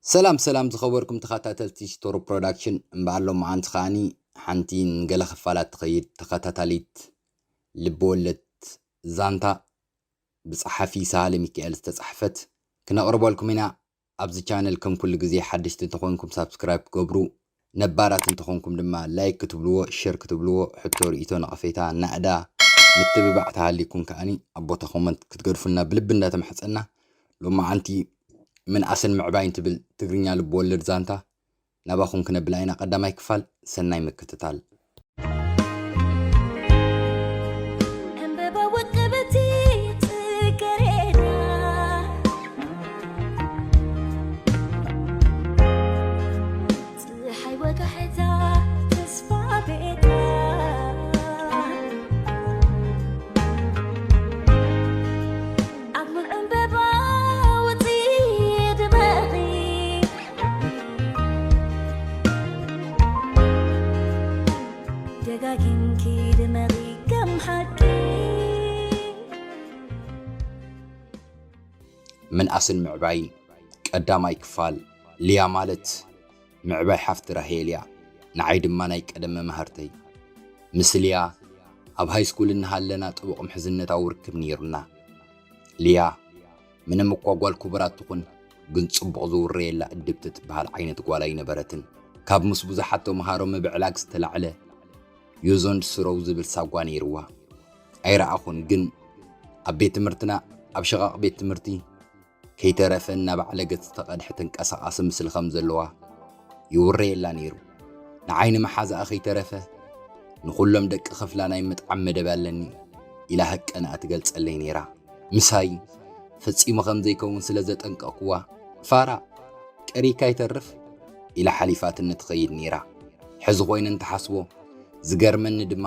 ሰላም ሰላም ዝኸበርኩም ተኸታተልቲ ሽቶሮ ፕሮዳክሽን፣ እምበኣር ሎማዓንቲ ከዓኒ ሓንቲ ንገለ ክፋላት ትኸይድ ተኸታታሊት ልብወለድ ዛንታ ብጸሓፊ ሳህለ ሚካኤል ዝተጻሕፈት ክነቕርበልኩም ኢና። ኣብዚ ቻነል ከም ኩሉ ግዜ ሓደሽቲ እንተኾንኩም ሳብስክራይብ ክገብሩ፣ ነባራት እንተኾንኩም ድማ ላይክ ክትብልዎ፣ ሸር ክትብልዎ፣ ሕቶ ርእይቶ ነቐፌታ ናእዳ ምትብባዕ ተሃሊኩም ከዓኒ ኣብ ቦታ ኮመንት ክትገድፉልና ብልቢ እንዳተማሕጸና፣ ሎማዓንቲ ምንኣስን ምዕባይን ትብል ትግርኛ ልብ ወለድ ዛንታ ናባኹም ክነብላ ኢና። ቀዳማይ ክፋል ሰናይ ምክትታል። ዕምበባ ወቀበቲ ጽገሬዳ፣ ጽሓይ ወጋሕታ ተስፋ ቤታ፣ ኣብ ሙን ዕምበባ ወጺ ድመቒ፣ ደጋጊምኪ ድመቒ ከም ሓቂ። ምንኣስን ምዕባይን ቀዳማይ ክፋል። ሊያ ማለት ምዕባይ ሓፍቲ ራሄል እያ፣ ንዓይ ድማ ናይ ቀደም መማህርተይ። ምስ ሊያ ኣብ ሃይስኩል እናሃለና ጥቡቕ ምሕዝነታዊ ርክብ ነይሩና። ሊያ ምንም እኳ ጓል ክቡራት ትኹን፣ ግን ጽቡቕ ዝውረየላ እድብቲ ትበሃል ዓይነት ጓል ኣይነበረትን። ካብ ምስ ብዙሓት ተምሃሮ ምብዕላግ ዝተላዕለ ዩ ዞንድ ስሮው ዝብል ሳጓ ነይርዋ ኣይረኣኹን፣ ግን ኣብ ቤት ትምህርትና ኣብ ሽቓቕ ቤት ትምህርቲ ከይተረፈ እናባዕለገት ዝተቐድሐ ተንቀሳቓሲ ምስሊ ከም ዘለዋ ይውረየላ ነይሩ። ንዓይ ንመሓዛኣ ከይተረፈ ንኹሎም ደቂ ክፍላ ናይ ምጥዓም መደብ ኣለኒ ኢላ ሃቀናኣ ትገልጸለይ ነይራ። ምሳይ ፈጺሙ ከም ዘይከውን ስለ ዘጠንቀቕኩዋ፣ ፋራ ቀሪካ ይተርፍ ኢላ ሓሊፋትኒ ትኸይድ ነይራ። ሕዚ ኮይኑ እንትሓስቦ ዝገርመኒ ድማ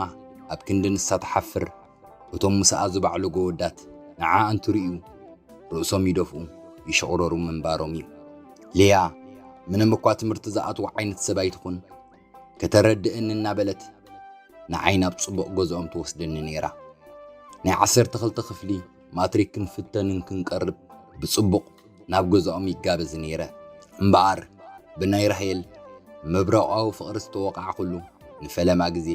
ኣብ ክንዲ ንሳ ትሓፍር እቶም ምስኣ ዝባዕሉ ጎወዳት ንዓ እንትርእዩ ርእሶም ይደፍኡ ይሽቕረሩ ምንባሮም እዩ። ሊያ ምንም እኳ ትምህርቲ ዝኣትዋ ዓይነት ሰብ ኣይትኹን፣ ከተረድእኒ እናበለት ንዓይ ናብ ጽቡቕ ገዝኦም ትወስደኒ ነይራ። ናይ ዓሰርተ ክልተ ክፍሊ ማትሪክ ክንፍተንን ክንቀርብ ብጽቡቕ ናብ ገዝኦም ይጋበዝ ነይረ። እምበኣር ብናይ ራሄል መብረቓዊ ፍቕሪ ዝተወቓዕኩሉ ንፈለማ ግዜ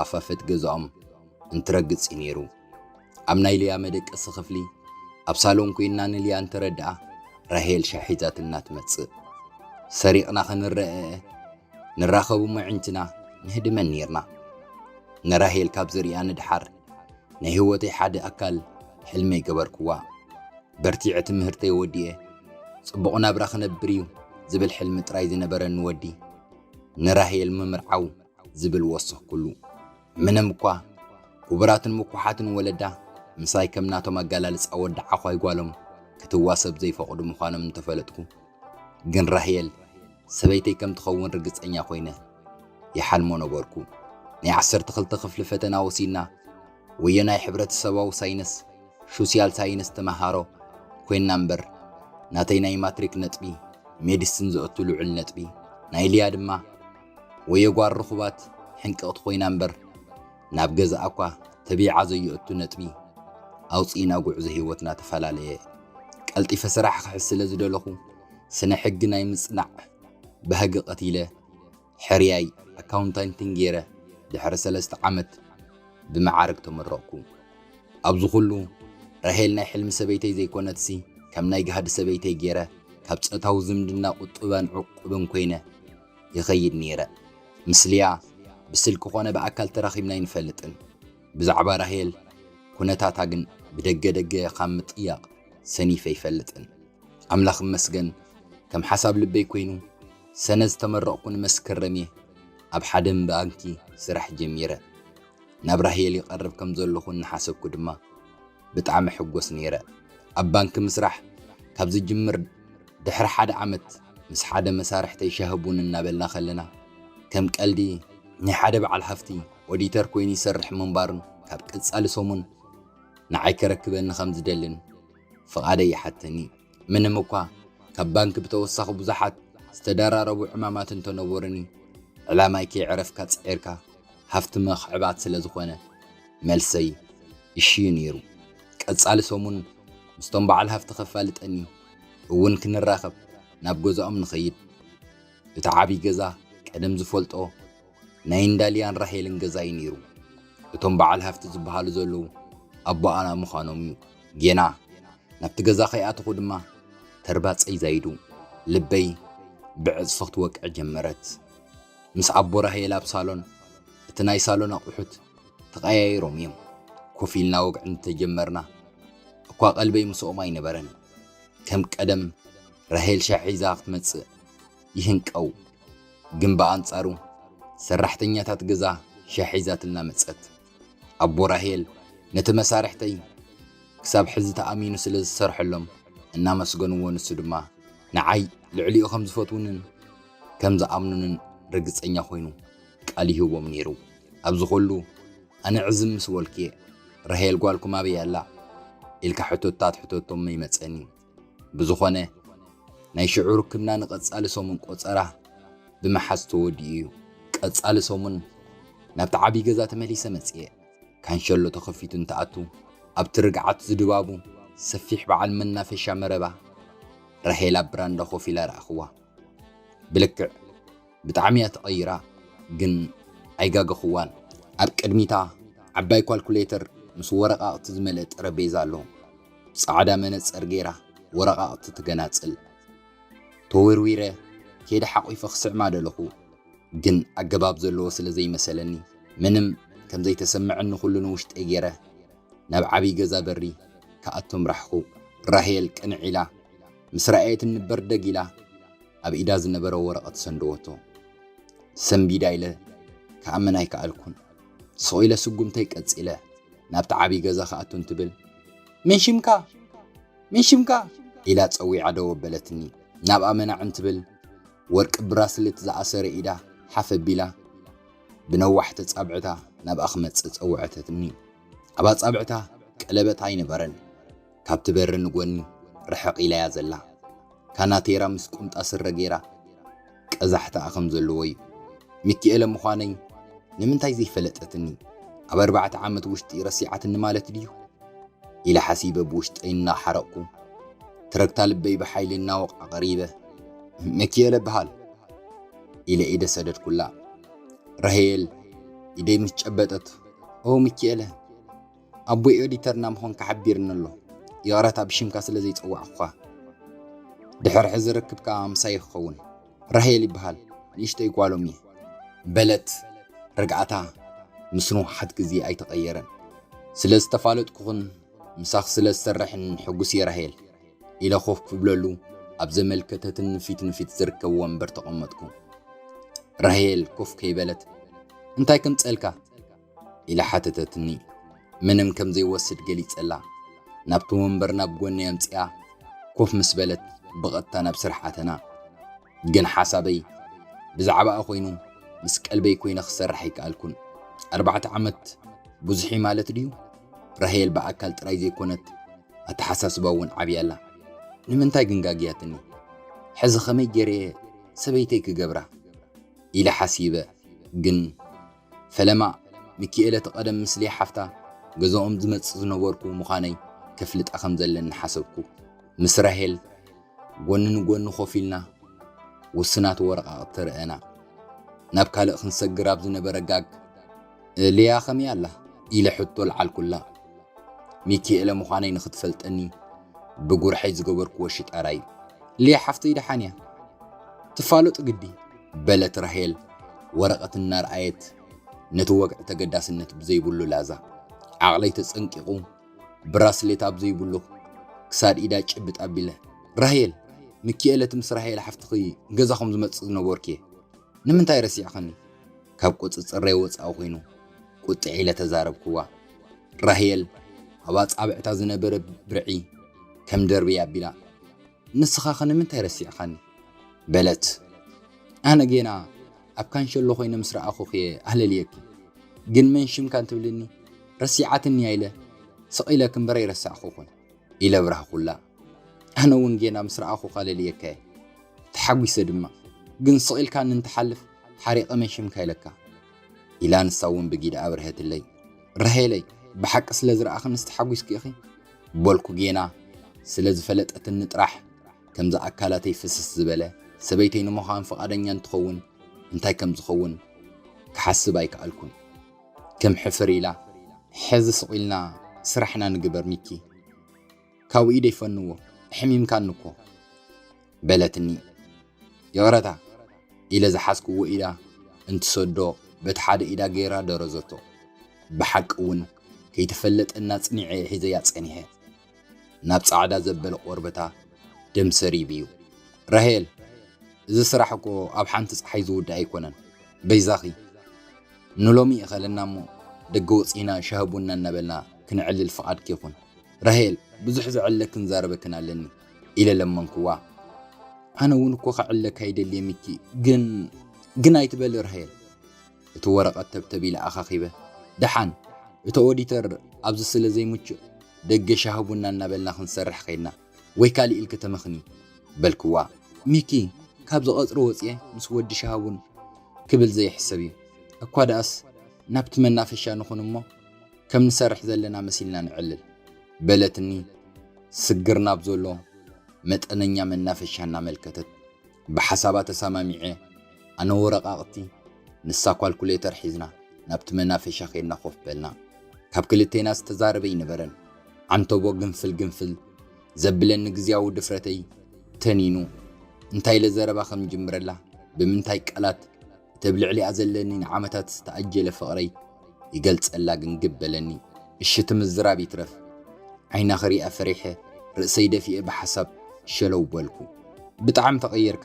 ኣፋፈት ገዝኦም እንትረግጽ እዩ ነይሩ። ኣብ ናይ ሊያ መደቀሲ ክፍሊ ኣብ ሳሎን ኮይና ንሊያ እንተረድኣ ራሄል ሻሂ ሒዛትና ትመጽእ። ሰሪቕና ክንረኣእ ንራኸብ እሞ ኣዒንትና ንህድመን ነይርና። ንራሄል ካብ ዝርእያ ንድሓር ናይ ህይወተይ ሓደ ኣካል ሕልመይ ገበርክዋ። በርቲዐ ትምህርተይ ወዲኤ ጽቡቕ ናብራ ክነብር እዩ ዝብል ሕልሚ ጥራይ ዝነበረኒ ወዲ ንራሄል ምምርዓው ዝብል ወሰኽኩሉ። ምንም እኳ ክቡራትን ምኩሓትን ወለዳ ምሳይ ከም ናቶም ኣገላልጻ ወዲ ዓዃይ ጓሎም ክትዋሰብ ዘይፈቕዱ ምዃኖም እንተፈለጥኩ፣ ግን ራሄል ሰበይተይ ከም ትኸውን ርግጸኛ ኮይነ ይሓልሞ ነበርኩ። ናይ ዓሰርተ ክልተ ክፍሊ ፈተና ወሲድና ወዮ ናይ ሕብረተሰባዊ ሳይንስ ሹስያል ሳይንስ ተመሃሮ ኮይንና እምበር፣ ናተይ ናይ ማትሪክ ነጥቢ ሜዲስን ዘእቱ ልዑል ነጥቢ፣ ናይ ሊያ ድማ ወዮ ጓል ርኹባት ሕንቅቕቲ ኮይና እምበር፣ ናብ ገዛኣ እኳ ተቢዓ ዘየእቱ ነጥቢ ኣውጺእና ጉዕዞ ህይወትና ተፈላለየ። ቀልጢፈ ስራሕ ክሕዝ ስለ ዝደለኹ፣ ስነ ሕጊ ናይ ምጽናዕ ባህጊ ቀቲለ፣ ሕርያይ ኣካውንታንቲን ገይረ ድሕሪ ሰለስተ ዓመት ብመዓርግ ተመረቕኩ። ኣብዚ ኩሉ ራሄል ናይ ሕልሚ ሰበይተይ ዘይኮነትሲ፣ ከም ናይ ጋህዲ ሰበይተይ ገይረ ካብ ጾታዊ ዝምድና ቁጡባን ዕቁብን ኮይነ ይኸይድ ነይረ። ምስ ሊያ ብስልኪ ኮነ ብኣካል ተራኺብና ኣይንፈልጥን። ብዛዕባ ራሄል ኩነታታ ግን ብደገ ደገ ካብ ምጥያቕ ሰኒፈ ኣይፈልጥን። ኣምላኽ ይመስገን፣ ከም ሓሳብ ልበይ ኮይኑ፣ ሰነ ዝተመረቕኩ ንመስከረም እየ ኣብ ሓደ ባንኪ ስራሕ ጀሚረ። ናብ ራሄል ይቐርብ ከም ዘለኹ እናሓሰብኩ ድማ ብጣዕሚ ሕጎስ ነይረ። ኣብ ባንኪ ምስራሕ ካብ ዝጅምር ድሕሪ ሓደ ዓመት ምስ ሓደ መሳርሕተይ ሻሂ ቡን እናበልና ከለና ከም ቀልዲ ናይ ሓደ በዓል ሃፍቲ ኦዲተር ኮይኑ ይሰርሕ ምንባሩን ካብ ቀጻሊ ሰሙን ንዓይ ከረክበኒ ከም ዝደልን ፍቓደይ ይሓተኒ። ምንም እኳ ካብ ባንኪ ብተወሳኺ ብዙሓት ዝተደራረቡ ዕማማት እንተነበሩኒ፣ ዕላማይ ከይዕረፍካ ጽዒርካ ሃፍቲ ምኽዕባት ስለ ዝኾነ፣ መልሰይ እሺ እዩ ነይሩ። ቀጻሊ ሰሙን ምስቶም በዓል ሃፍቲ ከፋልጠኒ እውን ክንራኸብ ናብ ገዛኦም ንኸይድ። እቲ ዓብዪ ገዛ ቀደም ዝፈልጦ ናይ እንዳልያን ራሄልን ገዛ እዩ ነይሩ። እቶም በዓል ሃፍቲ ዝበሃሉ ዘለዉ ኣቦኣና ምዃኖም እዩ። ጌና ናብቲ ገዛ ከይኣተኹ ድማ ተርባጸይ ዛይዱ፣ ልበይ ብዕጽፊ ክትወቅዕ ጀመረት። ምስ ኣቦ ራሄል ኣብ ሳሎን፣ እቲ ናይ ሳሎን ኣቑሑት ተቐያይሮም እዮም። ኮፍ ኢልና ወግዒ እንተጀመርና እኳ ቀልበይ ምስኦም ኣይነበረን። ከም ቀደም ራሄል ሻሂ ሒዛ ክትመጽእ ይህንቀው። ግን ብኣንጻሩ ሰራሕተኛታት ገዛ ሻሂ ሒዛትልና መጸት። ኣቦ ራሄል ነቲ መሳርሕተይ ክሳብ ሕዚ ተኣሚኑ ስለ ዝሰርሐሎም እናመስገንዎ፣ ንሱ ድማ ንዓይ ልዕሊኡ ከም ዝፈትውንን ከም ዝኣምኑንን ርግጸኛ ኮይኑ ቃል ይህቦም ነይሩ። ኣብዚ ኹሉ ኣነ ዕዝም ምስ በልኩ እየ፣ "ራሄል ጓልኩም ኣበይ ኣላ?" ኢልካ ሕቶታት ሕተቶም ይመጸኒ። ብዝኾነ ናይ ሽዑ ርክብና ንቐጻሊ ሰሙን ቆጸራ ብምሓዝ ተወዲኡ እዩ። ቀጻሊ ሰሙን ናብቲ ዓብዪ ገዛ ተመሊሰ መጽየ። ካንሸሎ ተኸፊቱ እንትኣቱ፣ ኣብቲ ርግዓት ዝድባቡ ሰፊሕ በዓል መናፈሻ መረባ፣ ራሄል ኣብ ብራንዳ ኮፍ ኢላ ረኣኽዋ። ብልክዕ ብጣዕሚ እያ ተቐይራ፣ ግን ኣይጋገኽዋን። ኣብ ቅድሚታ ዓባይ ኳልኩሌተር ምስ ወረቓቕቲ ዝመልአ ጠረጴዛ ኣሎ። ጻዕዳ መነጸር ገይራ ወረቓቕቲ ትገናጽል። ተወርዊረ ከይደ ሓቂፈ ክስዕማ ደለኹ፣ ግን ኣገባብ ዘለዎ ስለ ዘይመሰለኒ፣ ምንም ከም ዘይተሰምዐኒ ኩሉ ንውሽጠይ ገይረ ናብ ዓብዪ ገዛ በሪ ክኣቱ ምራሕኹ። ራሄል ቅንዕ ኢላ ምስ ረኣየትኒ በርደግ ኢላ ኣብ ኢዳ ዝነበረ ወረቐት ሰንደወቶ። ሰንቢዳ ኢለ ክኣምን ኣይከኣልኩን። ስቕ ኢለ ስጉምተይ ቀጺለ ናብቲ ዓብዪ ገዛ ክኣቱ እንትብል፣ "መን ሽምካ? መን ሽምካ?" ኢላ ጸዊዓ ደው ኣበለትኒ። ናብኣ መናዕ እንትብል፣ ወርቂ ብራስሌት ዝኣሰረ ኢዳ ሓፍ ኣቢላ ብነዋሕቲ ኣጻብዕታ ናብኣ ክመጽእ ጸውዐተትኒ። ኣብ ኣጻብዕታ ቀለበት ኣይነበረን። ካብቲ በሪ ንጎኒ ርሕቕ ኢላ'ያ ዘላ። ካናቴራ ምስ ቁምጣ ስረ ገይራ ቀዛሕታኣ ከም ዘለዎ እዩ። ሚኪኤለ ምዃነይ ንምንታይ ዘይፈለጠትኒ? ኣብ ኣርባዕተ ዓመት ውሽጢ ረሲዓትኒ ማለት ድዩ? ኢለ ሓሲበ ብውሽጠይ እናሓረቕኩ፣ ትረግታ ልበይ ብሓይሊ እናወቕዐ ቀሪበ፣ "ሚኪኤለ እበሃል" ኢለ ኢደ ሰደድኩላ። ራሄል ኢደይ ምስ ጨበጠት፣ "ኦ ሚኪኤለ፣ ኣቦይ ኦዲተርና ምዃንካ ሓቢርኒ ኣሎ። ይቕረታ ብሽምካ ስለ ዘይጸዋዕኩኻ። ድሕሪ ሕዚ ርክብካ ምሳይ ክኸውን። ራሄል ይበሃል፣ ንእሽተይ ጓሎም እየ" በለት። ርግኣታ ምስ ንውሓት ግዜ ኣይተቐየረን። "ስለ ዝተፋለጥኩኽን ምሳኺ ስለ ዝሰርሕን ሕጉስ እየ ራሄል" ኢለ ኮፍ ክብለሉ ኣብ ዘመልከተትኒ ፊት ንፊት ዝርከብ ወንበር ተቐመጥኩ። ራሄል ኮፍ ከይበለት፣ "እንታይ ከምጸልካ?" ኢላ ሓተተትኒ። ምንም ከም ዘይወስድ ገሊጸላ። ናብቲ ወንበር ናብ ጎኒ ኣምጺኣ ኮፍ ምስ በለት ብቐጥታ ናብ ስራሕ ኣተና። ግን ሓሳበይ ብዛዕባኣ ኮይኑ ምስ ቀልበይ ኮይነ ክሰርሕ ኣይከኣልኩን። ኣርባዕተ ዓመት ብዙሕ እዩ ማለት ድዩ? ራሄል ብኣካል ጥራይ ዘይኮነት ኣተሓሳስባ እውን ዓብያ ኣላ። ንምንታይ ግን ጋግያትኒ? ሕዚ ኸመይ ገይረ እየ ሰበይተይ ክገብራ? ኢለ ሓሲበ። ግን ፈለማ ሚኪኤለ እቲ ቀደም ምስ ሊያ ሓፍታ ገዛኦም ዝመጽእ ዝነበርኩ ምዃነይ ከፍልጣ ከም ዘለኒ ሓሰብኩ። ምስ ራሄል ጎኒ ንጎኒ ኮፍ ኢልና ውስናት ወረቓቕቲ ረኣና። ናብ ካልእ ክንሰግር ኣብ ዝነበረ ጋግ፣ "ሊያ ከመይ ኣላ?" ኢለ ሕቶ ኣልዓልኩላ። ሚኪኤለ ምዃነይ ንኽትፈልጠኒ ብጉርሐይ ዝገበርኩዎ ሽጣራ እዩ። "ሊያ ሓፍተይ ደሓን እያ፣ ትፋለጡ ግዲ" በለት ራሄል ወረቐት እናረኣየት ነቲ ወግዒ ተገዳስነት ብዘይብሉ ላዛ። ዓቕለይ ተጸንቂቑ ብራስሌት ኣብ ዘይብሉ ክሳድ ኢዳ ጭብጥ ኣቢለ፣ "ራሄል፣ ሚኪኤለ እቲ ምስ ራሄል ሓፍትኺ ገዛኹም ዝመጽእ ዝነበርኩ እየ። ንምንታይ ረሲዕኽኒ?" ካብ ቁጽጽረይ ወጻኢ ኮይኑ ቁጥዕ ኢለ ተዛረብክዋ። ራሄል ኣብ ኣጻብዕታ ዝነበረ ብርዒ ከም ደርቢ ኣቢላ፣ "ንስኻኸ ንምንታይ ረሲዕኻኒ?" በለት። ኣነ ጌና ኣብ ካንሸሎ ኮይነ ምስ ረኣኹኺ እየ ኣለልየኪ። ግን መን ሽምካ እንትብልኒ ረሲዓትኒ እያ ኢለ ስቕ ኢለኪ እምበር ኣይረሳዕኹኹን ኢለ ኣብራህኩላ። ኣነ እውን ጌና ምስ ረኣኹኻ ኣለልየካ እየ። ተሓጒሰ ድማ። ግን ስቕ ኢልካኒ እንትሓልፍ ሓሪቐ መን ሽምካ ኢለካ። ኢላ ንሳ እውን ብጊዳ ኣብርሀትለይ። ራሄለይ፣ ብሓቂ ስለ ዝረኣኽንስ ተሓጒስኪ ኢኺ? በልኩ ጌና ስለ ዝፈለጠትኒ ጥራሕ ከምዚ ኣካላተይ ፍስስ ዝበለ ሰበይተይ ንምዃን ፍቓደኛ እንትኸውን እንታይ ከም ዝኸውን ክሓስብ ኣይከኣልኩን። ከም ሕፍር ኢላ፣ "ሕዚ ስቕ ኢልና ስራሕና ንግበር ሚኪ፣ ካብኡ ኢደ ይፈንዎ፣ ኣሕሚምካኒ እኮ" በለትኒ። "ይቕረታ" ኢለ ዝሓዝክዎ ኢዳ እንትሰዶ በቲ ሓደ ኢዳ ገይራ ደረዘቶ። ብሓቂ እውን ከይተፈለጠና ጽኒዐ ሒዘያ ጸኒሐ። ናብ ጻዕዳ ዘበለ ቆርበታ ደም ሰሪቡ እዩ። "ራሄል፣ እዚ ስራሕ እኮ ኣብ ሓንቲ ጸሓይ ዝውዳእ ኣይኮነን። በይዛኺ ንሎሚ ይኸለና እሞ ደገ ወጺና ሻሂ ቡና እናበልና ክንዕልል ፍቓድኪ ይኹን። ራሄል፣ ብዙሕ ዘዕለክን ዛረበክን ኣለኒ" ኢለ ለመንክዋ። "ኣነ እውን እኮ ከዕለካ ይደሊ ሚኪ፣ ግን" "ግን ኣይትበል ራሄል" እቲ ወረቐት ተብተብ ኢለ ኣኻኺበ። "ደሓን እቲ ኦዲተር ኣብዚ ስለ ዘይምቹእ ደገ ሻሂ ቡና እናበልና ክንሰርሕ ኸይድና ወይ ካልእ ኢልኪ ተመኽኒ" በልክዋ። "ሚኪ፣ ካብዚ ቀጽሪ ወጽየ ምስ ወዲ ሻሂ ቡን ክብል ዘይሕሰብ እዩ። እኳ ደኣስ ናብቲ መናፈሻ ንኹን እሞ ከም ንሰርሕ ዘለና መሲልና ንዕልል" በለትኒ። ስግር ናብ ዘሎ መጠነኛ መናፈሻ እናመልከተት ብሓሳባ ተሰማሚዐ። ኣነ ወረቓቕቲ፣ ንሳ ኳልኩሌተር ሒዝና ናብቲ መናፈሻ ኸይድና ኮፍ በልና። ካብ ክልቴና ዝተዛረበ ኣይነበረን። ዓንተቦ ግንፍል ግንፍል ዘብለኒ ግዝያዊ ድፍረተይ ተኒኑ። እንታይ ኢለ ዘረባ ከም ጅምረላ፣ ብምንታይ ቃላት እቲ ኣብ ልዕሊኣ ዘለኒ ንዓመታት ዝተኣጀለ ፍቕረይ ይገልጸላ ግንግብ በለኒ። እሺ እቲ ምዝራብ ይትረፍ፣ ዓይና ክሪኣ ፈሪሐ ርእሰይ ደፊኤ ብሓሳብ ሸለው በልኩ። "ብጣዕሚ ተቐይርካ፣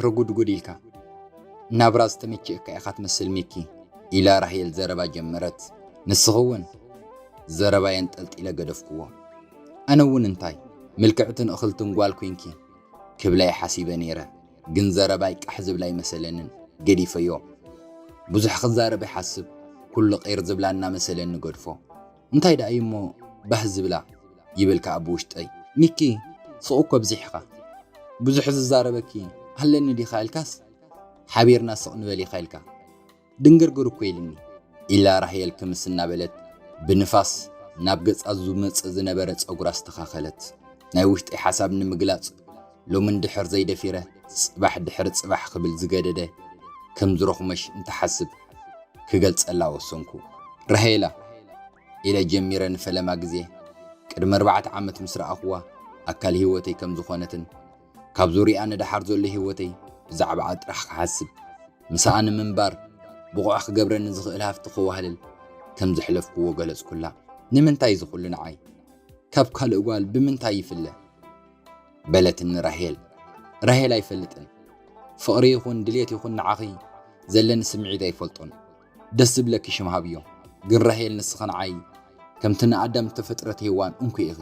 ርጉድጉድ ኢልካ፣ ናብራ ዝተመቸእካ ኢኻ ትመስል ሚኪ" ኢላ ራሄል ዘረባ ጀመረት። ንስኺ እውን ዘረባይ ኣንጠልጢለ ገደፍክዎ። ኣነ እውን እንታይ ምልክዕትን እኽልትን ጓል ኮይንኪ ክብላ እየ ሓሲበ ነይረ፣ ግን ዘረባይ ቃሕ ዝብላ ኣይመሰለንን፣ ገዲፈዮ። ብዙሕ ክዛረብ ይሓስብ፣ ኩሉ ቂር ዝብላ እናመሰለኒ ገድፎ። እንታይ ደኣ እዩ እሞ ባህ ዝብላ ይብል ከኣ ብውሽጠይ። "ሚኪ፣ ስቕ እኮ ኣብዚሕኻ፣ ብዙሕ ዝዛረበኪ ኣለኒ ዲኻ?" ኢልካስ ሓቢርና ስቕ ንበል ኢኻ ኢልካ ድንግርግር እኮ ኢልኒ ኢላ ራሄል ክምስ እናበለት ብንፋስ ናብ ገጻ ዝመጽእ ዝነበረ ጸጉራ ኣስተኻኸለት። ናይ ውሽጠይ ሓሳብ ንምግላጽ ሎሚ እንድሕር ዘይደፊረ ጽባሕ ድሕሪ ጽባሕ ክብል ዝገደደ ከም ዝረኹመሽ እንትሓስብ ክገልጸላ ወሰንኩ። "ራሄላ" ኢለ ጀሚረ ንፈለማ ግዜ ቅድሚ ኣርባዕተ ዓመት ምስ ረኣኽዋ ኣካል ህይወተይ ከም ዝኾነትን ካብ ዙርያኣ ንደሓር ዘሎ ህይወተይ ብዛዕባኣ ጥራሕ ክሓስብ፣ ምስኣ ንምንባር ብቑዕ ክገብረኒ ዝኽእል ሃፍቲ ከዋህልል ከም ዘሕለፍክዎ ገለጽኩላ። "ንምንታይ እዚ ኩሉ ንዓይ? ካብ ካልእ ጓል ብምንታይ ይፍለ?" በለትኒ ራሄል። "ራሄል ኣይፈልጥን። ፍቕሪ ይኹን ድሌት ይኹን ንዓኺ ዘለኒ ስምዒት ኣይፈልጦን። ደስ ዝብለኪ ሽም ሃብዮ። ግን ራሄል ንስኺ ንዓይ ከምቲ ንኣዳም ዝተፈጥረት ሄዋን እንኮ ኢኺ።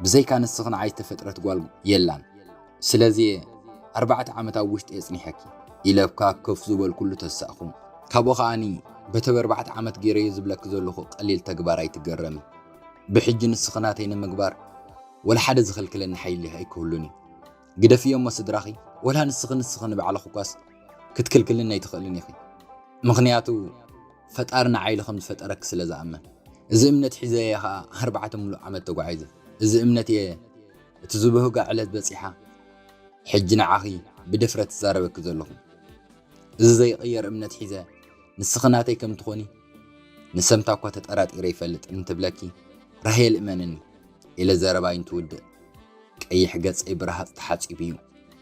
ብዘይካ ንስኺ ንዓይ ዝተፈጥረት ጓል የላን። ስለዚ ኣርባዕተ ዓመት ኣብ ውሽጢ የጽኒሐኪ" ኢለ ኣብካ ከፍ ዝበልኩሉ ተሳእኹ። ካብኡ ከኣኒ በቲ ኣብ ኣርባዕተ ዓመት ገይረዮ ዝብለኪ ዘለኹ ቀሊል ተግባር ኣይትገረሚ። ብሕጂ ንስኺ ናተይ ንምግባር ወላ ሓደ ዝኽልክለኒ ሓይሊ ኣይክህሉን እዩ። ግደፍዮ እሞ ስድራኺ፣ ወላ ንስኺ ንስኺ ንባዕልኺ እኳስ ክትክልክልኒ ኣይትኽእልን ኢኺ። ምኽንያቱ ፈጣሪ ንዓይ ኢሉ ከም ዝፈጠረኪ ስለ ዝኣምን። እዚ እምነት ሒዘ እየ ኸኣ ኣርባዕተ ምሉእ ዓመት ተጓዒዘ። እዚ እምነት እየ እቲ ዝብህጋ ዕለት በጺሓ ሕጂ ንዓኺ ብድፍረት ዝዛረበኪ ዘለኹ። እዚ ዘይቕየር እምነት ሒዘ ንስኺ ናተይ ከም ትኾኒ ንሰምታ እኳ ተጠራጢረ ይፈልጥ እንትብለኪ ራሄል እመንኒ ኢለ ዘረባይ እንትውድእ ቀይሕ ገጸይ ብረሃጽ ተሓጺቡ እዩ።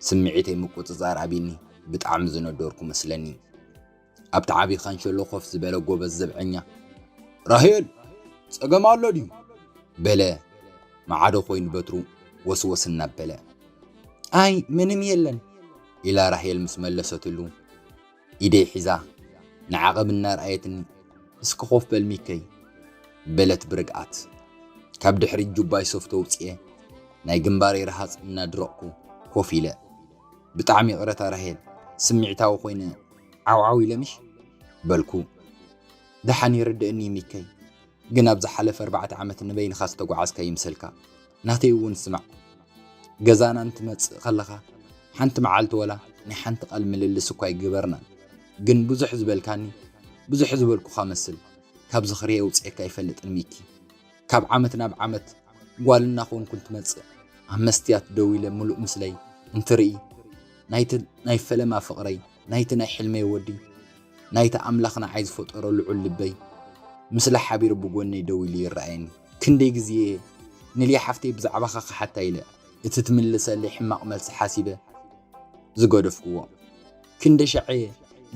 ስምዒተይ ምቁጽጻር ኣቢኒ ብጣዕሚ ዝነደርኩ መስለኒ። ኣብቲ ዓቢ ካንሸሎ ኮፍ ዝበለ ጎበዝ ዘብዐኛ "ራሄል ጸገም ኣሎ ድዩ?" በለ ማዕዶ ኮይኑ በትሩ ወስወስ እናበለ። "ኣይ ምንም የለን" ኢላ ራሄል ምስ መለሰትሉ ኢደይ ሒዛ ንዓቐብ እናርኣየትኒ "እስኪ ኮፍ በል ሚከይ" በለት ብርግኣት። ካብ ድሕሪት ጁባይ ሶፍት ኣውጽኤ ናይ ግንባረይ ረሃጽ እናድረቕኩ ኮፍ ኢለ "ብጣዕሚ ይቕረታ ራሄል፣ ስምዒታዊ ኮይነ ዓውዓው ኢለ ምሽ?" በልኩ። "ደሓን ይርድእኒ ሚከይ፣ ግን ኣብ ዝሓለፈ ኣርባዕተ ዓመት ንበይንኻ ዝተጓዓዝካ ይምሰልካ። ናተይ እውን ስማዕ፣ ገዛና እንትመጽእ ከለኻ ሓንቲ መዓልቲ ወላ ናይ ሓንቲ ቃል ምልልስ እኳ ኣይገበርናን። ግን ብዙሕ ዝበልካኒ ብዙሕ ዝበልኩኻ መስል፣ ካብ ዝኽሪ የውጽኤካ ኣይፈልጥን ሚኪ። ካብ ዓመት ናብ ዓመት ጓል እናኾንኩ እንትመጽእ ኣብ መስትያት ደው ኢለ ምሉእ ምስለይ እንትርኢ፣ ናይቲ ናይ ፈለማ ፍቕረይ፣ ናይቲ ናይ ሕልመይ ወዲ፣ ናይቲ ኣምላኽ ንዓይ ዝፈጠሮ ልዑል ልበይ ምስላ ሓቢሩ ብጎነይ ደው ኢሉ ይረኣየኒ። ክንደይ ግዜ ንልያ ሓፍተይ ብዛዕባኻ ክሓታ ኢለ፣ እቲ ትምልሰለይ ሕማቕ መልሲ ሓሲበ ዝገደፍክዎ። ክንደይ ሻዕ እየ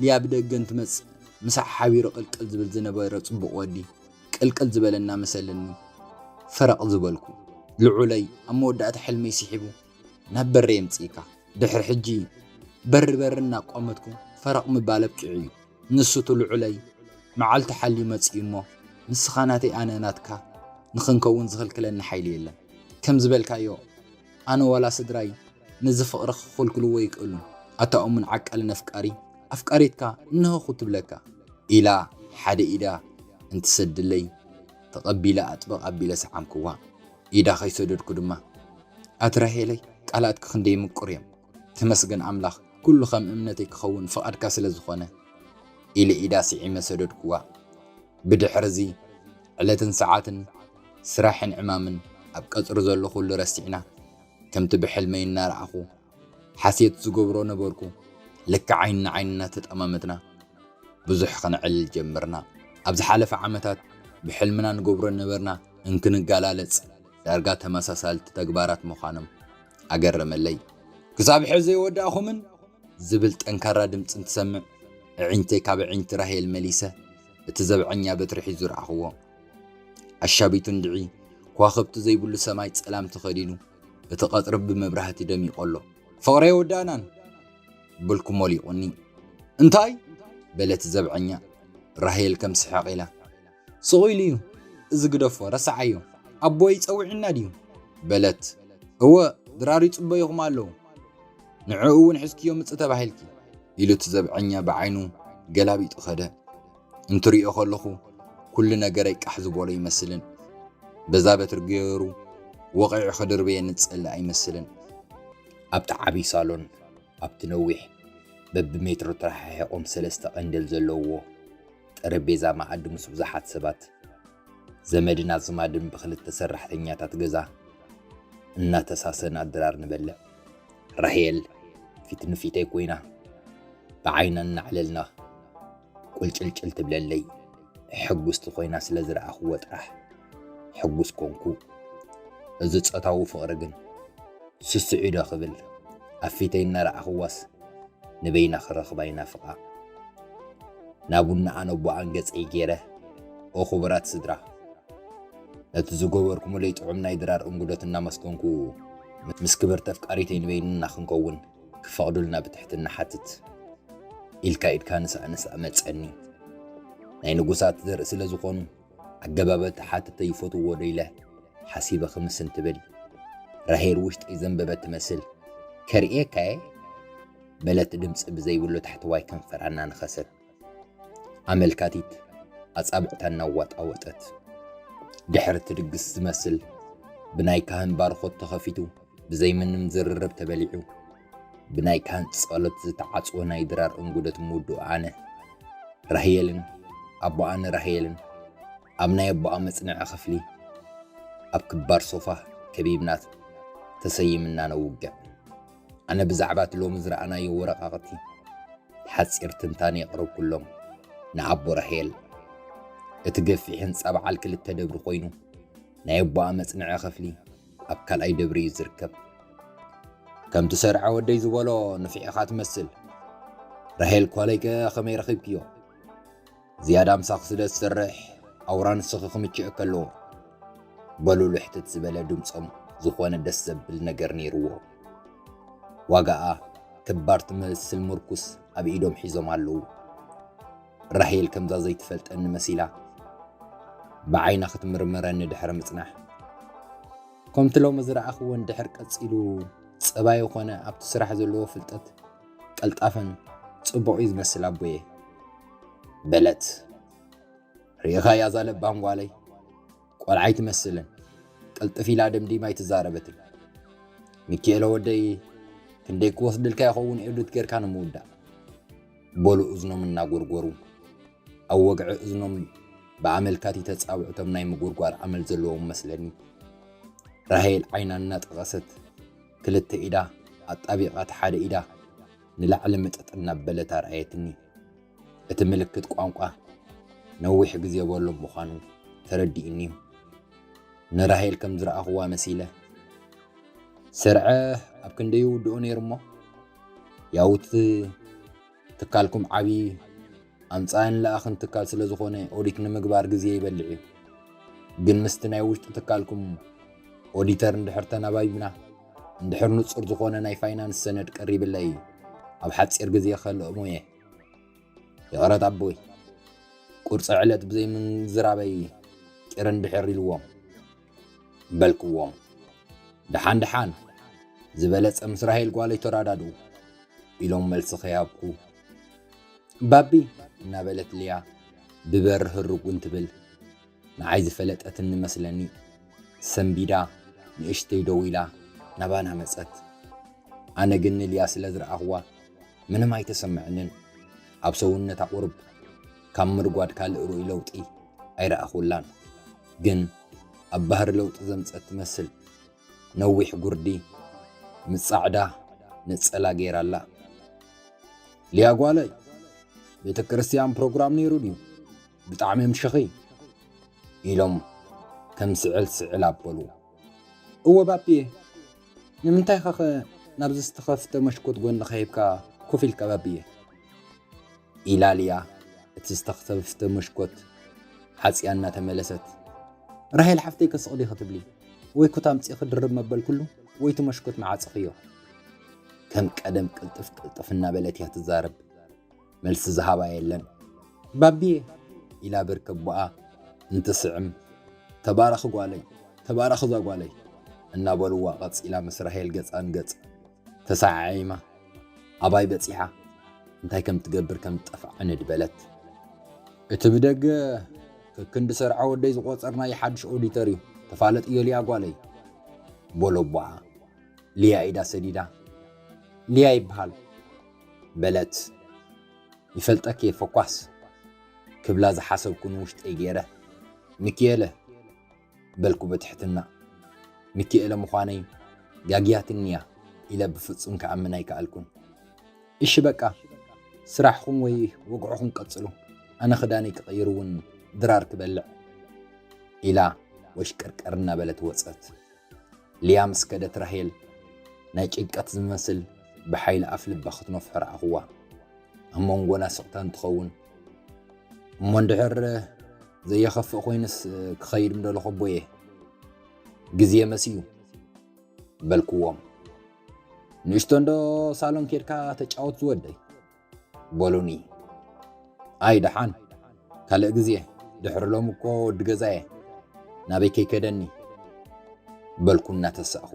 ልያ ብደገ እንትመጽእ ምሳሕ ሓቢሩ ቅልቅል ዝብል ዝነበረ ጽቡቕ ወዲ ቅልቅል ዝበለ እናመሰለኒ ፈረቕ ዝበልኩ። ልዑለይ ኣብ መወዳእታ ሕልመይ ስሒቡ ናብ በረይ የምጽእካ። ድሕሪ ሕጂ በሪ በሪ እናቋመትኩ ፈረቕ ምባል ኣብቂዑ እዩ። ንሱ እቲ ልዑለይ መዓልቲ ሓልዩ መጺኡ እሞ ንስኻ ናተይ ኣነ ናትካ ንኽንከውን ዝኽልክለኒ ሓይሊ የለን። ከም ዝበልካዮ ኣነ ዋላ ስድራይ ነዚ ፍቕሪ ክኽልክልዎ ይክእሉ። ኣታ እሙን ዓቃልን ኣፍቃሪ ኣፍቃሪትካ እንሆ ክትብለካ ኢላ ሓደ ኢዳ እንትሰድለይ ተቐቢለ ኣጥበቕ ኣቢለ ሰዓምክዋ። ኢዳ ከይሰደድኩ ድማ ኣቲ ራሄለይ ቃላትኪ ክንደይ ምቁር እዮም። ተመስገን ኣምላኽ ኩሉ ከም እምነተይ ክኸውን ፍቓድካ ስለ ዝኾነ ኢለ ኢዳ ስዒመ ሰደድክዋ። ብድሕርዚ ዕለትን ሰዓትን ስራሕን ዕማምን ኣብ ቀጽሪ ዘሎ ኩሉ ረሲዕና ከምቲ ብሕልመይ እናረኣኹ ሓሴት ዝገብሮ ነበርኩ። ልክዕ ዓይኒ ንዓይኒ እናተጠማመትና ብዙሕ ከነዕልል ጀመርና። ኣብ ዝሓለፈ ዓመታት ብሕልምና ንገብሮ ነበርና እንክንገላለጽ ዳርጋ ተመሳሳልቲ ተግባራት ምዃኖም ኣገረመለይ። ክሳብ ሕዚ ዘይወዳእኹምን ዝብል ጠንካራ ድምፂ እንትሰምዕ፣ ኣዒንተይ ካብ ኣዒንቲ ራሄል መሊሰ እቲ ዘብዐኛ በትሪ ሒዙ ረኣኽዎ። ኣሻቢቱ እንድዒ ከዋኽብቲ ዘይብሉ ሰማይ ጸላም ተኸዲኑ፣ እቲ ቐጽሪ ብመብራህቲ ደሚቑ ኣሎ። ፍቕረይ ኣይወዳእናን! ብልኩ ሞሊቑኒ። እንታይ? በለት ዘብዐኛ። ራሄል ከም ስሕቕ ኢላ፣ ስቕ ኢሉ እዩ። እዚ ግደፎ፣ ረስዓዮ። ኣቦይ ጸዊዑና ድዩ? በለት። እወ፣ ድራር ይጽበዩኹም ኣለዉ። ንዕኡ እውን ሒዝክዮ ምጽእ ተባሂልኪ፣ ኢሉ እቲ ዘብዐኛ ብዓይኑ ገላቢጡ ከደ። እንትሪኦ ከለኹ ኩሉ ነገረይ ቃሕ ዝበሎ ይመስልን በዛ በትሪ ገይሩ ወቒዑ ክድርብየኒ ዝጸልእ ኣይመስልን። ኣብቲ ዓብዪ ሳሎን ኣብቲ ነዊሕ በብሜትሮ ተረሓሒቖም ሰለስተ ቀንደል ዘለውዎ ጠረጴዛ መኣዲ ምስ ብዙሓት ሰባት ዘመድን ኣዝማድን ብኽልተ ሰራሕተኛታት ገዛ እናተሳሰና ድራር ንበልዕ። ራሄል ፊት ንፊተይ ኮይና ብዓይና እናዕለልና ቁልጭልጭል ትብለለይ። ሕጉስቲ ኮይና ስለ ዝረኣኽዎ ጥራሕ ሕጉስ ኮንኩ። እዚ ጾታዊ ፍቕሪ ግን ስስዒ ዶ ክብል ኣብ ፊተይ እናረኣኽዋስ ንበይና ክረኽባ ይናፍቓ። ናቡን ንኣን ኣቦኣን ገጸይ ገይረ፣ ኦ ክቡራት ስድራ፣ ነቲ ዝገበርኩምለይ ጥዑም ናይ ድራር እንጉዶት እናመስገንኩ፣ ምስ ክብርቲ ኣፍቃሪተይ ንበይንና ክንከውን ክፈቕዱልና ብትሕትና ሓትት፣ ኢልካ ኢድካ ንሳእ ንሳእ መጸኒ። ናይ ንጉሳት ዘርኢ ስለ ዝኾኑ፣ ኣገባብ ኣተሓትተ ይፈትውዎ ዶ ኢለ ሓሲበ ክምስ እንትብል፣ ራሄል ውሽጠይ ዘንበበት ትመስል፣ ከርእየካየ? በለት ድምጺ ብዘይብሉ ታሕተዋይ ከንፈራ እናነኸሰት። ኣመልካቲት ኣጻብዕታ እናዋጣወጠት። ድሕሪ እቲ ድግስ ዝመስል ብናይ ካህን ባርኾት ተኸፊቱ፣ ብዘይ ምንም ዝርርብ ተበሊዑ። ብናይ ካህን ጸሎት ዝተዓጽወ ናይ ድራር እንጉደት ምውድኡ ኣነ፣ ራሄልን ኣቦኣን ራሄልን ኣብ ናይ ኣቦኣ መጽንዒ ክፍሊ ኣብ ክባር ሶፋ ከቢብና ተሰይምና ነውግዕ። ኣነ ብዛዕባ እቲ ሎሚ ዝረኣናዮ ወረቓቕቲ ሓጺር ትንታነ የቕረብኩሎም ንኣቦ ራሄል። እቲ ገፊሕ ህንጻ በዓል ክልተ ደብሪ ኮይኑ፣ ናይ ኣቦኣ መጽንዒ ክፍሊ ኣብ ካልኣይ ደብሪ እዩ ዝርከብ። ከምቲ ሰርዐ ወደይ ዝበሎ ንፍዕ ኢኻ ትመስል። ራሄል ኳለይከ ከመይ ረኺብክዮ? ዝያዳ ምሳኺ ስለ ዝሰርሕ ኣውራ ንስኺ ክምችእኪ ኣለዎ። በሉሉ ሕትት ዝበለ ድምጾም ዝኾነ ደስ ዘብል ነገር ነይርዎ። ዋጋኣ ክባር ትመስል ምርኩስ ኣብ ኢዶም ሒዞም ኣለዉ። ራሄል ከምዛ ዘይትፈልጠኒ መሲላ ብዓይና ክትምርምረኒ ድሕሪ ምጽናሕ፣ ከምቲ ሎሚ ዝረኣኽዎ እንድሕር ቀጺሉ ጸባዩ ኾነ ኣብቲ ስራሕ ዘለዎ ፍልጠት ቀልጣፈን ጽቡቕ እዩ ዝመስል ኣቦየ፣ በለት። ርኢኻያ እዛ ለባም ጓለይ? ቆልዓ ኣይትመስልን። ቅልጥፍ ኢላ ደምዲማ ኣይትዛረበትን። ሚኪኤለ ወደይ ክንደይ ክወስድልካ ይኸውን ኤዱት ጌርካ ንምውዳእ፣ በሉ እዝኖም እናጎርጎሩ። ኣብ ወግዒ እዝኖም ብኣመልካቲ ተጻብዕቶም ናይ ምጉርጓር ኣመል ዘለዎም መስለኒ። ራሄል ዓይና እናጠቐሰት ክልተ ኢዳ ኣጣቢቓ፣ እቲ ሓደ ኢዳ ንላዕሊ ምጥጥ እናበለት ኣርኣየትኒ። እቲ ምልክት ቋንቋ ነዊሕ ግዜ በሎ ምዃኑ ተረዲእኒ። ንራሄል ከም ዝረኣኽዋ መሲለ፣ "ሰርዐ ኣብ ክንደይ ይውድኦ ነይሩ እሞ? ያውቲ ትካልኩም ዓቢ ኣምጻእን ለኣኽን ትካል ስለ ዝኾነ ኦዲት ንምግባር ግዜ ይበልዕ እዩ። ግን ምስቲ ናይ ውሽጢ ትካልኩም ኦዲተር እንድሕር ተናባቢብና፣ እንድሕር ንጹር ዝኾነ ናይ ፋይናንስ ሰነድ ቀሪብለይ፣ ኣብ ሓጺር ግዜ ከልእሞ እየ። ይቕረት ኣቦይ፣ ቁርጺ ዕለት ብዘይ ምዝራበይ ቂር እንድሕር ኢልዎም" በልክዎም። "ደሓን ደሓን፣ ዝበለጸ ምስ ራሄል ጓለይ ተራዳድኡ" ኢሎም መልሲ ከይሃብኩ፣ "ባቢ" እናበለት ሊያ ብበርህ ርጉ እንትብል፣ ንዓይ ዝፈለጠትኒ መስለኒ፣ ሰንቢዳ ንእሽተይ ደው ኢላ ናባና መጸት። ኣነ ግን ንልያ ስለ ዝረኣኽዋ ምንም ኣይተሰምዐንን። ኣብ ሰውነታ ቁሩብ ካብ ምርጓድ ካልእ ርኡይ ለውጢ ኣይረኣኹላን። ግን ኣብ ባህሪ ለውጢ ዘምጸት ትመስል። ነዊሕ ጉርዲ ምስ ጻዕዳ ነጸላ ገይራ ኣላ። "ሊያ ጓለይ፣ ቤተ ክርስቲያን ፕሮግራም ነይሩ ድዩ? ብጣዕሚ ኣምሽኺ" ኢሎም ከም ስዕል ስዕል ኣበሉ። "እወ ባብየ፣ ንምንታይ ኸኸ ናብዚ ዝተኸፍተ መሽኮት ጎንኻ ሂብካ ኮፍ ኢልካ ባብየ?" ኢላ ሊያ እቲ ዝተኸፍተ መሽኮት ሓጺያ እናተመለሰት፣ "ራሄል ሓፍተይ ከስቕ ዲኺ ትብሊ? ወይ ኩታ ኣምጺእኺ ድርብ መበልኩሉ ወይ እቲ መሽኮት መዓጽኽዮ?" ከም ቀደም ቅልጥፍ ቅልጥፍ እናበለት እያ ትዛረብ። መልሲ ዝሃባ የለን። "ባብየ" ኢላ ብርክ ኣቦኣ እንትስዕም፣ "ተባረኺ ጓለይ፣ ተባረኺ እዛ ጓለይ" እናበልዋ ቀጺላ ምስ ራሄል ገጻ ንገጽ ተሰዓዒማ፣ ኣባይ በጺሓ እንታይ ከም ትገብር ከም ዝጠፍኣ ንድበለት። "እቲ ብደገ ከክንዲ ሰርዓ ወደይ ዝቖጸርናዮ ሓድሽ ኦዲተር እዩ፣ ተፋለጥዮ ሊያ ጓለይ" በሎ ኣቦኣ። ሊያ ኢዳ ሰዲዳ፣ "ሊያ ይበሃል" በለት። "ይፈልጠኪ እየ ፈኳስ" ክብላ ዝሓሰብኩ ንውሽጠይ ገይረ፣ "ሚኪኤለ" በልኩ ብትሕትና። ሚኪኤለ ምዃነይ ጋግያትኒ እያ ኢለ ብፍጹም ክኣምን ኣይከኣልኩን። "እሺ በቃ፣ ስራሕኹም ወይ ወግዕኹም ቀጽሉ፣ ኣነ ክዳነይ ክቕይር እውን ድራር ክበልዕ" ኢላ ወሽቀርቀር እናበለት ወጸት። ሊያ ምስ ከደት ራሄል ናይ ጭንቀት ዝመስል ብሓይሊ ኣፍ ልባ ክትነፍሖ ረኣኽዋ። ኣብ መንጎና ስቕታ እንትኸውን፣ "እሞ እንድሕር ዘየኸፍእ ኮይኑስ ክኸይድ ምደለኹ ኣቦየ፣ ግዜ መሲዩ" በልክዎም። "ንእሽቶ እንዶ ሳሎን ኬድካ ተጫወት ዝወደይ" በሉኒ። "ኣይ ደሓን፣ ካልእ ግዜ፣ ድሕሪ ሎሚ እኮ ወዲ ገዛየ፣ ናበይ ከይከደኒ" በልኩ እናተሳእኹ።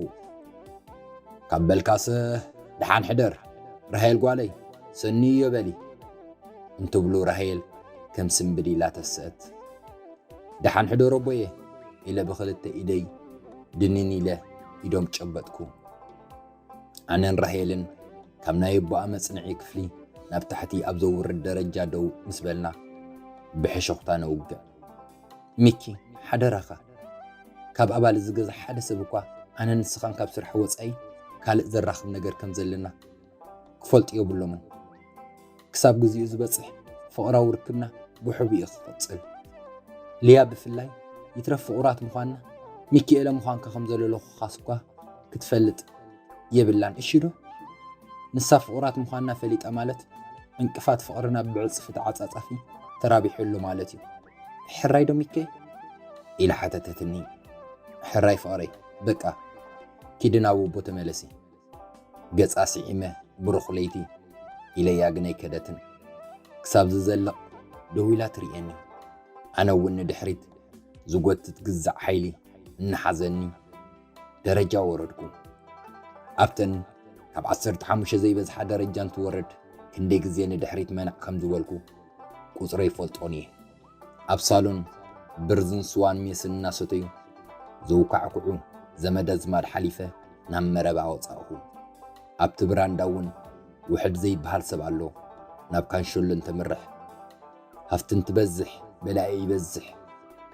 "ካብ በልካስ ደሓን ሕደር፣ ራሄል ጓለይ፣ ሰንይዮ በሊ" እንትብሉ ራሄል ከም ስምብድ ኢላ ተስአት። "ደሓን ሕደር ኣቦየ" ኢለ ብኽልተ ኢደይ ድንን ኢለ ኢዶም ጨበጥኩ። ኣነን ራሄልን ካብ ናይ ኣቦኣ መጽንዒ ክፍሊ ናብ ታሕቲ ኣብ ዘውርድ ደረጃ ደው ምስ በልና፣ ብሕሹኽታ ነውግዕ። "ሚኪ፣ ሓደራኻ፣ ካብ ኣባል እዚ ገዛ ሓደ ሰብ እኳ ኣነን ንስኻን ካብ ስራሕ ወጻኢ ካልእ ዘራኽብ ነገር ከም ዘለና ክፈልጡ የብሎምን። ክሳብ ግዜኡ ዝበጽሕ ፍቕራዊ ርክብና ብሕቡእ እዩ ክቕጽል። ሊያ ብፍላይ፣ ይትረፍ ፍቑራት ምዃንና፣ ሚኪኤለ ምዃንካ ከም ዘለለኹኻስ እኳ ክትፈልጥ የብላን፣ እሺ ዶ? ንሳ ፍቑራት ምዃንና ፈሊጣ ማለት፣ ዕንቅፋት ፍቕርና ብዕጽፊ ተዓጻጻፊ ተራቢሑ ኣሎ ማለት እዩ። ሕራይ ዶ ሚኬ?" ኢላ ሓተተትኒ። "ሕራይ ፍቕረይ፣ በቃ ኪዲ ናብ ኣቦ ተመለሲ። ገጻ ስዒመ ብሩኽ ለይቲ" ኢለያ፣ ግን ኣይከደትን። ክሳብ ዝዘልቕ ደው ኢላ ትርእየኒ። ኣነ እውን ንድሕሪት ዝጎትት ግዛዕ ሓይሊ እናሓዘኒ ደረጃ ወረድኩ። ኣብተን ካብ ዓሰርተ ሓሙሽተ ዘይበዝሓ ደረጃ እንትወርድ ክንደይ ግዜ ንድሕሪት መናዕ ከም ዝበልኩ ቁጽረይ ይፈልጦን እየ። ኣብ ሳሎን ብርዝን ስዋን ሜስን እናሰተዩ ዘውካዕኩዑ ዘመድ ኣዝማድ ሓሊፈ ናብ መረባ ወጻእኹ። ኣብቲ ብራንዳ እውን ውሕድ ዘይበሃል ሰብ ኣሎ፣ ናብ ካንሸሎ እንተምርሕ። ሃፍቲ እንትበዝሕ በላዒ ይበዝሕ፣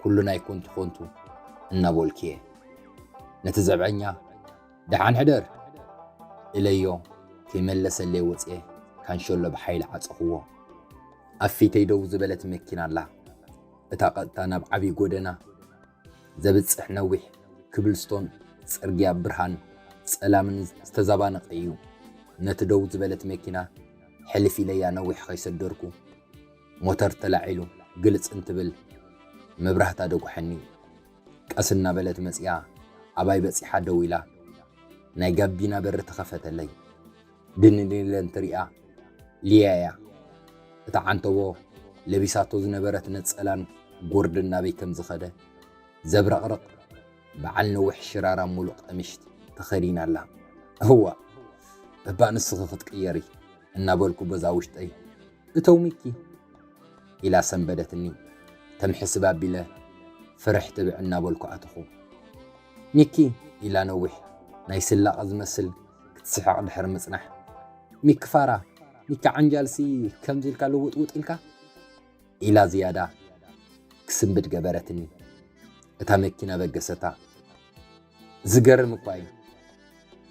ኩሉ ናይ ኮንቱ ኮንቱ እናበልኩ እየ ነቲ ዘብዐኛ "ደሓን ሕደር፣ ኢለዮ ከይመለሰለይ ወፅኤ ካንሸሎ ብሓይሊ ዓፀኽዎ። ኣብ ፊተይ ደው ዝበለት መኪና ኣላ። እታ ቀጥታ ናብ ዓብዪ ጎደና ዘብፅሕ ነዊሕ ክብልስቶን ፅርግያ ብርሃን ፀላምን ዝተዛባነቐ እዩ። ነቲ ደው ዝበለት መኪና ሕልፍ ኢለያ ነዊሕ ከይሰደርኩ ሞተር ተላዒሉ ግልፅ እንትብል መብራህታ ደጉሐኒ። ቀስ እናበለት መፂኣ ኣባይ በፂሓ ደው ኢላ ናይ ጋቢና በሪ ተኸፈተለይ። ድንን ኢለ እንትሪኣ ሊያ እያ። እታ ዓንተቦ ለቢሳቶ ዝነበረት ነፀላን ጉርድን ናበይ ከም ዝኸደ ዘብረቕርቕ በዓል ነዊሕ ሽራራ ሙሉእ ቀሚሽ ተኸዲና ኣላ። እዋ እባ ንስኺ ክትቅየሪ እናበልኩ በዛ ውሽጠይ እተው ሚኪ ኢላ ሰንበደትኒ። ከም ሕስብ ኣቢለ ፍርሕ ትብዕ እናበልኩ ኣተኹ። ሚኪ ኢላ ነዊሕ ናይ ስላቐ ዝመስል ክትስሕቕ ድሕሪ ምጽናሕ፣ ሚኪ ፋራ፣ ሚኪ ዓንጃልሲ ከምዚ ኢልካ ልውጥውጥ ኢልካ ኢላ ዝያዳ ክስንብድ ገበረትኒ። እታ መኪና በገሰታ። ዝገርም እኳ እዩ።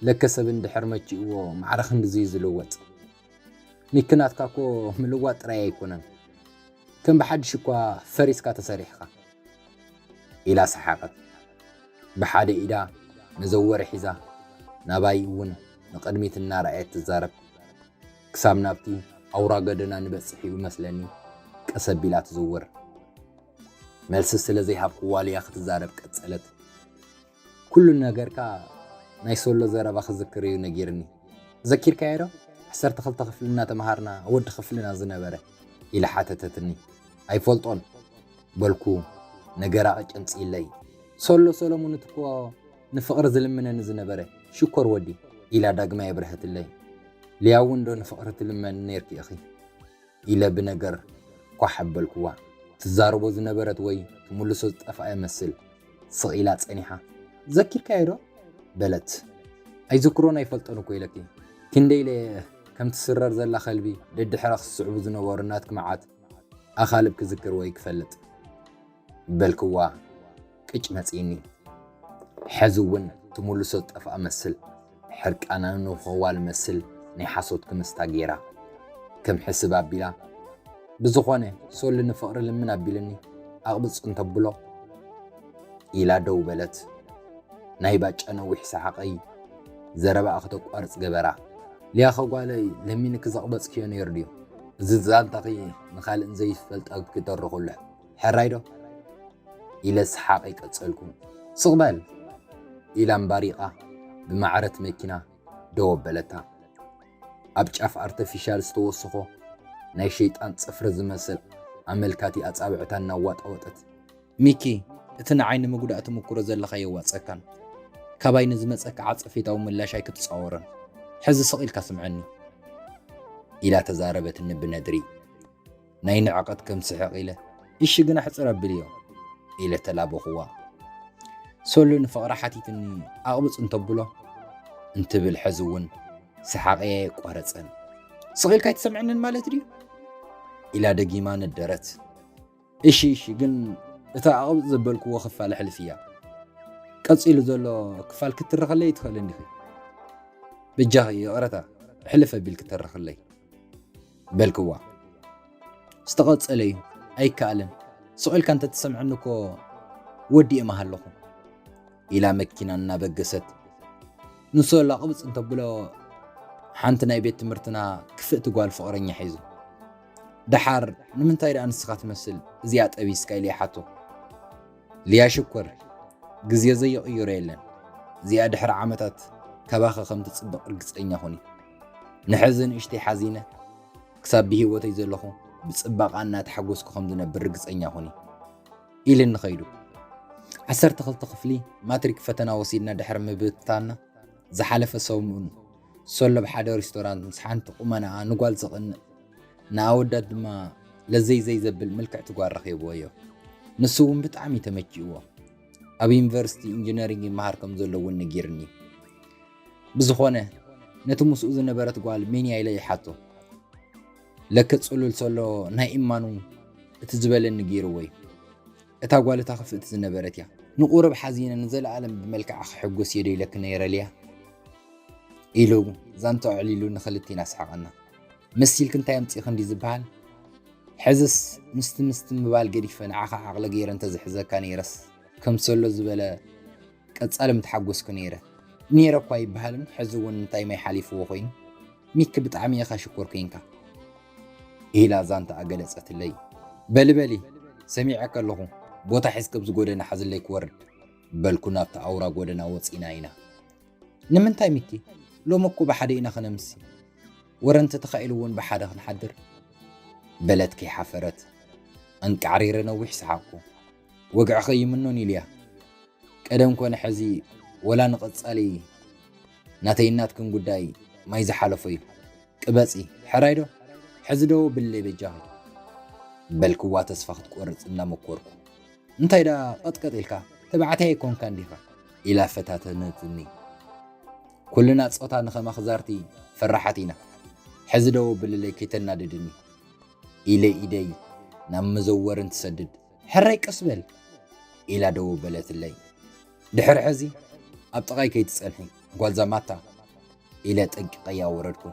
ለከ ሰብ እንድሕር መቺእዎ ማዕረ ክንድዚ እዩ ዝልወጥ። ሚኪ ናትካ እኮ ምልዋጥ ጥራይ ኣይኮነን፣ ከም ብሓድሽ እኳ ፈሪስካ ተሰሪሕኻ ኢላ ሰሓቐት። ብሓደ ኢዳ መዘወሪ ሒዛ ናባይ እውን ንቕድሚት እናረኣየት ትዛረብ። ክሳብ ናብቲ ኣውራ ጎደና ንበጽሕ እዩ መስለኒ ቀስ ኣቢላ ትዝውር። መልሲ ስለ ዘይሃብክዋ ሊያ ክትዛረብ ቀጸለት። ኩሉ ነገርካ ናይ ሶሎ ዘረባ ክዝክር እዩ ነጊርኒ። ዘኪርካዮ ዶ? ዓሰርተ ክልተ ክፍሊ እናተምሃርና ወዲ ክፍልና ዝነበረ ኢላ ሓተተትኒ። ኣይፈልጦን በልኩ ነገራ ቀጨምጺለይ። ሶሎ ሰለሙን እቲ እኮ ንፍቕሪ ዝልምነኒ ዝነበረ ሽኮር ወዲ ኢላ ዳግማይ ኣብረሀትለይ። ሊያ እውን ዶ ንፍቕሪ ትልመኒ ነይርኪ ኢኺ? ኢለ ብነገር ኳሕ ኣበልኩዋ። ትዛረቦ ዝነበረት ወይ ትምልሶ ዝጠፍኣ ይመስል ስቕ ኢላ ጸኒሓ። ዘኪርካዮ ዶ? በለት። ኣይዝክሮን ኣይፈልጦን እኮ ኢለኪ። ክንደይ ኢለ ከም ትስረር ዘላ ከልቢ ደድሕራ ክስዕቡ ዝነበሩ ናትኪ መዓት ኣኻልብ ክዝክር ወይ ክፈልጥ በልክዋ ቅጭ መጺእኒ። ሕዚ እውን ትምልሶ ዝጠፍኣ መስል ሕርቃና ንንውኽዋ ልመስል ናይ ሓሶት ክምስታ ገይራ ከም ሕስብ ኣቢላ፣ ብዝኾነ ሶሊ ንፍቕሪ ልምን ኣቢልኒ ኣቕብጽ እንተብሎ ኢላ ደው በለት። ናይ ባጫ ነዊሕ ሰሓቐይ ዘረባኣ ክተቋርጽ ገበራ። ሊያ ኸጓለይ ለሚንኪ ዘቕበጽክዮ ነይሩ ድዩ? እዚ ዛንታኺ ንኻልእን ዘይፈልጣ ክትተርኽሉ ሕራይ ዶ? ኢለ ሰሓቐይ ቀጸልኩ። ስቕ በል ኢላ ኣምባሪቓ ብማዕረት መኪና ደው ኣበለታ። ኣብ ጫፍ ኣርተፊሻል ዝተወሰኾ ናይ ሸይጣን ጽፍሪ ዝመስል ኣመልካቲ ኣጻብዕታ እናዋጣወጠት፣ ሚኪ፣ እቲ ንዓይ ንምጉዳእ ትምክሮ ዘለኻ የዋጸካን። ካባይ ንዝመጸካ ዓጸፌታዊ ምላሽ ኣይክትጻወሮን። ሕዚ ስቕ ኢልካ ስምዐኒ። ኢላ ተዛረበትኒ ብነድሪ። ናይ ንዕቐት ከም ስሕቕ ኢለ፣ እሺ ግን ኣሕጽር ኣብልዮ። ኢለ ተላበኹዋ። ሶሉ ንፍቕራ ሓቲትኒ ኣቕብጽ እንተብሎ እንትብል ሕዚ እውን ሰሓቐይ ኣየቋረጸን። ስቕ ኢልካ ኣይትሰምዐንን ማለት ድዩ? ኢላ ደጊማ ነደረት። እሺ እሺ ግን እታ ኣቕብጽ ዘበልክዎ ክፋል ኣሕልፍያ። ቀጺሉ ዘሎ ክፋል ክትርኸለይ ትኽእልን ዲኺ? በጃኺ ይቕረታ፣ ሕልፍ ኣቢልኪ ተርኽለይ። በልክዋ። ዝተቐጸለ እዩ፣ ኣይከኣልን። ስቕ ኢልካ እንተትሰምዐኒ እኮ ወዲኤ ምሃለኹ። ኢላ መኪና እናበገሰት ንሶሎ ቅብጽ እንተብሎ ሓንቲ ናይ ቤት ትምህርትና ክፍእቲ ጓል ፍቕረኛ ሒዙ። ደሓር ንምንታይ ደኣ ንስኻ ትመስል እዚኣ ጠቢስካ ኢለ ይሓቶ። ሊያ ሽኮር፣ ግዜ ዘይቕይሮ የለን። እዚኣ ድሕሪ ዓመታት ካባኸ ከም ትጽብቕ ርግጸኛ ኹኒ። ንሕዚ ንእሽተይ ሓዚነ ክሳብ ብህይወተይ ዘለኹ ብጽባቐኣ እናተሓጎስኩ ከም ዝነብር ርግጸኛ ኹኒ። ኢልኒ ኸይዱ። ዓሰርተ ክልተ ክፍሊ ማትሪክ ፈተና ወሲድና ድሕሪ ምብትታንና ዝሓለፈ ሰሙን ሶሎ ኣብ ሓደ ሬስቶራንት ምስ ሓንቲ ቁመናኣ ንጓል ዘቕንእ ንኣወዳት ድማ ለዘይዘይ ዘብል ምልክዕቲ ጓል ረኺብዎዮ። ንሱ እውን ብጣዕሚ ተመቺእዎ። ኣብ ዩኒቨርሲቲ ኢንጂነሪንግ ይመሃር ከም ዘሎ እውን ነጊርኒ። ብዝኾነ ነቲ ምስኡ ዝነበረት ጓል መን እያ ኢለ ይሓቶ። ለከ ጽሉል ሶሎ ናይ እማኑ እቲ ዝበለኒ ገይርዎ እዩ። እታ ጓል እታ ክፍእቲ ዝነበረት እያ። ንቑሩብ ሓዚነ ንዘለኣለም ብመልክዓ ክሕጎስ እየ ዶ ኢለኪ ነይረ ሊያ? ኢሉ ዛንትኡ ኣዕሊሉ ንኽልቲና ኣስሓቐና። መሲልኪ እንታይ ኣምጺእኺ እንዲ ዝበሃል፣ ሕዝስ ምስቲ ምስቲ ምባል ገዲፈ ንዓኻ ዓቕሊ ገይረ እንተዝሕዘካ ነይረስ ከምሰሎ ዝበለ ቀጻሊ ምተሓጎስኩ ነይረ። ነይረ እኳ ኣይበሃልን፣ ሕዚ እውን እንታይ ማይ ሓሊፍዎ ኮይኑ። ሚኪ ብጣዕሚ ኢኻ ሽኮር ኮይንካ። ኢላ ዛንታ ኣገለጸትለይ። በሊ በሊ፣ ሰሚዐ ከለኹ ቦታ ሒዝኪ ኣብዚ ጎደና ሓዝለይ ክወርድ በልኩ ናብቲ ኣውራ ጎደና ወጺና ኢና። ንምንታይ ሚኪ? ሎሚ እኮ ብሓደ ኢና ክነምሲ። ወረ እንተተኻኢሉ እውን ብሓደ ክንሓድር። በለት ከይሓፈረት። ኣንቃዕሪረ ነዊሕ ሰሓቕኩ። ወግዕኸ ይምኖን ኢልያ። ቀደም ኮነ ሕዚ ወላ ንቐጻሊ ናተይ ናትክን ጉዳይ ማይ ዝሓለፎ እዩ። ቅበጺ፣ ሕራይ ዶ? ሕዚ ደው ብለይ በጃኺ። በልክዋ ተስፋ ክትቆርጽ እናመኮርኩ። እንታይ ደኣ ቀጥቀጥ ኢልካ? ተባዕታይ ኣይኮንካን ዲኻ? ኢላ ፈታተነትኒ። ኩልና ጾታ ንኸማኺ ዛርቲ ፈራሓት ኢና። ሕዚ ደው ብልለይ ከይተናድድኒ። ኢለ ኢደይ ናብ መዘወርን ትሰድድ። ሕራይ ቀስ በል። ኢላ ደው በለትለይ። ድሕሪ ሕዚ ኣብ ጥቓይ ከይትጸንሒ ጓል ዛማታ። ኢለ ጠንቂቐያ ወረድኩ።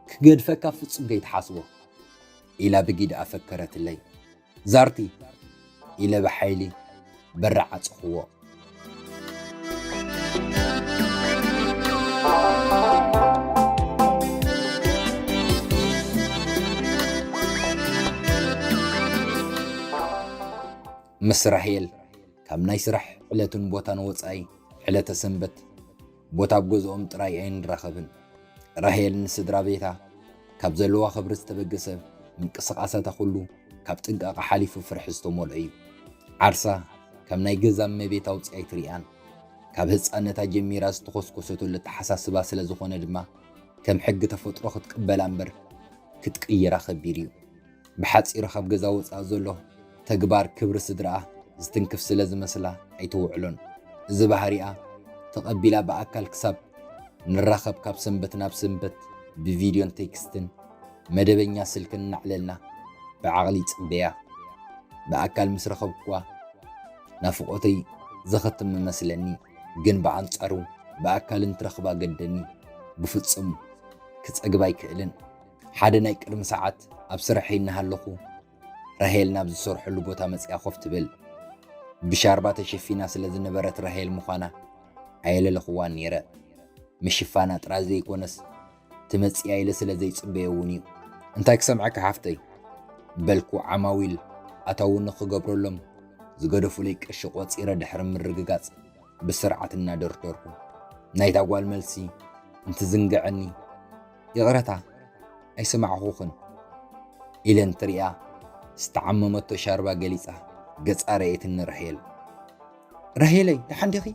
ክገድፈካ ፍጹም ከይትሓስቦ። ኢላ ብጊድ ኣፈከረትለይ። ዛርቲ። ኢለ ብሓይሊ በሪ ዓጽኽዎ። ምስ ራሄል ካብ ናይ ስራሕ ዕለትን ቦታን ወጻኢ ዕለተ ሰንበት ቦታ ኣብ ገዝኦም ጥራይ ኣይንራኸብን። ራሄል ንስድራ ቤታ ካብ ዘለዋ ክብሪ ዝተበገሰ ምንቅስቓሳታ ኩሉ ካብ ጥንቃቐ ሓሊፉ ፍርሒ ዝተመልኦ እዩ። ዓርሳ ከም ናይ ገዛ እመቤት ኣውጺኣ ኣይትሪኣን። ካብ ህጻነታ ጀሚራ ዝተኾስኮሰትሉ ኣተሓሳስባ ስለ ዝኾነ ድማ ከም ሕጊ ተፈጥሮ ክትቅበላ እምበር ክትቅይራ ከቢድ እዩ። ብሓጺሩ ካብ ገዛ ወጻኢ ዘሎ ተግባር ክብሪ ስድራኣ ዝትንክፍ ስለ ዝመስላ ኣይትውዕሎን። እዚ ባህሪኣ ተቐቢላ ብኣካል ክሳብ ንራኸብ ካብ ሰንበት ናብ ሰንበት ብቪድዮን ቴክስትን መደበኛ ስልክን እናዕለልና ብዓቕሊ ይጽበያ። ብኣካል ምስ ረኸብኩዋ ናፍቖተይ ዘኸትም እመስለኒ፣ ግን ብኣንጻሩ ብኣካል እንትረኽባ ገደኒ ብፍጹም ክጸግባ ኣይክእልን። ሓደ ናይ ቅድሚ ሰዓት ኣብ ስርሐይ እናሃለኹ ራሄል ናብ ዝሰርሐሉ ቦታ መጺኣ ኮፍ ትብል። ብሻርባ ተሸፊና ስለ ዝነበረት ራሄል ምዃና ኣየለለኽዋን ነይረ። ምሽፋና ጥራይ ዘይኮነስ ትመጽእ እያ ኢለ ስለ ዘይጽበዮ እውን እዩ። እንታይ ክሰምዓካ ሓፍተይ? በልኩ ዓማዊል ኣታዊ ንኽገብረሎም ዝገደፉለይ ቅርሺ ቆጺረ ድሕሪ ምርግጋጽ ብስርዓት እናደርደርኩ። ናይታ ጓል መልሲ እንትዝንግዐኒ፣ ይቕረታ ኣይሰማዕኹኽን ኢለ እንትሪኣ ዝተዓመመቶ ሻርባ ገሊጻ ገጻ ረኣየትኒ ራሄል። ራሄለይ ደሓን ዲኺ?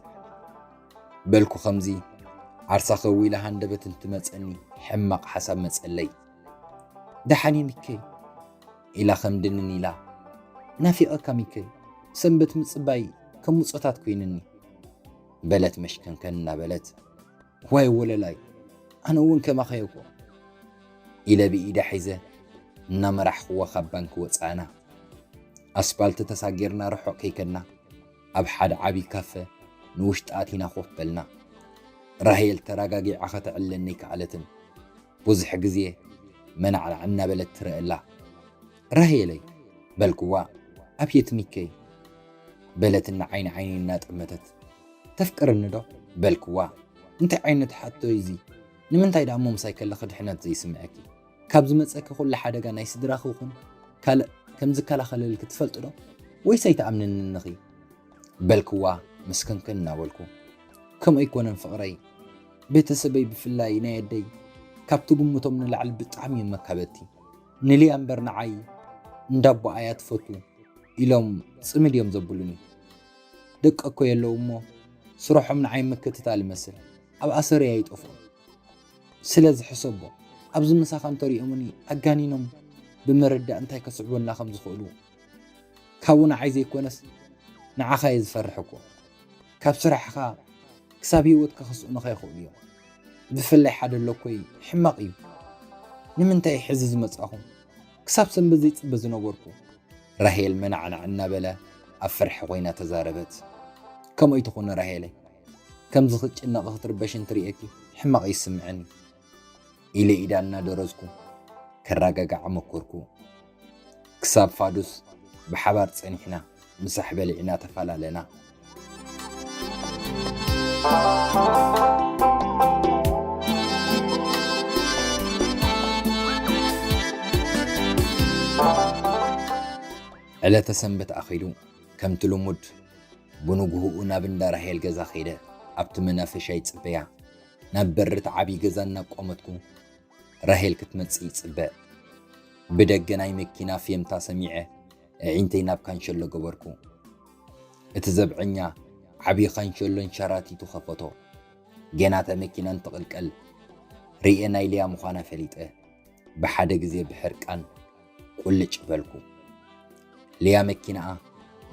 በልኩ ከምዚ ዓርሳ ከዊላ ሃንደበት እንትመጸኒ ሕማቕ ሓሳብ መጸለይ። ደሓን እየ ሚከይ ኢላ ከም ድንን ኢላ። ናፊቐካ ሚከይ፣ ሰንበት ምጽባይ ከም ምጾታት ኮይንኒ በለት መሽከንከን እናበለት። ዋይ ወለላይ፣ ኣነ እውን ከማኻ እየ እኮ ኢለ ብኢዳ ሒዘ እናመራሕኽዋ ካብ ባንኪ ወጻእና። ኣስፓልቲ ተሳጊርና ርሑቕ ከይከድና ኣብ ሓደ ዓቢ ካፈ ንውሽጢ ኣቲና ኮፍ በልና። ራሄል ተረጋጊዓ ከተዕልለኒ ኣይከኣለትን። ብዙሕ ግዜ መናዕናዕ እናበለት ትረአ ኣላ። ራሄለይ በልክዋ። ኣብየት ሚከይ በለትና ዓይኒ ዓይኒ እናጠመተት። ተፍቅርኒ ዶ በልክዋ። እንታይ ዓይነት ሕቶ እዩ እዚ? ንምንታይ ደኣ እሞ ምሳይ ከለኺ ድሕነት ዘይስምዐኪ? ካብ ዝመጸኪ ኩሉ ሓደጋ ናይ ስድራኺ ይኹን ካልእ ከም ዝከላኸለልኪ ትፈልጢ ዶ? ወይስ ኣይትኣምንንን ኢኺ? በልክዋ መስከንከን እናበልኩ። ከምኡ ኣይኮነን ፍቕረይ፣ ቤተሰበይ ብፍላይ ናይ ኣደይ ካብ ትግምቶም ንላዕሊ ብጣዕሚ እዮም መካበድቲ። ንልያ እምበር ንዓይ እንዳ ኣቦኣ እያ ትፈቱ ኢሎም ጽምድ እዮም ዘብሉኒ። ደቂ እኮ የለዉ እሞ ስርሖም ንዓይ ምክትታል ይመስል፣ ኣብ ኣሰረይ ኣይጠፍኡን። ስለዚ ሕሰቦ፣ ኣብዚ ምሳኻ እንተሪኦምኒ ኣጋኒኖም ብምርዳእ እንታይ ከስዕቡልና ከም ዝኽእሉ ካብኡ ንዓይ ዘይኮነስ ንዓኻ እየ ዝፈርሕ እኮ። ካብ ስራሕኻ ክሳብ ህይወትካ ከስእኑኻ ይኽእሉ እዮም። ብፍላይ ሓደ ለኮይ ሕማቕ እዩ። ንምንታይ ሕዚ ዝመጻኹም? ክሳብ ሰንበት ዘይጽበ ዝነበርኩ። ራሄል መናዕናዕ እናበለ ኣብ ፍርሒ ኮይና ተዛረበት። ከምኡ ኣይትኹኒ ራሄለይ። ከምዚ ክትጭነቒ ክትርበሽ እንትርእየኪ ሕማቕ ይስምዐኒ ኢለ ኢዳ እናደረዝኩ ከረጋግዓ መኮርኩ። ክሳብ ፋዱስ ብሓባር ጸኒሕና ምሳሕ በሊዕና ተፈላለና። ዕለተ ሰንበት ኣኺሉ ከምቲ ልሙድ ብንግሆኡ ናብ እንዳ ራሄል ገዛ ከይደ ኣብቲ መናፈሻ ይጽበያ። ናብ በሪ እቲ ዓብዪ ገዛ እናቋመትኩ ራሄል ክትመጽእ ይጽበ። ብደገ ናይ መኪና ፌምታ ሰሚዐ ኣዒንተይ ናብ ካንሸሎ ገበርኩ። እቲ ዘብዐኛ ዓብዪ ካንሸሎን ሸራቲቱ ከፈቶ። ገና እታ መኪና እንትቕልቀል ርእየ ናይ ሊያ ምዃና ፈሊጠ። ብሓደ ግዜ ብሕርቃን ቁልጭ በልኩ። ሊያ መኪናኣ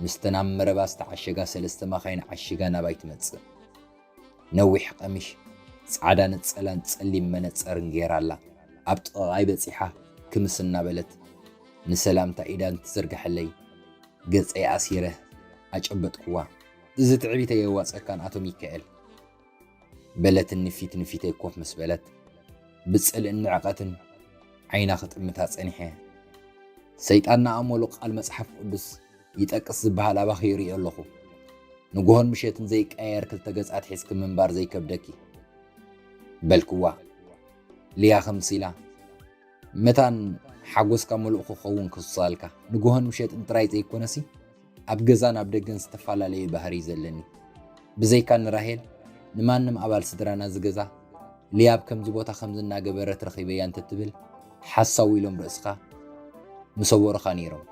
ምስተን ኣብ መረባ ዝተዓሸጋ ሰለስተ መኻይን ዓሺጋ ናባይ ትመጽእ። ነዊሕ ቀሚሽ፣ ጻዕዳ ነጸላን ጸሊም መነጸርን ገይራ ኣላ። ኣብ ጥቓይ በጺሓ ክምስ እናበለት ንሰላምታ ኢዳ እንትትዝርግሐለይ ገጸይ ኣሲረ ኣጨበጥኩዋ። እዚ ትዕቢት ኣየዋጸካን ኣቶ ሚካኤል። በለትኒ ፊት ንፊተይ ኮፍ ምስ በለት። ብጽልእን ንዕቐትን ዓይና ክጥምታ ጸኒሐ። ሰይጣን ንኣመሉ ቃል መጽሓፍ ቅዱስ ይጠቅስ ዝበሃል ኣባኺ ይርእዮ ኣለኹ። ንግሆን ምሸትን ዘይቀያየር ክልተ ገጻት ሒዝኪ ምንባር ዘይከብደኪ። በልክዋ። ሊያ ከምስ ኢላ መታን ሓጎስካ ምሉእ ክኸውን ክሳልካ ንግሆን ምሸጥን ጥራይ ዘይኮነሲ ኣብ ገዛን ኣብ ደገን ዝተፈላለየ ባህሪ እዩ ዘለኒ። ብዘይካ ንራሄል ንማንም ኣባል ስድራና ዝገዛ ሊያብ ከምዚ ቦታ ከምዚ እናገበረት ረኺበያ እንተትብል ሓሳዊ ኢሎም ርእስኻ ምሰወሩኻ ነይሮም።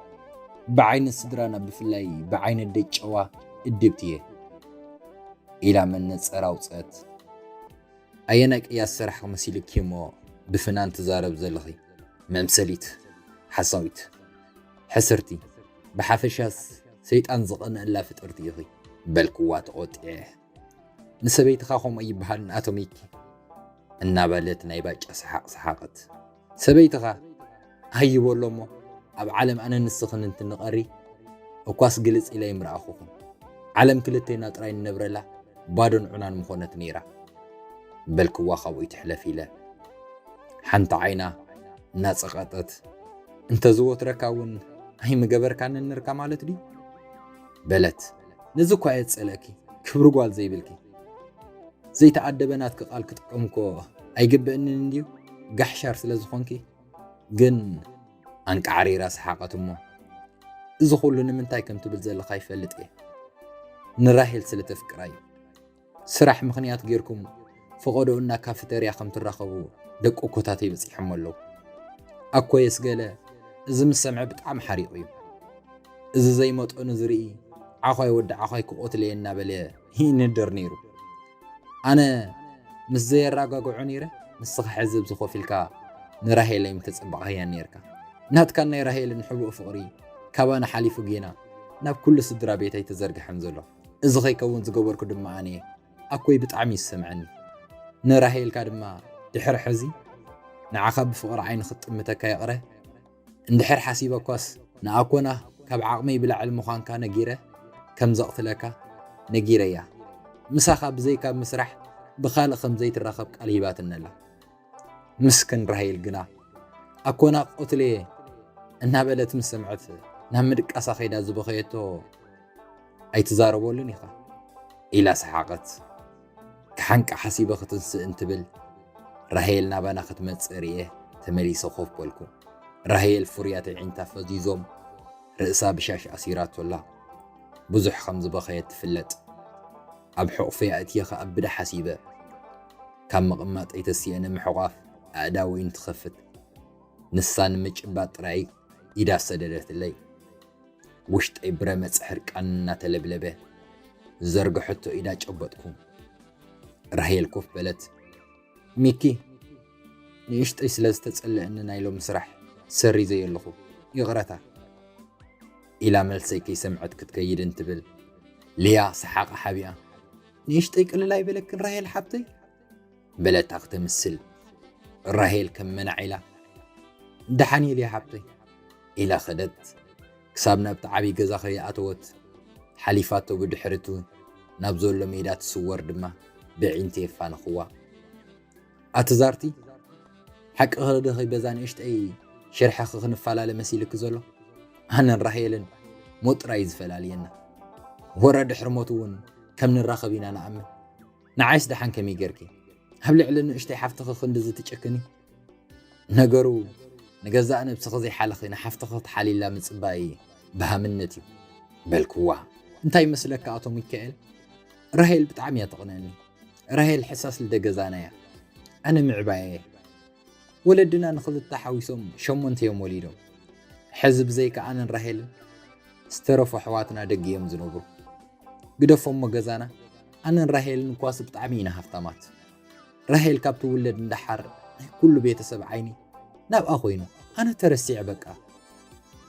ብዓይነት ስድራና ብፍላይ ብዓይነት ደጨዋ እድብቲ እየ ኢላ መነጸር ኣውፅአት። ኣየናይ ቅያስ ስራሕ መሲሉኪ እሞ ብፍናን ትዛረብ ዘለኺ? መምሰሊት፣ ሓሳዊት፣ ሕስርቲ፣ ብሓፈሻስ ሰይጣን ዝቐንአላ ፍጥርቲ ኢኺ በልክዋ ተቖጢዐ። ንሰበይትኻ ከምኡ ይበሃል ንኣቶ ሚኪ እናበለት ናይ ባጫ ሰሓቕ ሰሓቐት። ሰበይትኻ ሃይቦሎ እሞ ኣብ ዓለም ኣነ ንስኽን እንትንቐሪ እኳስ ግልጽ ኢለ ይምረኣኹኹን። ዓለም ክልቴና ጥራይ ንነብረላ ባዶን ዑናን ምኾነት ነይራ በልክዋ ካብኡ ይትሕለፍ ኢለ ሓንቲ ዓይና እናጸቐጠት እንተዝወትረካ እውን ኣይምገበርካንን ነርካ ማለት ድዩ? በለት። ነዚ እኳ እየ ዝጸልአኪ ክብሪ ጓል ዘይብልኪ። ዘይተኣደበ ናትኪ ቃል ክጥቀም እኮ ኣይግበእንን እንድዩ ጋሕሻር ስለ ዝኾንኪ። ግን ኣንቃዕሪራ ሰሓቐት እሞ እዚ ኩሉ ንምንታይ ከም ትብል ዘለኻ ይፈልጥ እየ። ንራሄል ስለ ተፍቅራ እዩ። ስራሕ ምኽንያት ጌርኩም ፈቐዶኡ እና ካፍተርያ ከም ትራኸቡ ደቂ ኮታተይ በጺሖም ኣለዉ። ኣኮየስ ገለ እዚ ምስ ሰምዐ ብጣዕሚ ሓሪቑ እዩ። እዚ ዘይመጠኑ ዝርኢ ዓዃይ ወዲ ዓዃይ ክቆትለየ እናበለ ይንደር ነይሩ። ኣነ ምስ ዘየረጋግዖ ነይረ ንስኻ ሕዚ ብዝኾፍ ኢልካ ንራሄለይ ምተጸበቕካያ ነይርካ። ናትካን ናይ ራሄልን ሕቡእ ፍቕሪ ካባና ሓሊፉ ጌና ናብ ኩሉ ስድራ ቤት ኣይተዘርግሐን ዘሎ። እዚ ከይከውን ዝገበርኩ ድማ ኣነ እየ። ኣኮይ ብጣዕሚ ይሰምዐኒ። ንራሄልካ ድማ ድሕሪ ሕዚ ንዓኻ ብፍቕሪ ዓይኒ ክትጥምተካ ይቕረ። እንድሕር ሓሲበ እኳስ ንኣኮና ካብ ዓቕመይ ብላዕሊ ምዃንካ ነጊረ ከም ዘቕትለካ ነጊረያ። ምሳኻ ብዘይካ ምስራሕ ብኻልእ ከም ዘይትራኸብ ቃል ሂባትኒ ኣላ። ምስክን ራሄል ግና ኣኮና ቆትለየ እናበለት ምስ ሰምዐት ናብ ምድቃሳ ከይዳ ዝበኸየቶ ኣይትዛረበሉን ኢኻ ኢላ ሰሓቐት። ክሓንቃ ሓሲበ ክትንስእ እንትብል ራሄል ናባና ክትመጽእ ርእየ ተመሊሰ ኮፍ በልኩ። ራሄል ፍሩያት ኣዒንታ ፈዚዞም ርእሳ ብሻሽ ኣሲራቶ ኣላ። ብዙሕ ከም ዝበኸየት ትፍለጥ። ኣብ ሕቑፈይ ኣእትየ ከኣብዳ ሓሲበ። ካብ ምቕማጠይ ተሲኤ ንምሕቋፍ ኣእዳወይ እንትኸፍት ንሳ ንምጭባጥ ጥራይ ኢዳ ሰደደትለይ። ውሽጠይ ብረመጽ ሕርቃን እናተለብለበ ዝዘርግሐቶ ኢዳ ጨበጥኩ። ራሄል ኮፍ በለት። ሚኪ፣ ንእሽጠይ ስለ ዝተጸለአኒ ናይ ሎሚ ስራሕ ሰሪዘዮ ኣለኹ። ይቕረታ። ኢላ መልሰይ ከይሰምዐት ክትከይድ እንትብል ሊያ ሰሓቓ ሓቢኣ ንእሽጠይ ቅልል ኣይበለክን ራሄል ሓብተይ? በለታ ክትምስል። ራሄል ከም መናዕ ኢላ ደሓን እየ ሊያ ሓብተይ ኢላ ከደት። ክሳብ ናብቲ ዓብዪ ገዛ ከይኣተወት ሓሊፋቶ ብድሕሪቱ ናብ ዘሎ ሜዳ ትስወር ድማ ብዒንቲ የፋንኽዋ። ኣቲ ዛርቲ፣ ሓቂ ኸለደኸይ በዛ ንእሽተይ ሽርሕኺ ክንፈላለ መሲልኪ ዘሎ? ኣነን ራሄልን ሞት ጥራይ እዩ ዝፈላልየና። ወረ ድሕሪ ሞት እውን ከም ንራኸብ ኢና ንኣምን። ንዓይስ ደሓን ከመይ ጌርኪ? ኣብ ልዕሊ ንእሽተይ ሓፍትኺ ክንድዚ ትጨክኒ? ነገሩ ንገዛእ ነብስኺ ዘይሓለኺ ንሓፍትኺ ክትሓልይላ ምጽባይ በሃምነት እዩ። በልክዋ፣ እንታይ ይመስለካ ኣቶ ሚካኤል? ራሄል ብጣዕሚ እያ ተቕንአኒ። ራሄል ሕሳስ ልደ ገዛና እያ። ኣነ ምዕባያ እየ። ወለድና ንኽልተ ሓዊሶም ሸሞንተ እዮም ወሊዶም። ሕዚ ብዘይካ ኣነን ራሄልን ዝተረፉ ኣሕዋትና ደገ እዮም ዝነብሩ። ግደፎሞ ገዛና፣ ኣነን ራሄልን እኳስ ብጣዕሚ ኢና ሃፍታማት። ራሄል ካብ ትውለድ እንዳሓር ናይ ኩሉ ቤተሰብ ዓይኒ ናብኣ ኮይኑ፣ ኣነ ተረሲዐ በቃ።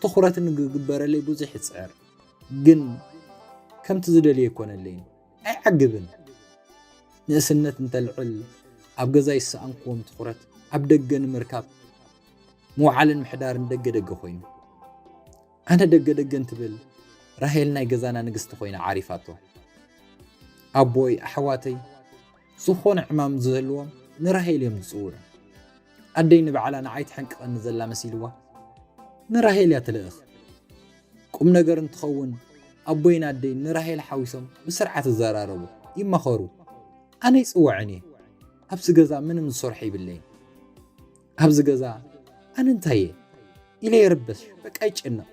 ትኹረት ንግግበረለይ ብዙሕ ይጽዕር፣ ግን ከምቲ ዝደልዮ ኣይኮነለይን። ኣይዓግብን። ንእስነት እንተልዕል ኣብ ገዛ ይሰኣንክዎም ትኹረት ኣብ ደገ ንምርካብ ምውዓልን ምሕዳርን ደገ ደገ ኮይኑ። ኣነ ደገ ደገ እንትብል ራሄል ናይ ገዛና ንግስቲ ኮይና ዓሪፋቶ። ኣቦይ፣ ኣሕዋተይ፣ ዝኾነ ዕማም ዝህልዎም ንራሄል እዮም ዝጽውዑ። ኣደይ ንባዕላ ንዓይ ትሕንቅቐኒ ዘላ መሲልዋ ንራሄል እያ ትልእኽ። ቁም ነገር እንትኸውን ኣቦይን ኣደይን ንራሄል ሓዊሶም ብስርዓት ይዘራረቡ፣ ይማኸሩ። ኣነ ይጽውዐን እየ። ኣብዚ ገዛ ምንም ዝሰርሖ ይብለይን። ኣብዚ ገዛ ኣነ እንታይ እየ ኢለ ይርበሽ፣ በቃ ይጨነቕ።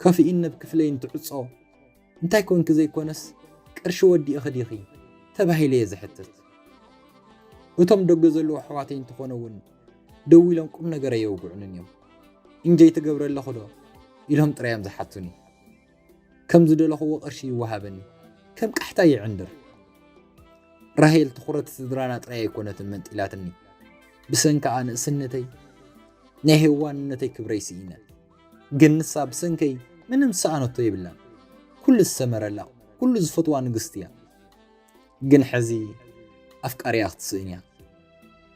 ከፍኢን ነብ ክፍለይን ትዕጾ እንታይ ኮንኪ ዘይኮነስ ቅርሺ ወዲእኺ ዲኺ ተባሂለ እየ ዝሕተት። እቶም ደገ ዘለዉ ኣሕዋተይ እንተኾነ እውን ደዊሎም ቁም ነገር ኣየውግዑንን እዮም። እንጀይ ትገብረ ኣለኹ ዶ ኢሎም ጥራይ እዮም ዝሓቱኒ። ከም ዝደለኽዎ ቅርሺ ይወሃበኒ፣ ከም ቃሕታ ይዕንድር። ራሄል ትኹረት ስድራና ጥራይ ኣይኮነትን መንጢላትኒ። ብሰንካኣ ንእስነተይ ናይ ሄዋንነተይ ክብረይ ስኢነ። ግን ንሳ ብሰንከይ ምንም ዝሰኣነቶ የብላን። ኩሉ ዝሰመረላ፣ ኩሉ ዝፈትዋ ንግስቲ እያ። ግን ሕዚ ኣፍቃሪኣ ክትስእን እያ።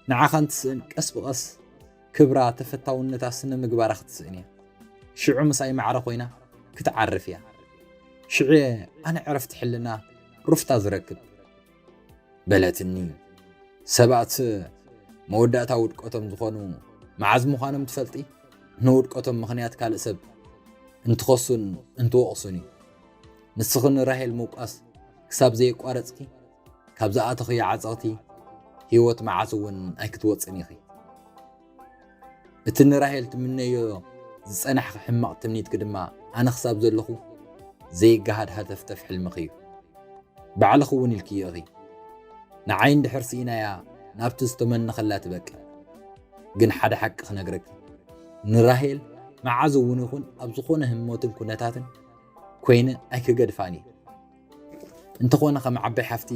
ንዓኻ እንትስእን ቀስ ብቐስ ክብራ፣ ተፈታውነታ፣ ስነ ምግባራ ክትስእን እያ። ሽዑ ምሳይ ማዕረ ኮይና ክትዓርፍ እያ። ሽዑ ኣነ ዕረፍቲ ሕልና ሩፍታ ዝረክብ። በለትኒ። ሰባት መወዳእታ ውድቀቶም ዝኾኑ መዓዝ ምዃኖም ትፈልጢ? ንውድቀቶም ምኽንያት ካልእ ሰብ እንትኸሱን እንትወቕሱን እዩ። ንስኺ ንራሄል ምውቃስ ክሳብ ዘየቋረጽኪ፣ ካብ ዝኣተኽዮ ዓጸቕቲ ህይወት መዓስ እውን ኣይክትወጽን ኢኺ። እቲ ንራሄል ትምነዮ ዝጸናሕኺ ሕማቕ ትምኒትኪ ድማ ኣነ ክሳብ ዘለኹ ዘይገሃድ ሃተፍተፍ ሕልምኺ እዩ። ባዕልኺ እውን ኢልክዮ ኢኺ። ንዓይ እንድሕር ስኢናያ ናብቲ ዝተመነኸላ ትበቅዕ። ግን ሓደ ሓቂ ክነግረኪ፣ ንራሄል መዓዝ እውን ይኹን ኣብ ዝኾነ ህሞትን ኩነታትን ኮይነ ኣይክገድፋን እየ። እንተኾነ ከም ዓባይ ሓፍቲ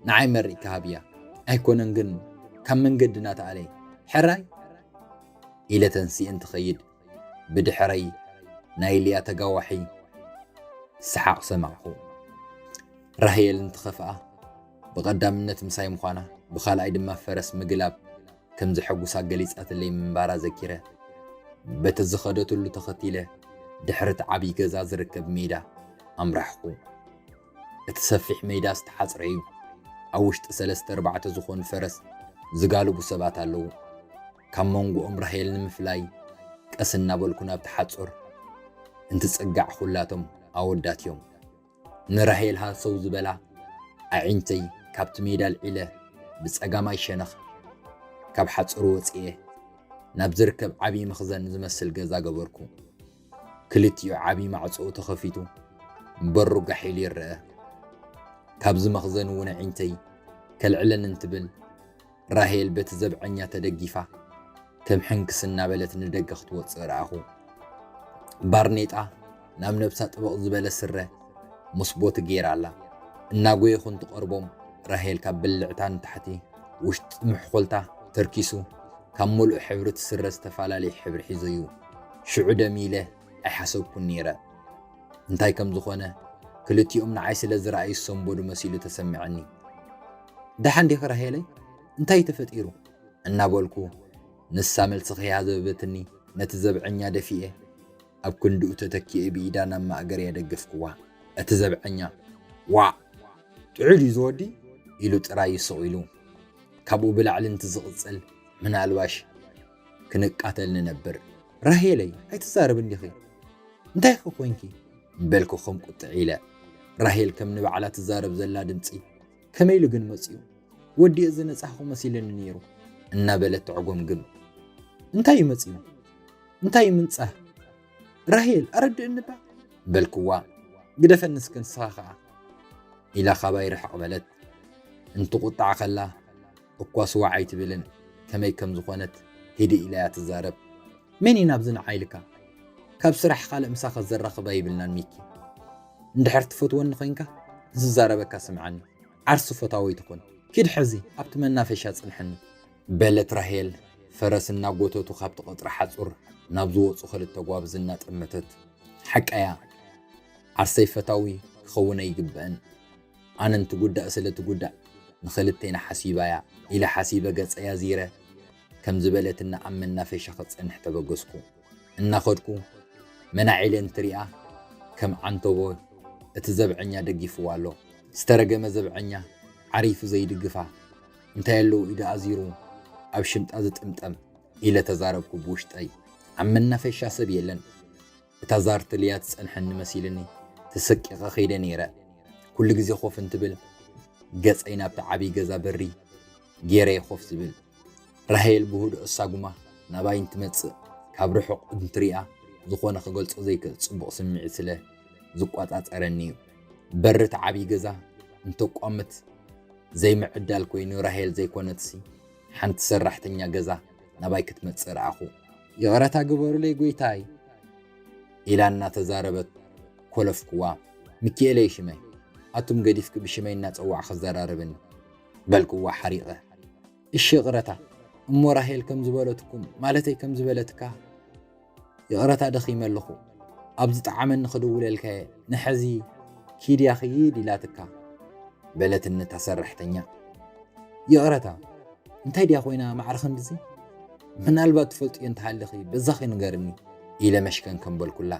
ንዓይ መሪቕኪ ሃብያ። ኣይኮነን ግን ካብ መንገድና ትኣለይ። ሕራይ ኢለ ተንሲኤ እንትኸይድ ብድሕረይ ናይ ሊያ ተጋዋሒ ሰሓቕ ሰማዕኹ። ራሄል እንትኸፍኣ ብቐዳምነት ምሳይ ምዃና፣ ብኻልኣይ ድማ ፈረስ ምግላብ ከም ዘሐጉሳ ገሊጻትለይ ምንባራ ዘኪረ፣ በቲ ዝኸደትሉ ተኸቲለ ድሕሪ እቲ ዓብዪ ገዛ ዝርከብ ሜዳ ኣምራሕኹ። እቲ ሰፊሕ ሜዳ ዝተሓጽረ እዩ። ኣብ ውሽጢ ሰለስተ ኣርባዕተ ዝኾኑ ፈረስ ዝጋልቡ ሰባት ኣለዉ። ካብ መንጎኦም ራሄል ንምፍላይ ቀስ እናበልኩ ናብቲ ሓጹር እንትጽጋዕ ኩላቶም ኣወዳት እዮም። ንራሄል ሃሰው ዝበላ ኣዒንተይ ካብቲ ሜዳ ኣልዒለ ብጸጋማይ ሸነኽ ካብ ሓጹር ወጺኤ ናብ ዝርከብ ዓብዪ መኽዘን ዝመስል ገዛ ገበርኩ። ክልቲኡ ዓብዪ ማዕጾኡ ተኸፊቱ በሩ ጋሕ ኢሉ ይረአ። ካብዚ መኽዘን እውን ኣዒንተይ ከልዕለን እንትብል ራሄል በቲ ዘብዐኛ ተደጊፋ ከም ሕንክስ እናበለት ንደገ ክትወጽእ ረኣኹ። ባርኔጣ ናብ ነብሳ ጥብቕ ዝበለ ስረ ምስ ቦቲ ገይራ ኣላ። እናጎየኹ እንትቐርቦም ራሄል ካብ ብልዕታ ንታሕቲ ውሽጢ ምሕኾልታ ተርኪሱ ካብ ምሉእ ሕብሪ እቲ ስረ ዝተፈላለየ ሕብሪ ሒዙ እዩ። ሽዑ ደም ኢለ ኣይሓሰብኩን ነይረ። እንታይ ከም ዝኾነ ክልቲኦም ንዓይ ስለ ዝረኣዩ ዝሰንበዱ መሲሉ ተሰምዐኒ። ደሓን ዲኺ ራሄለይ? እንታይ እዩ ተፈጢሩ? እናበልኩ ንሳ መልሲ ከይሃበትኒ ነቲ ዘብዐኛ ደፊኤ ኣብ ክንድኡ ተተኪኤ ብኢዳ ናብ ማእገር የደገፍክዋ። እቲ ዘብዐኛ ዋእ! ጥዑይ ድዩ ዝወዲ? ኢሉ ጥራይ ይስቕ ኢሉ ካብኡ ብላዕሊ እንትዝቕጽል ምናልባሽ ክንቃተል ንነብር። ራሄለይ ኣይትዛረብ እንዲኺ? እንታይ ኸ ኮንኪ? በልኩ ከም ቁጥዕ ኢለ። ራሄል ከም ንባዕላ ትዛረብ ዘላ ድምፂ ከመይ ኢሉ ግን መፂኡ? ወዲኤ ዝነፃኹ መሲልኒ ነይሩ እናበለት ትዕጎምግም። እንታይ እዩ መፂኡ? እንታይ እዩ ምንፃህ? ራሄል ኣረድእኒ እባ በልክዋ። ግደፈኒ እስከ ንስኻ ኸዓ ኢላ ካባይ ርሕቕ በለት። እንትቑጣዕ ከላ እኳ ስዋዕ ኣይትብልን፣ ከመይ ከም ዝኾነት ህድእ ኢላ እያ ትዛረብ። መን እዩ ናብዚ ንዓ ኢልካ? ካብ ስራሕ ካልእ ምሳኻ ዘራኽብ ኣይብልናን ሚኪ። እንድሕር ትፈትወኒ ኮይንካ ዝዛረበካ ስምዓኒ። ዓርሱ ፈታወይ ትኹን። ኪድ ሕዚ ኣብቲ መናፈሻ ጽንሐኒ። በለት ራሄል ፈረስ እናጎተቱ ካብቲ ቀጽሪ ሓጹር ናብ ዝወጹ ክልተ ጓብዝ እናጠመተት። ሓቃያ ዓርሰይ ፈታዊ ክኸውን ኣይግበእን። ኣነ እንትጉዳእ ስለ ትጉዳእ ንኽልቴና ሓሲባያ ኢለ ሓሲበ ገጸይ ኣዚረ ከም ዝበለትና ኣብ መናፈሻ ክጸንሕ ተበገስኩ። እናኸድኩ መናዕ ኢለ እንትሪኣ ከም ዓንተቦ እቲ ዘብዐኛ ደጊፍዋ ኣሎ። ዝተረገመ ዘብዐኛ ዓሪፉ ዘይድግፋ እንታይ ኣለዉ ኢዱ ኣዚሩ ኣብ ሽምጣ ዝጥምጠም ኢለ ተዛረብኩ ብውሽጠይ። ኣብ መናፈሻ ሰብ የለን። እታ ዛር ትልያ ትጸንሐኒ መሲልኒ ተሰቂቐ ከይደ ነይረ። ኩሉ ግዜ ኮፍ እንትብል ገጸይ ናብቲ ዓብዪ ገዛ በሪ ገይረ እየ ኮፍ ዝብል። ራሄል ብህዱእ ኣሳጉማ ናባይ እንትመጽእ ካብ ርሑቕ እንትሪኣ ዝኾነ ክገልጾ ዘይክእል ጽቡቕ ስምዒት ስለ ዝቆጻጸረኒ እዩ። በሪ እቲ ዓብዪ ገዛ እንተቋምት ዘይምዕዳል ኮይኑ ራሄል ዘይኮነትሲ ሓንቲ ሰራሕተኛ ገዛ ናባይ ክትመጽእ ረኣኹ። ይቕረታ ግበሩለይ ጎይታይ ኢላ እናተዛረበት ኮለፍኩዋ። ሚኪኤለ እዩ ሽመይ፣ ኣቱም ገዲፍኪ ብሽመይ እናጸዋዕኺ ዘራርብኒ በልክዋ ሓሪቐ። እሺ ይቕረታ እሞ ራሄል ከም ዝበለትኩም ማለተይ ከም ዝበለትካ ይቕረታ ደኺመ ኣለኹ። ኣብ ዝጠዓመኒ ክድውለልካ እየ፣ ንሐዚ ኪድያ ኽይድ ኢላትካ በለትኒ እታ ሰራሕተኛ። ይቕረታ እንታይ ድያ ኮይና ማዕረ ክንድዚ? ምናልባት ትፈልጥዮ እንተሃለኺ በዛኺ ንገርኒ ኢለ መሽከንከን በልኩላ።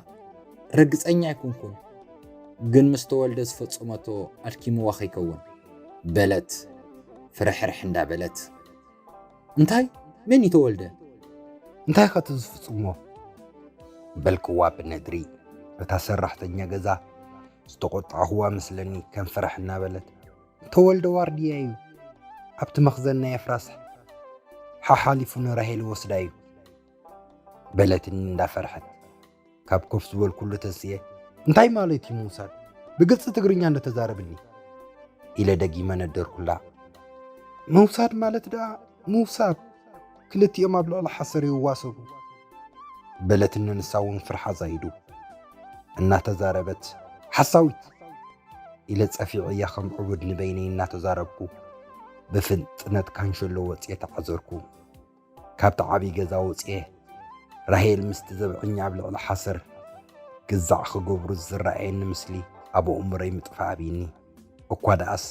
ርግጸኛ ኣይኮንኩን ግን ምስ ተወልደ ዝፈጸመቶ ኣድኪምዋ ከይከውን በለት ፍርሕርሕ እንዳበለት። እንታይ? መን እዩ ተወልደ? እንታይ ኸ እቲ ዝፍጽሞ? በልክዋ ብነድሪ። እታ ሰራሕተኛ ገዛ ዝተቖጣዕኹዋ መስለኒ ከም ፍርሕ እናበለት፣ ተወልደ ዋርድያ እዩ፣ ኣብቲ መኽዘን ናይ ኣፍራስ ሓሓሊፉ ንራሄል ወስዳ እዩ በለትኒ እንዳፈርሐት። ካብ ኮፍ ዝበልኩሉ ተንስኤ፣ እንታይ ማለት እዩ ምውሳድ? ብግልፂ ትግርኛ እንደተዛረብኒ ኢለ ደጊመ ነደርኩላ። ምውሳድ ማለት ደኣ ምውሳብ፣ ክልቲኦም ኣብ ልዕሊ ሓሰር ይዋሰቡ በለትኒ። ንሳ እውን ፍርሓ ዛይዱ እናተዛረበት፣ ሓሳዊት ኢለ ጸፊዐያ ከም ዕቡድ ንበይነይ እናተዛረብኩ ብፍጥነት ካንሸሎ ወጽየ ተዓዘርኩ። ካብቲ ዓብዪ ገዛ ወጽየ ራሄል ምስቲ ዘብዐኛ ኣብ ልዕሊ ሓሰር ግዛዕ ክገብሩ ዝረኣየኒ ምስሊ ኣብ ኣእምሮይ ምጥፋእ ኣብይኒ። እኳ ደኣስ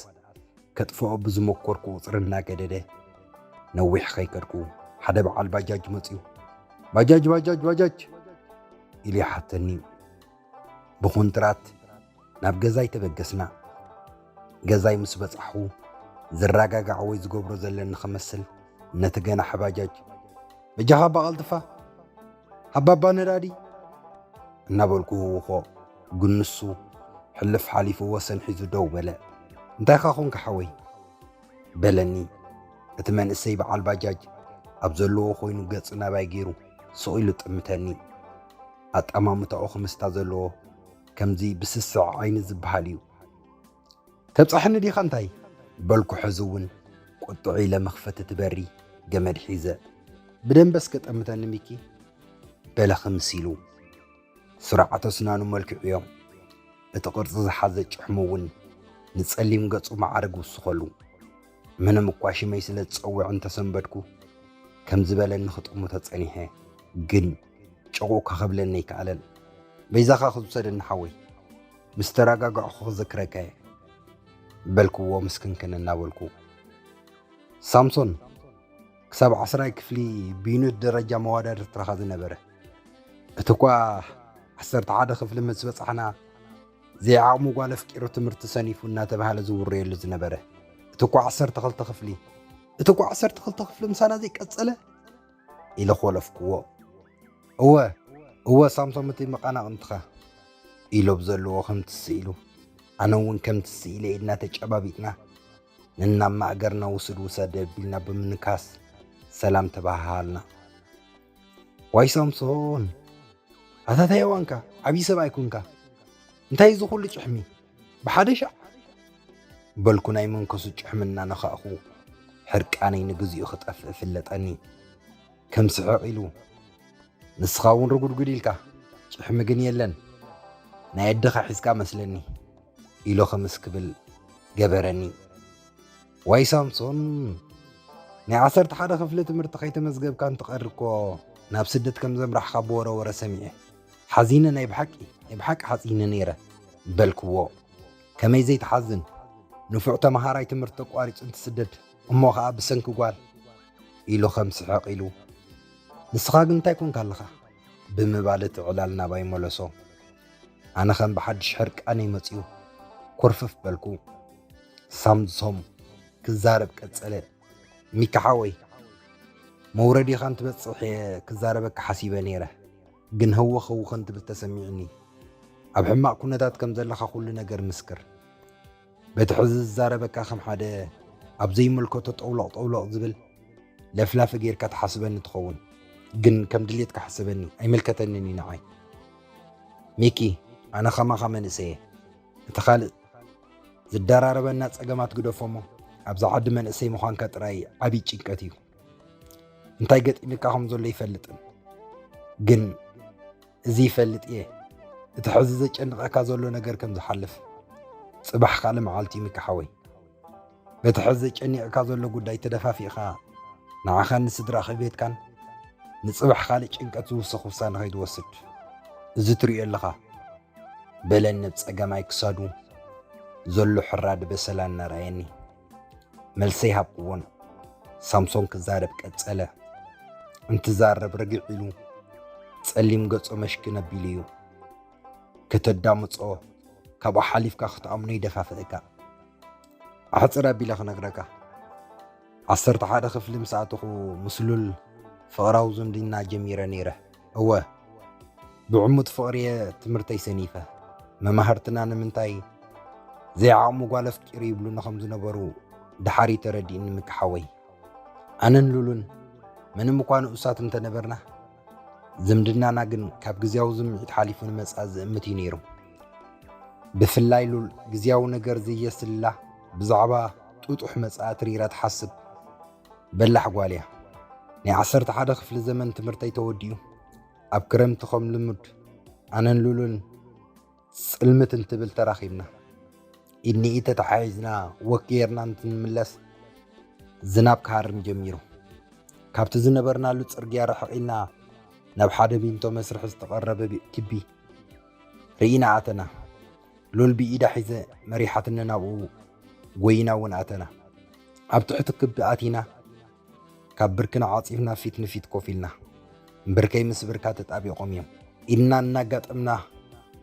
ከጥፍኦ ብዝመኮርኩ ቁጽሪ እናገደደ ነዊሕ ከይከድኩ ሓደ በዓል ባጃጅ መጽዩ፣ "ባጃጅ፣ ባጃጅ፣ ባጃጅ!" ኢሉ ይሓተኒ። ብኹንትራት ናብ ገዛይ ተበገስና። ገዛይ ምስ በጻሕኹ ዝረጋጋዕ ወይ ዝገብሮ ዘለኒ ክመስል ነቲ ገናሒ ባጃጅ፣ "በጃኻ ኣባ ቀልጥፋ፣ ሃባ ኣባ ነዳዲ!" እናበልኩ ህውኾ፣ ግን ንሱ ሕልፍ ሓሊፉ ወሰን ሒዙ ደው በለ። "እንታይኻ ኾንካ ሓወይ?" በለኒ። እቲ መንእሰይ በዓል ባጃጅ ኣብ ዘለዎ ኮይኑ ገጹ ናባይ ገይሩ ስቕ ኢሉ ጥምተኒ። ኣጠማምታኡ ክምስታ ዘለዎ ከምዚ ብስስዕ ዓይኒ ዝበሃል እዩ። "ተብጻሕኒ ዲኻ እንታይ?" በልኩ። ሕዚ እውን ቁጥዕ ኢለ መኽፈቲ እቲ በሪ ገመድ ሒዘ። "ብደንበ እስከ ጠምተኒ ሚኪ" በለ ክምስ ኢሉ። ስርዓት ኣስናኑ መልክዑ እዮም። እቲ ቅርጺ ዝሓዘ ጭሕሙ እውን ንጸሊም ገጹ ማዕርግ ውስኸሉ። ምንም እኳ ሽመይ ስለ ዝጸውዕ እንተሰንበድኩ፣ ከም ዝበለኒ ክጥምቶ ጸኒሐ፣ ግን ጭቑ ከኸብለኒ ኣይከኣለን። "በይዛኻ ክዝውሰደኒ ሓወይ፣ ምስ ተረጋጋዕኹ ክዘክረካ እየ" በልክዎ ምስክንክን እናበልኩ። ሳምሶን፣ ክሳብ ዓስራይ ክፍሊ ብዩኒት ደረጃ መወዳድርትራኻ ዝነበረ፣ እቲ እኳ ዓሰርተ ሓደ ክፍሊ ምስ በጻሕና ዘይዓቕሙ ጓል ኣፍቂሩ ትምህርቲ ሰኒፉ እናተባህለ ዝውረየሉ ዝነበረ፣ እቲ እኳ ዓሰርተ ክልተ ክፍሊ እቲ እኳ ዓሰርተ ክልተ ክፍሊ ምሳና ዘይቀጸለ? ኢለ ኮለፍክዎ። እወ፣ እወ ሳምሶም እቲ መቓናቕንትኻ ኢሎ ብዘለዎ ከምቲ ስኢሉ፣ ኣነ እውን ከምቲ ስኢለ ኢድና ተጨባቢጥና፣ ነናብ ማእገርና ውሱድ ውሰድ ኣቢልና ብምንካስ ሰላም ተባሃሃልና። ዋይ ሳምሶን፣ ኣታ ታይ ዋንካ ዓብዪ ሰብኣይ ኩንካ፣ እንታይ እዚ ኩሉ ጭሕሚ ብሓደ ሻዕ? በልኩ ናይ መንከሱ ጭሕሚ እናነኻእኹ፣ ሕርቃነይ ንግዚኡ ክጠፍእ ፍለጠኒ። ከም ስሕቕ ኢሉ፣ ንስኻ እውን ርጉድጉድ ኢልካ፣ ጭሕሚ ግን የለን፣ ናይ ኣደኻ ሒዝካ መስለኒ ኢሎ ከምስ ክብል ገበረኒ። ዋይ ሳምሶን፣ ናይ ዓሰርተ ሓደ ክፍሊ ትምህርቲ ከይተመዝገብካ እንትቐሪ እኮ ናብ ስደት ከም ዘምራሕካ ብወረ ወረ ሰሚዐ። ሓዚነ፣ ናይ ብሓቂ፣ ናይ ብሓቂ ሓጺነ ነይረ በልክዎ። ከመይ ዘይትሓዝን? ንፉዕ ተመሃራይ ትምህርቲ ኣቋሪጹ እንትስደድ፣ እሞ ኸኣ ብሰንኪ ጓል ኢሉ ከም ስሕቕ ኢሉ፣ ንስኻ ግን እንታይ ኮንካ ኣለኻ? ብምባል እቲ ዕላል ናባይ መለሶ። ኣነ ከም ብሓድሽ ሕርቃነይ መጺኡ፣ ኮርፍፍ በልኩ። ሳምሶም ክዛረብ ቀጸለ። ሚካ ሓወይ፣ መውረዲኻ እንትበጽሕ እየ ክዛረበካ ሓሲበ ነይረ፣ ግን ህውኽ ህውኽ እንትብል ተሰሚዑኒ። ኣብ ሕማቕ ኩነታት ከም ዘለኻ ኩሉ ነገር ምስክር። በቲ ሕዚ ዝዛረበካ ከም ሓደ ኣብ ዘይምልከቶ ጠውሎቕ ጠውሎቕ ዝብል ለፍላፊ ጌርካ ትሓስበኒ ትኸውን፣ ግን ከም ድሌትካ ሕሰበኒ፣ ኣይምልከተንን እዩ ንዓይ። ሚኪ፣ ኣነ ከማኻ መንእሰይ እየ። እቲ ካልእ ዝደራረበና ጸገማት ግደፎ እሞ፣ ኣብዛ ዓዲ መንእሰይ ምዃንካ ጥራይ ዓብዪ ጭንቀት እዩ። እንታይ ገጢሙካ ከም ዘሎ ይፈልጥን፣ ግን እዚ ይፈልጥ እየ፣ እቲ ሕዚ ዘጨንቐካ ዘሎ ነገር ከም ዝሓልፍ። ጽባሕ ካልእ መዓልቲ እዩ ሚኪ ሓወይ። በቲ ሕዚ ዘጨኒቕካ ዘሎ ጉዳይ ተደፋፊእኻ፣ ንዓኻን ንስድራ ቤትካን ንጽባሕ ካልእ ጭንቀት ዝውስኽ ውሳነ ከይትወስድ። እዚ ትርእዮ ኣለኻ። በለኒ ብጸጋማይ ክሳዱ ዘሎ ሕራዲ በሰላ እናረኣየኒ። መልሰይ ሃብክዎን ሳምሶን ክዛረብ ቀጸለ። እንትዛረብ ርግዕ ኢሉ ጸሊም ገጾ መሽክን ኣቢሉ እዩ። ከተዳምጾ ካብኡ ሓሊፍካ ክትኣምኖ ይደፋፍእካ። ኣሕጽር ኣቢለ ክነግረካ። ዓሰርተ ሓደ ክፍሊ ምስ ኣተኹ ምስ ሉል ፍቕራዊ ዝምድና ጀሚረ ነይረ። እወ፣ ብዕሙት ፍቕሪ እየ ትምህርተይ ሰኒፈ። መማህርትና ንምንታይ ዘይዓቕሙ ጓል ኣፍቂሩ ይብሉኒ ከም ዝነበሩ ድሓር እዩ ተረዲእኒ ምኪ ሓወይ። ኣነን ሉልን ምንም እኳ ንኡሳት እንተነበርና፣ ዝምድናና ግን ካብ ግዝያዊ ዝምዒት ሓሊፉ ንመጻኢ ዝእምት እዩ ነይሩ። ብፍላይ ሉል ግዝያዊ ነገር ዘየስልላ ብዛዕባ ጥጡሕ መጻኢ ትሪራ ትሓስብ በላሕ ጓል እያ። ናይ ዓሰርተ ሓደ ክፍሊ ዘመን ትምህርተይ ተወዲኡ፣ ኣብ ክረምቲ ከም ልሙድ ኣነን ሉልን ጽልምት እንትብል ተራኺብና። ኢድ ንኢድ ተተሓሒዝና ወክ ጌርና እንትንምለስ ዝናብ ክሃርም ጀሚሩ። ካብቲ ዝነበርናሉ ጽርግያ ርሕቕ ኢልና ናብ ሓደ ቢንቶ መስርሒ ዝተቐረበ ቢ- ክቢ ርኢና ኣተና። ሉል ብኢዳ ሒዘ መሪሓትኒ ናብኡ ጎይና እውን ኣተና። ኣብ ትሕቲ ክቢ ኣቲና ካብ ብርክና ዓጺፍና ፊት ንፊት ኮፍ ኢልና። ብርከይ ምስ ብርካ ተጣቢቖም እዮም። ኢድና እናጋጠምና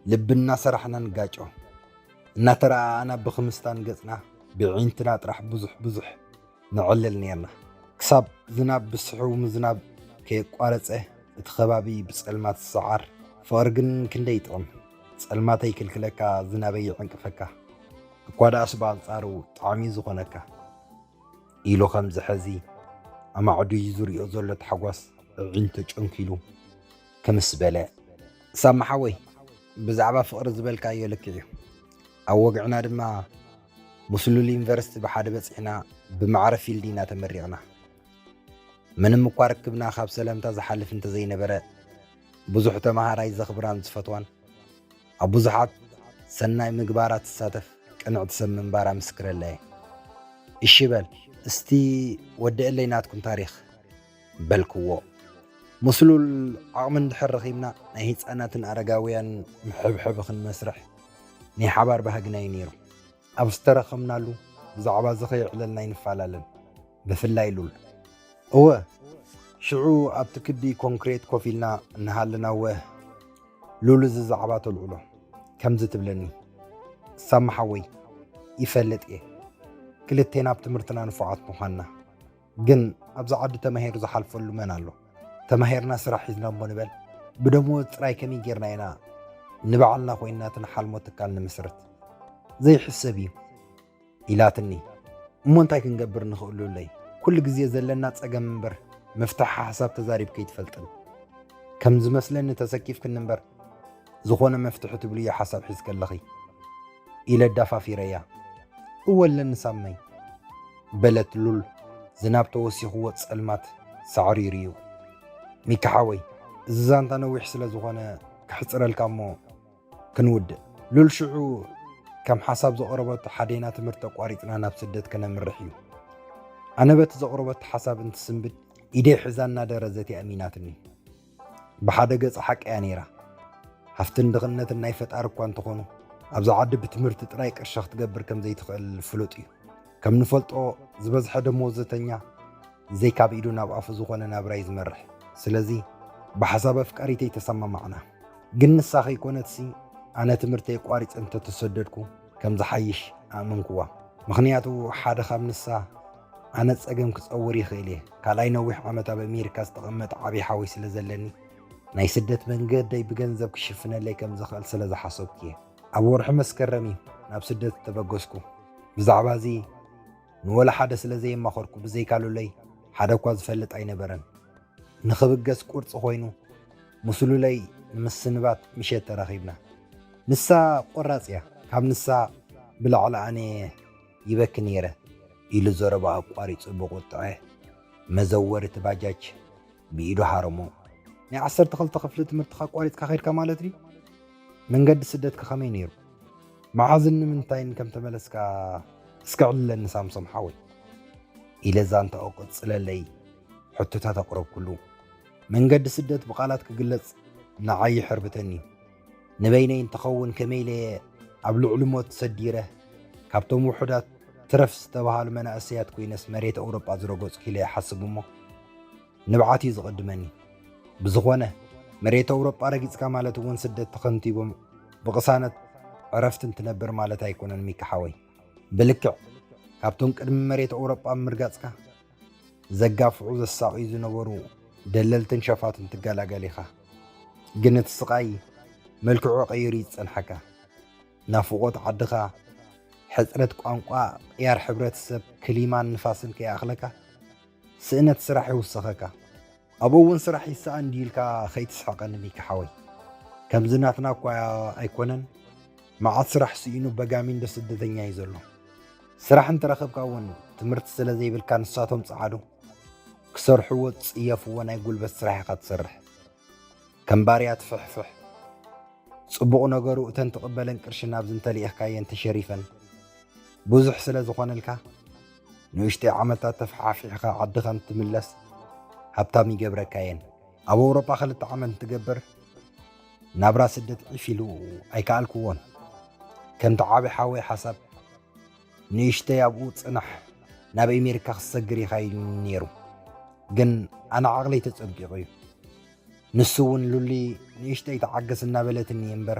ልቢ እናሰራሕና ንጋጮ። እናተረኣኣና ብኽምስታን ገጽና ብዒንትና ጥራሕ ብዙሕ ብዙሕ ንዕልል ኔርና። ክሳብ ዝናብ ብስሕው ምዝናብ ከየቋረጸ እቲ ከባቢ ብጸልማት ዝሰዓር። ፍቕሪ ግን ክንደይ ይጥዕም። ጸልማተይ ይክልክለካ፣ ዝናበይ ይዕንቅፈካ። እኳ ደኣስ ብኣንጻሩ ጣዕሚ ዝኾነካ። ኢሉ ከምዚ ሕዚ ኣማዕዱዩ ዝሪኦ ዘሎ ታሕጓስ ኣዒንቱ ጨንኪሉ ክምስ በለ። ሳሚ ሓወይ፣ ብዛዕባ ፍቕሪ ዝበልካዮ ልክዕ እዩ። ኣብ ወግዕና ድማ ምስ ሉል ዩኒቨርሲቲ ብሓደ በጺሕና ብማዕረ ፊልድ ኢና ተመሪቕና። ምንም እኳ ርክብና ካብ ሰላምታ ዝሓልፍ እንተዘይነበረ፣ ብዙሕ ተመሃራይ ዘኽብራን ዝፈትዋን ኣብ ብዙሓት ሰናይ ምግባራት ትሳተፍ ቅንዕቲ ሰብ ምንባራ ምስክረላ እየ። እሺ በል እስቲ ወድእለይ ናትኩም ታሪኽ በልክዎ። ምስ ሉል ዓቕሚ እንድሕር ረኺብና ናይ ህፃናትን ኣረጋውያን መሐብሐቢ ክንመስርሕ ናይ ሓባር ባህግና እዩ ነይሩ። ኣብ ዝተረኸብናሉ ብዛዕባ እዚ ከየዕለልና ኣይንፈላለን። ብፍላይ ሉል። እወ፣ ሽዑ ኣብቲ ክቢ ኮንክሬት ኮፍ ኢልና እናሃለና እወ፣ ሉል እዚ ዛዕባ ተልዕሎ። ከምዚ ትብለኒ፣ ሳሚ ሓወይ፣ ይፈልጥ እየ ክልቴና ኣብ ትምህርትና ንፉዓት ምዃንና። ግን ኣብዚ ዓዲ ተማሂሩ ዝሓልፈሉ መን ኣሎ? ተማሂርና ስራሕ ሒዝና እሞ ንበል፣ ብደሞዝ ጥራይ ከመይ ጌርና ኢና ንባዕልና ኮይንና እቲ ንሓልሞ ትካል ንምስርት? ዘይሕሰብ እዩ ኢላትኒ። እሞ እንታይ ክንገብር ንኽእሉለይ? ኩሉ ግዜ ዘለና ጸገም እምበር መፍትሒ ሓሳብ ተዛሪብ ከይትፈልጥን። ከም ዝመስለኒ ተሰኪፍክኒ እምበር ዝኾነ መፍትሒ ትብልዮ ሓሳብ ሒዝኪ ኣለኺ ኢለ ኣዳፋፊረያ። እወ ኣለኒ ሳመይ በለት ሉል። ዝናብ ተወሲኽዎ ጸልማት ሳዕሪሩ እዩ። ሚኪ ሓወይ፣ እዚ ዛንታ ነዊሕ ስለ ዝኾነ ከሕጽረልካ እሞ ክንውድእ። ሉል ሽዑ ከም ሓሳብ ዘቕረበቶ ሓዴና ትምህርቲ ኣቋሪጽና ናብ ስደት ከነምርሕ እዩ። ኣነ በቲ ዘቕረበቶ ሓሳብ እንትስንብድ ኢደይ ሒዛ እናደረዘት እያ ኣሚናትኒ። ብሓደ ገጽ ሓቂ እያ ነይራ። ሃፍትን ድኽነትን ናይ ፈጣሪ እኳ እንተኾኑ፣ ኣብዚ ዓዲ ብትምህርቲ ጥራይ ቅርሺ ክትገብር ከም ዘይትኽእል ፍሉጥ እዩ። ከም ንፈልጦ ዝበዝሐ ደሞዝተኛ ዘይካብ ኢዱ ናብ ኣፉ ዝኾነ ናብራ እዩ ዝመርሕ። ስለዚ ብሓሳብ ኣፍቃሪተይ ተሰማማዕና። ግን ንሳ ከይኮነትሲ ኣነ ትምህርተይ ኣቋሪጸ እንተተሰደድኩ ከም ዝሓይሽ ኣእመንኩዋ። ምኽንያቱ ሓደ ካብ ንሳ ኣነ ጸገም ክጸውር ይኽእል እየ። ካልኣይ ነዊሕ ዓመት ኣብ ኣሜሪካ ዝተቐመጠ ዓብዪ ሓወይ ስለ ዘለኒ ናይ ስደት መንገደይ ብገንዘብ ክሽፍነለይ ከም ዝኽእል ስለ ዝሓሰብኩ እየ። ኣብ ወርሒ መስከረም እዩ ናብ ስደት ዝተበገስኩ። ብዛዕባ እዚ ንወላ ሓደ ስለ ዘየማኸርኩ ብዘይካ ሉለይ ሓደ እኳ ዝፈልጥ ኣይነበረን። ንኽብገስ ቁርፂ ኮይኑ ምስ ሉለይ ንምስንባት ምሸት ተራኺብና። ንሳ ቆራፅ እያ። ካብ ንሳ ብላዕሊ ኣነ ይበኪ ነይረ ኢሉ ዘረባ ኣቋሪፁ ብቁጥዐ መዘወሪ እቲ ባጃጅ ብኢዱ ሃረሞ። ናይ ዓሰርተ ክልተ ክፍሊ ትምህርትኻ ኣቋሪፅካ ከይድካ ማለት ድዩ? መንገዲ ስደትካ ከመይ ነይሩ? መዓዝን ንምንታይን ከም ተመለስካ እስኪ ኣዕልለኒ ሳምሶም ሓወይ ኢለ ዛንታኡ ቀፅለለይ። ሕቶታት ኣቕረብኩሉ። መንገዲ ስደት ብቓላት ክግለጽ ንዓይ ይሕርብተኒ። ንበይነይ እንተኸውን ከመይ ኢለ ኣብ ልዕሊ ሞት ሰዲረ ካብቶም ውሑዳት ትረፍ ዝተባሃሉ መናእሰያት ኮይነስ መሬት ኣውሮጳ ዝረገጽኩ ኢለ ይሓስብ እሞ ንብዓት እዩ ዝቕድመኒ። ብዝኾነ መሬት ኣውሮጳ ረጊጽካ ማለት እውን ስደት ተኸንቲቦም ብቕሳነት ዕረፍቲ እንትነብር ማለት ኣይኮነን ሚኪ ሓወይ። ብልክዕ ካብቶም ቅድሚ መሬት ኣውሮጳ ምርጋጽካ ዘጋፍዑ ዘሳቕዩ ዝነበሩ ደለልትን ሸፋቱን ትገላገል ኢኻ። ግን እቲ ስቓይ መልክዑ ቀይሩ እዩ ዝጸንሓካ። ናፍቖት ዓድኻ፣ ሕጽረት ቋንቋ፣ ቅያር ሕብረተሰብ፣ ክሊማን ንፋስን ከይኣኽለካ ስእነት ስራሕ ይውሰኸካ። ኣብኡ እውን ስራሕ ይሰኣን ድዩ ኢልካ ከይትስሕቐኒ ሚኪ ሓወይ። ከምዚ ናትና እኳ ኣይኮነን፣ መዓት ስራሕ ስኢኑ በጋሚንዶ ስደተኛ እዩ ዘሎ። ስራሕ እንተረኸብካ እውን ትምህርቲ ስለ ዘይብልካ ንሳቶም ጸዓዱ ክሰርሕዎ ዝጽየፍዎ ናይ ጉልበት ስራሕ ኢኻ ትሰርሕ። ከም ባርያ ትፍሕፍሕ። ጽቡቕ ነገሩ እተን ትቕበለን ቅርሺ ናብዚ እንተልኢኽካየን ተሸሪፈን ብዙሕ ስለ ዝኾነልካ ንእሽተይ ዓመታት ተፈሓፊሕኻ ዓድኻ እንትምለስ ሃብታም ይገብረካየን። ኣብ ኣውሮጳ ክልተ ዓመት እንትገብር ናብራ ስደት ዒፍ ኢሉ ኣይከኣልክዎን። ከምቲ ዓቢ ሓወይ ሓሳብ ንእሽተይ ኣብኡ ጽናሕ ናብ ኣሜሪካ ክትሰግር ኢኻ ኢሉኒ ነይሩ። ግን ኣነ ዓቕለይ ተጸንቂቑ እዩ። ንሱ እውን ሉሊ ንእሽተይ ተዓገስ እናበለትኒ እምበር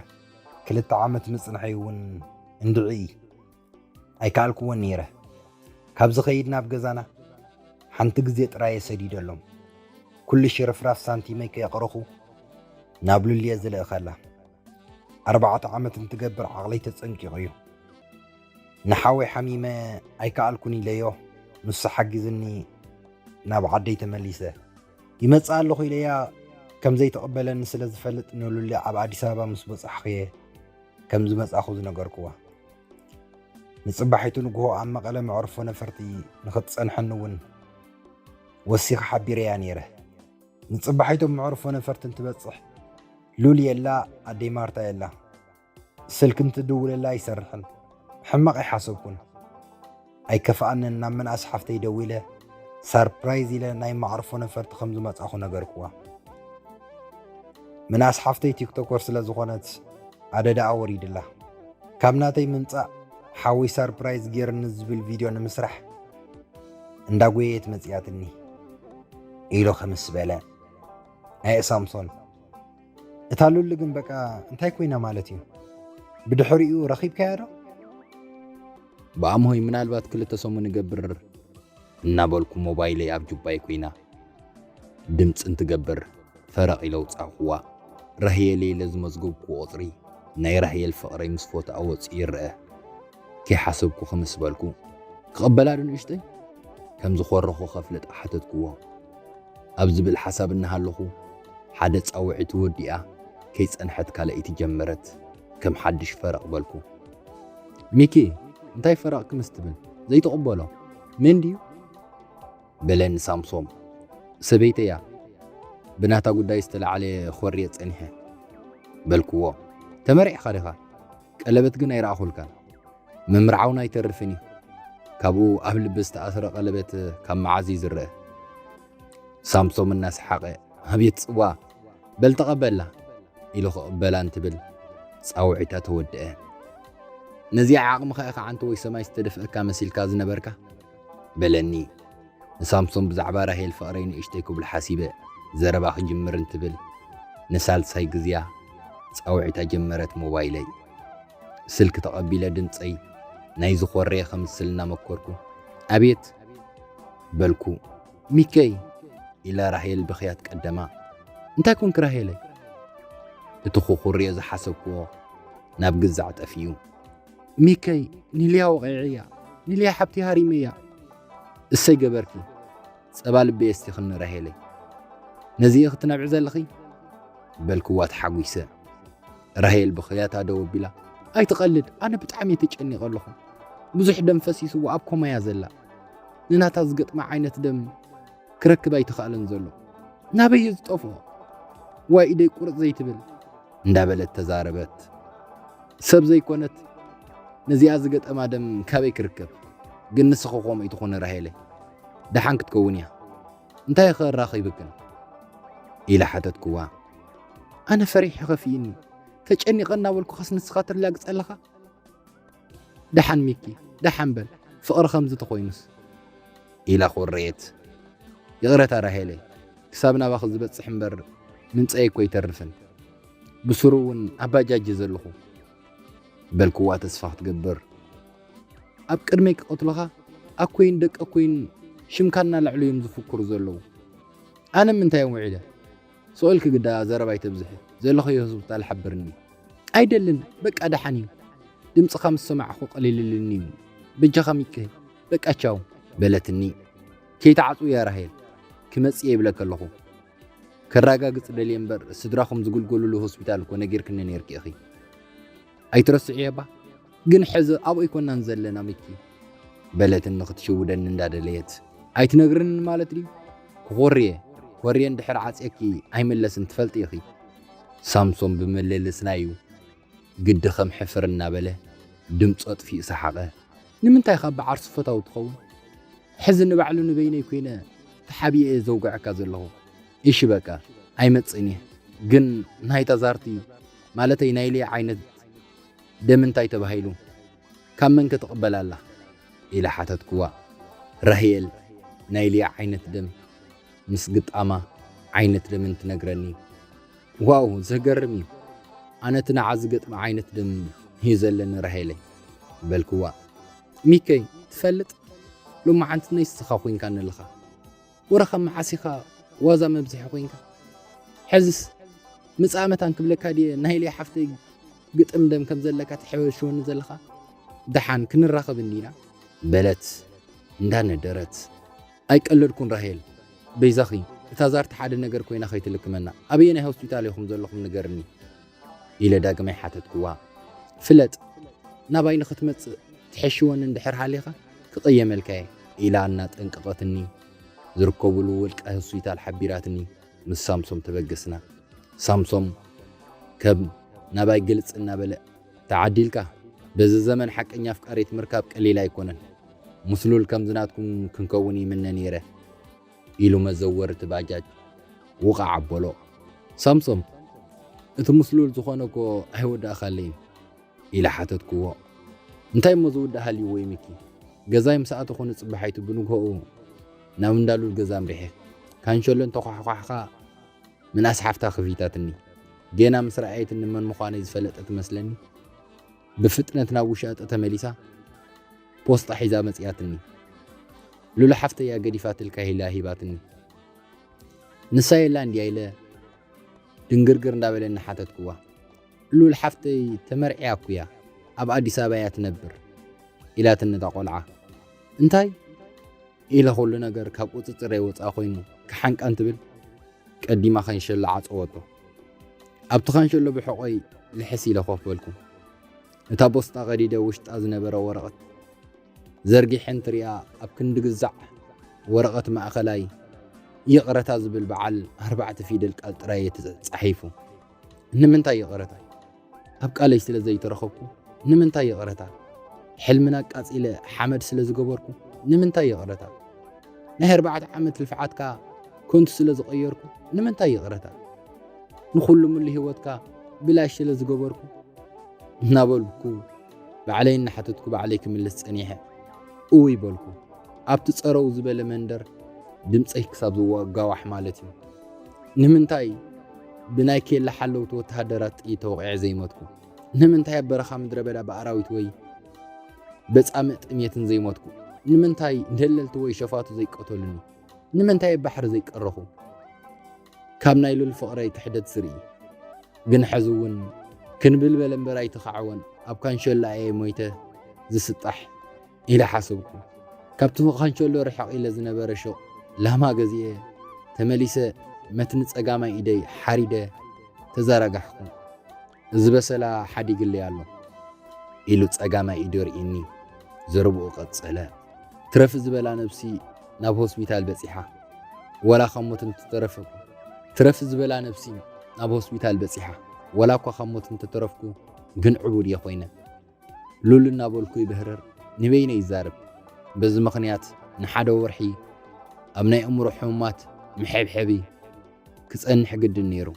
ክልተ ዓመት ምጽንሐይ እውን እንድዒ ኣይከኣልክዎን ነይረ። ካብ ዝኸይድ ናብ ገዛና ሓንቲ ግዜ ጥራይ እየ ሰዲደሎም። ኩሉ ሽርፍራፍ ሳንቲመይ ከየቕረኹ ናብ ሉልየ ዝልእኸላ። ኣርባዕተ ዓመት እንትገብር ዓቕለይ ተጸንቂቑ እዩ። ንሓወይ ሓሚመ ኣይከኣልኩን ኢለዮ፣ ንሱ ሓጊዝኒ ናብ ዓደይ ተመሊሰ። ይመጽእ ኣለኹ ኢለያ ከም ዘይተቐበለኒ ስለ ዝፈልጥ ንሉሊ ኣብ ኣዲስ ኣበባ ምስ በጻሕኹ እየ ከም ዝመጻኹ ዝነገርክዋ። ንጽባሒቱ ንግሆ ኣብ መቐለ መዕርፎ ነፈርቲ ንኽትጸንሐኒ እውን ወሲኸ ሓቢረያ ነይረ። ንጽባሒቱ ኣብ መዕርፎ ነፈርቲ እንትበጽሕ ሉል የላ፣ ኣደይ ማርታ የላ። ስልኪ እንትድውለላ ኣይሰርሕን። ሕማቕ ኣይሓሰብኩን። ኣይከፍኣንን፣ ናብ ምንኣስ ሓፍተይ ደዊለ ሳርፕራይዝ ኢለ ናይ መዕርፎ ነፈርቲ ከም ዝመጻኹ ነገርክዋ። ምንኣስ ሓፍተይ ቲክቶከር ስለ ዝኾነት ኣደዳኣ ወሪድላ። ካብ ናተይ ምምጻእ ሓወይ ሳርፕራይዝ ጌርኒ ዝብል ቪድዮ ንምስራሕ እንዳጎየየት መጺኣትኒ ኢሉ ከምስ በለ። ኣየ ሳምሶን፣ እታ ሉሊ ግን በቃ እንታይ ኮይና ማለት እዩ? ብድሕሪኡ ረኺብካያ ዶ? ብኣምሆይ ምናልባት ክልተ ሰሙን ይገብር እናበልኩ ሞባይለይ ኣብ ጁባይ ኮይና ድምፂ እንትገብር ፈረቕ ኢለ ውፃእኩዋ። ራሄል ኢለ ዝመዝገብኩ ቁፅሪ ናይ ራሄል ፍቕረይ ምስ ፎቶኣ ወፂኡ ይረአ። ከይሓሰብኩ ክምስ በልኩ። ክቕበላ ዶ ንእሽተይ? ከም ዝኾረኹ ከፍልጥ ሓተትኩዎ። ኣብ ዝብል ሓሳብ እናሃለኹ ሓደ ፃውዒት ወዲኣ ከይፀንሐት ካልኣይቲ ጀመረት። ከም ሓድሽ ፈረቕ በልኩ። ሚኪ፣ እንታይ ፈረቕ ክምስ ትብል? ዘይትቕበሎ መን ድዩ? በለኒ ሳምሶም። ሰበይተያ፣ ብናታ ጉዳይ ዝተላዕለ ኾርየ ጸኒሐ በልክዎ። ተመሪዕኻ ዲኻ? ቀለበት ግን ኣይረኣኹልካን። ምምርዓውን ኣይተርፍን እዩ። ካብኡ ኣብ ልቢ ዝተኣስረ ቀለበት ካብ መዓዝ እዩ ዝረአ? ሳምሶም እናሰሓቐ፣ ኣቤት ጽዋ፣ በል ተቐበላ ኢሉ ክቕበላ እንትብል ጻውዒታ ተወድአ። ነዚኣ ዓቕምኻ ኢኻ ዓንተ ወይ ሰማይ ዝተደፍአካ መሲልካ ዝነበርካ? በለኒ። ንሳምሶም ብዛዕባ ራሄል ፍቕረይ ንእሽተይ ክብሉ ሓሲበ ዘረባ ክጅምር እንትብል ንሳልሳይ ግዜያ ጻውዒታ ጀመረት ሞባይለይ። ስልኪ ተቐቢለ ድምጸይ ናይ ዝኾረየ ከምስል እናመኮርኩ፣ ኣቤት በልኩ። ሚከይ ኢላ ራሄል ብኽያት ቀደማ። እንታይ ኮንክ ራሄለይ? እቲ ክኹርዮ ዝሓሰብክዎ ናብ ግዛዕ ጠፊኡ። ሚከይ፣ ኒልያ ወቒዐያ፣ ኒልያ ሓብቲ ሃሪመያ። እሰይ ገበርኪ፣ ጸባ ልበይ የስቲኽኒ ራሄለይ። ነዚ ኢኺ ትነብዒ ዘለኺ? በልክዋ ተሓጒሰ። ራሄል ብኽያታ ደው ኣቢላ፣ ኣይትቐልድ፣ ኣነ ብጣዕሚ እየ ተጨኒቐ ኣለኹ። ብዙሕ ደም ፈሲስዎ ኣብ ኮማ እያ ዘላ። ንናታ ዝገጥማ ዓይነት ደም ክረክብ ኣይተኻእለን ዘሎ። ናበይ እዩ ዝጠፍኦ? ዋይ ኢደይ ቁርፅ ዘይትብል እንዳበለት ተዛረበት። ሰብ ዘይኮነት ነዚኣ ዝገጠማ ደም ካበይ ክርከብ? ግን ንስኺ ከምኡ ኣይትኾኒ ራሄለይ። ደሓን ክትከውን እያ። እንታይ ኸ ኣራኺብክን? ኢለ ሓተትክዋ። ኣነ ፈሪሐ ኸፊእኒ፣ ተጨኒቐ እናበልኩኸስ ንስኻ ትላግፅ ኣለኻ? ደሓን ሚኪ፣ ደሓን በል፣ ፍቕሪ ከምዚ ተኾይኑስ። ኢላ ኮረየት። ይቕረታ ራሄለይ፣ ክሳብ ናባኺ ዝበፅሕ እምበር ምምፀይ እኮ ኣይተርፍን። ብስሩ እውን ኣብ ባጃጅ እየ ዘለኹ። በልክዋ ተስፋ ክትገብር። ኣብ ቅድመይ ክቐትሉኻ ኣኮይን ደቂ ኣኮይን ሽምካ እናለዕሉ እዮም ዝፍክሩ ዘለዉ። ኣነ ምንታይ እዮም ውዒለ? ስቕ ኢልኪ ግዳ ዘረባ ኣይተብዝሒ። ዘለኽዮ ሆስፒታል ሓብርኒ። ኣይደልን፣ በቃ ደሓን እዩ። ድምፅኻ ምስ ሰማዕኹ ቀሊልልኒ እዩ። በጃኻ ሚኪ፣ በቃ ቻው። በለትኒ። ከይትዓፅውያ ራሄል፣ ክመፅእ እየ ይብለኪ ኣለኹ። ከራጋግፅ ደልየ እምበር ስድራኹም ዝግልገሉሉ ሆስፒታል እኮ ነጊርክኒ ነይርኪ ኢኺ። ኣይትረስዕዮ እባ። ግን ሕዚ ኣብኡ ኣይኮናን ዘለና ሚኪ። በለትኒ ክትሽውደኒ እንዳደለየት። ኣይትነግርንን ማለት ድዩ? ክኾርየ፣ ኮርየ እንድሕር ዓፅየኪ ኣይምለስን ትፈልጢ ኢኺ። ሳምሶም ብምልልስና እዩ ግዲ ከም ሕፍር እናበለ ድምፁ ኣጥፊኡ ሰሓቐ። ንምንታይ ካብ ብዓርሱ ፈታው ትኸውን? ሕዚ ንባዕሉ ንበይነይ ኮይነ ተሓቢኤ እየ ዘውግዐካ ዘለኹ። እሺ በቃ ኣይመጽእን እየ። ግን ናይ ተዛርቲ ማለተይ ናይ ሊያ ዓይነት ደም እንታይ ተባሂሉ? ካብ መን ከ ትቕበል ኣላ? ኢለ ሓተትክዋ። ራሄል ናይ ሊያ ዓይነት ደም ምስ ግጣማ ዓይነት ደም እንትነግረኒ፣ ዋው ዘገርም እዩ። ኣነ እቲ ንዓ ዝገጥመ ዓይነት ደም እዩ ዘለኒ ራሄለይ በልክዋ። ሚከይ ትፈልጥ ሎማዓንቲ ንስኻ ኮይንካ ኣለኻ። ወረ ካብ መዓስ ኢኻ ዋዛ መብዝሒ ኮይንካ? ሕዝስ ምጽኣ መታን ክብለካ ድየ ናይ ሊያ ሓፍተይ ግጥም ደም ከም ዘለካ ትሕበሽወኒ ዘለኻ? ደሓን ክንራኸብ እንዲና በለት እንዳነደረት። ኣይቀለድኩን ራሄል፣ በይዛኺ እታ ዛርቲ ሓደ ነገር ኮይና ከይትልክመና። ኣበየናይ ሆስፒታል ኢኹም ዘለኹም ንገርኒ? ኢለ ዳግማይ ሓተትክዋ። ፍለጥ፣ ናባይ ንኽትመጽእ ትሕሽወኒ እንድሕር ሃሊኻ ክቕየመልካ እየ ኢላ እናጠንቀቐትኒ ዝርከቡሉ ውልቀ ሆስፒታል ሓቢራትኒ ምስ ሳምሶም ተበገስና። ሳምሶም ከም ናባይ ግልጽ እናበለ፣ ተዓዲልካ፣ በዚ ዘመን ሓቀኛ ኣፍቃሪት ምርካብ ቀሊል ኣይኮነን። ምስሉል ከምዚ ናትኩም ክንከውን ይምነ ነይረ ኢሉ መዘወር እቲ ባጃጅ ውቓዕ ኣበሎ። ሳምሶም፣ እቲ ምስሉል ዝኾነ እኮ ኣይወዳእኻለይን ኢለ ሓተትክዎ። እንታይ እሞ ዝውዳእ ሃልዩ ወይ ሚኪ? ገዛይ ምስ ኣተኹ ንጽባሓይቱ ብንግሆኡ ናብ እንዳሉል ገዛ ኣምሪሐ። ካንሸሎ እንተኳሕኳሕካ ምንኣስ ሓፍታ ክፊታትኒ። ጌና ምስ ረኣየትኒ መን ምዃነይ ዝፈለጠት መስለኒ። ብፍጥነት ናብ ውሻጠ ተመሊሳ ፖስጣ ሒዛ መጺኣትኒ። ሉሉ ሓፍተይ እያ ገዲፋትልካ ኢላ ሂባትኒ። ንሳ የላ እንድያ ኢለ ድንግርግር እንዳበለ እናሓተትኩዋ፣ ሉል ሓፍተይ ተመርዕያ እኮ እያ፣ ኣብ ኣዲስ ኣበባ እያ ትነብር ኢላትኒ እታ ቆልዓ። እንታይ ኢለ ኩሉ ነገር ካብ ቁፅፅረይ ወፃኢ ኮይኑ ክሓንቃን ትብል ቀዲማ ካንሸሎ ዓፀወቶ። ኣብቲ ካንሸሎ ብሕቆይ ልሕስ ኢለ ኮፍ በልኩ። እታ ቦስጣ ቀዲደ ውሽጣ ዝነበረ ወረቐት ዘርጊሐ እንትሪኣ ኣብ ክንዲ ግዛዕ ወረቐት ማእኸላይ ይቕረታ ዝብል በዓል ኣርባዕተ ፊደል ቃል ጥራይ እዩ ተፃሒፉ። ንምንታይ ይቕረታ? ኣብ ቃለይ ስለ ዘይተረኸብኩ ንምንታይ ይቕረታ? ሕልምና ኣቃጺለ ሓመድ ስለ ዝገበርኩ ንምንታይ ይቕረታ? ናይ ኣርባዕተ ዓመት ልፍዓትካ ከንቱ ስለ ዝቐየርኩ ንምንታይ ይቕረታ? ንኹሉ ምሉ ህይወትካ ብላሽ ስለ ዝገበርኩ እናበልኩ ባዕለይ እናሓተትኩ ባዕለይ ክምልስ ጸኒሐ። እውይ በልኩ። ኣብቲ ጸረው ዝበለ መንደር ድምጸይ ክሳብ ዝዋጋዋሕ ማለት እዩ። ንምንታይ ብናይ ኬላ ሓለውቲ ወተሃደራት ጥይት ተወቒዐ ዘይሞትኩ? ንምንታይ ኣብ በረኻ ምድረ በዳ ብኣራዊት ወይ በጻምእ ጥሜትን ዘይሞትኩ? ንምንታይ ደለልቲ ወይ ሸፋቱ ዘይቀተሉኒ? ንምንታይ ኣብ ባሕሪ ዘይቀረኹ? ካብ ናይ ሉል ፍቕረይ ክሕደት ስርኢ። ግን ሕዚ እውን ክንብል በለ እምበር ኣይተኻዕወን። ኣብ ካንሸላ እየ ሞይተ ዝስጣሕ ኢለ ሓሰብኩ። ካብቲ ካንሸሎ ርሕቕ ኢለ ዝነበረ ሹቕ ላማ ገዚኤ ተመሊሰ መትኒ ጸጋማይ ኢደይ ሓሪደ ተዘራጋሕኩ። እዚ በሰላ ሓዲግለይ ኣሎ ኢሉ ጸጋማይ ኢዱ ርኢኒ ዘረብኡ ቀጸለ። ትረፍ ዝበላ ነብሲ ናብ ሆስፒታል በጺሓ። ወላ ካብ ሞት እንተተረፍኩ ትረፍ ዝበላ ነብሲ ናብ ሆስፒታል በጺሓ። ወላ እኳ ካብ ሞት እንተተረፍኩ ግን ዕቡድ እየ ኮይነ። ሉል እናበልኩ ይብህርር ንበይነ ይዛረብ። በዚ ምኽንያት ንሓደ ወርሒ ኣብ ናይ ኣእምሮ ሕሙማት መሐብሐቢ ክጸንሕ ግድን ነይሩ።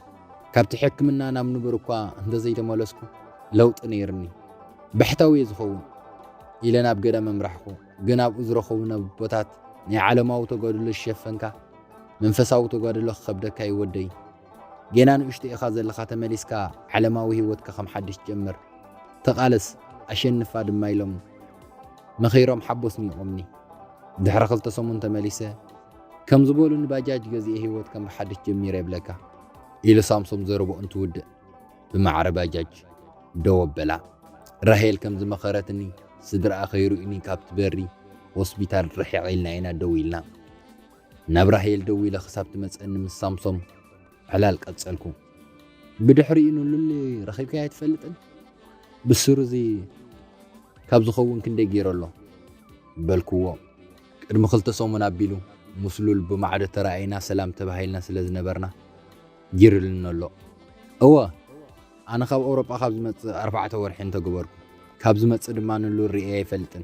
ካብቲ ሕክምና ናብ ንቡር እኳ እንተዘይተመለስኩ ለውጢ ነይርኒ። ባሕታዊ እየ ዝኸውን ኢለ ናብ ገዳም ኣምራሕኩ። ግን ኣብኡ ዝረኸቡ ነቦታት ናይ ዓለማዊ ተጋድሎ ዝሸፈንካ መንፈሳዊ ተጋድሎ ክኸብደካ እዩ ወደይ። ጌና ንእሽቶ ኢኻ ዘለኻ ተመሊስካ ዓለማዊ ህይወትካ ከም ሓድሽ ጀምር። ተቓለስ ኣሸንፋ ድማ ኢሎም መኺሮም ሓቦስ ኒቖምኒ። ድሕሪ ክልተ ሰሙን ተመሊሰ ከም ዝበሉኒ ባጃጅ ገዚኤ ህይወት ከም ብሓድሽ ጀሚረ ይብለካ ኢሉ ሳምሶም ዘረብኡ እንትውድእ ብማዕረ ባጃጅ ደው ኣበላ። ራሄል ከም ዝመኸረትኒ ስድራኣ ከይርእዩኒ ካብቲ በሪ ሆስፒታል ርሕቕ ኢልና ኢና ደው ኢልና። ናብ ራሄል ደው ኢለ ክሳብ ትመጸኒ ምስ ሳምሶም ዕላል ቀጸልኩ። ብድሕሪኡ ንሉሊ ረኺብካያ ኣይትፈልጥን? ብስሩ እዚ ካብ ዝኸውን ክንደይ ገይሩ ኣሎ በልክዎ። ቅድሚ ክልተ ሰሙን ኣቢሉ ምስ ሉል ብማዕዶ ተራእይና ሰላም ተባሂልና ስለ ዝነበርና ጊርልኒ ኣሎ። እወ ኣነ ካብ ኣውሮጳ ካብ ዝመጽእ ኣርባዕተ ወርሒ እንተገበርኩ ካብ ዝመጽእ ድማ ንሉል ርእየ ኣይፈልጥን።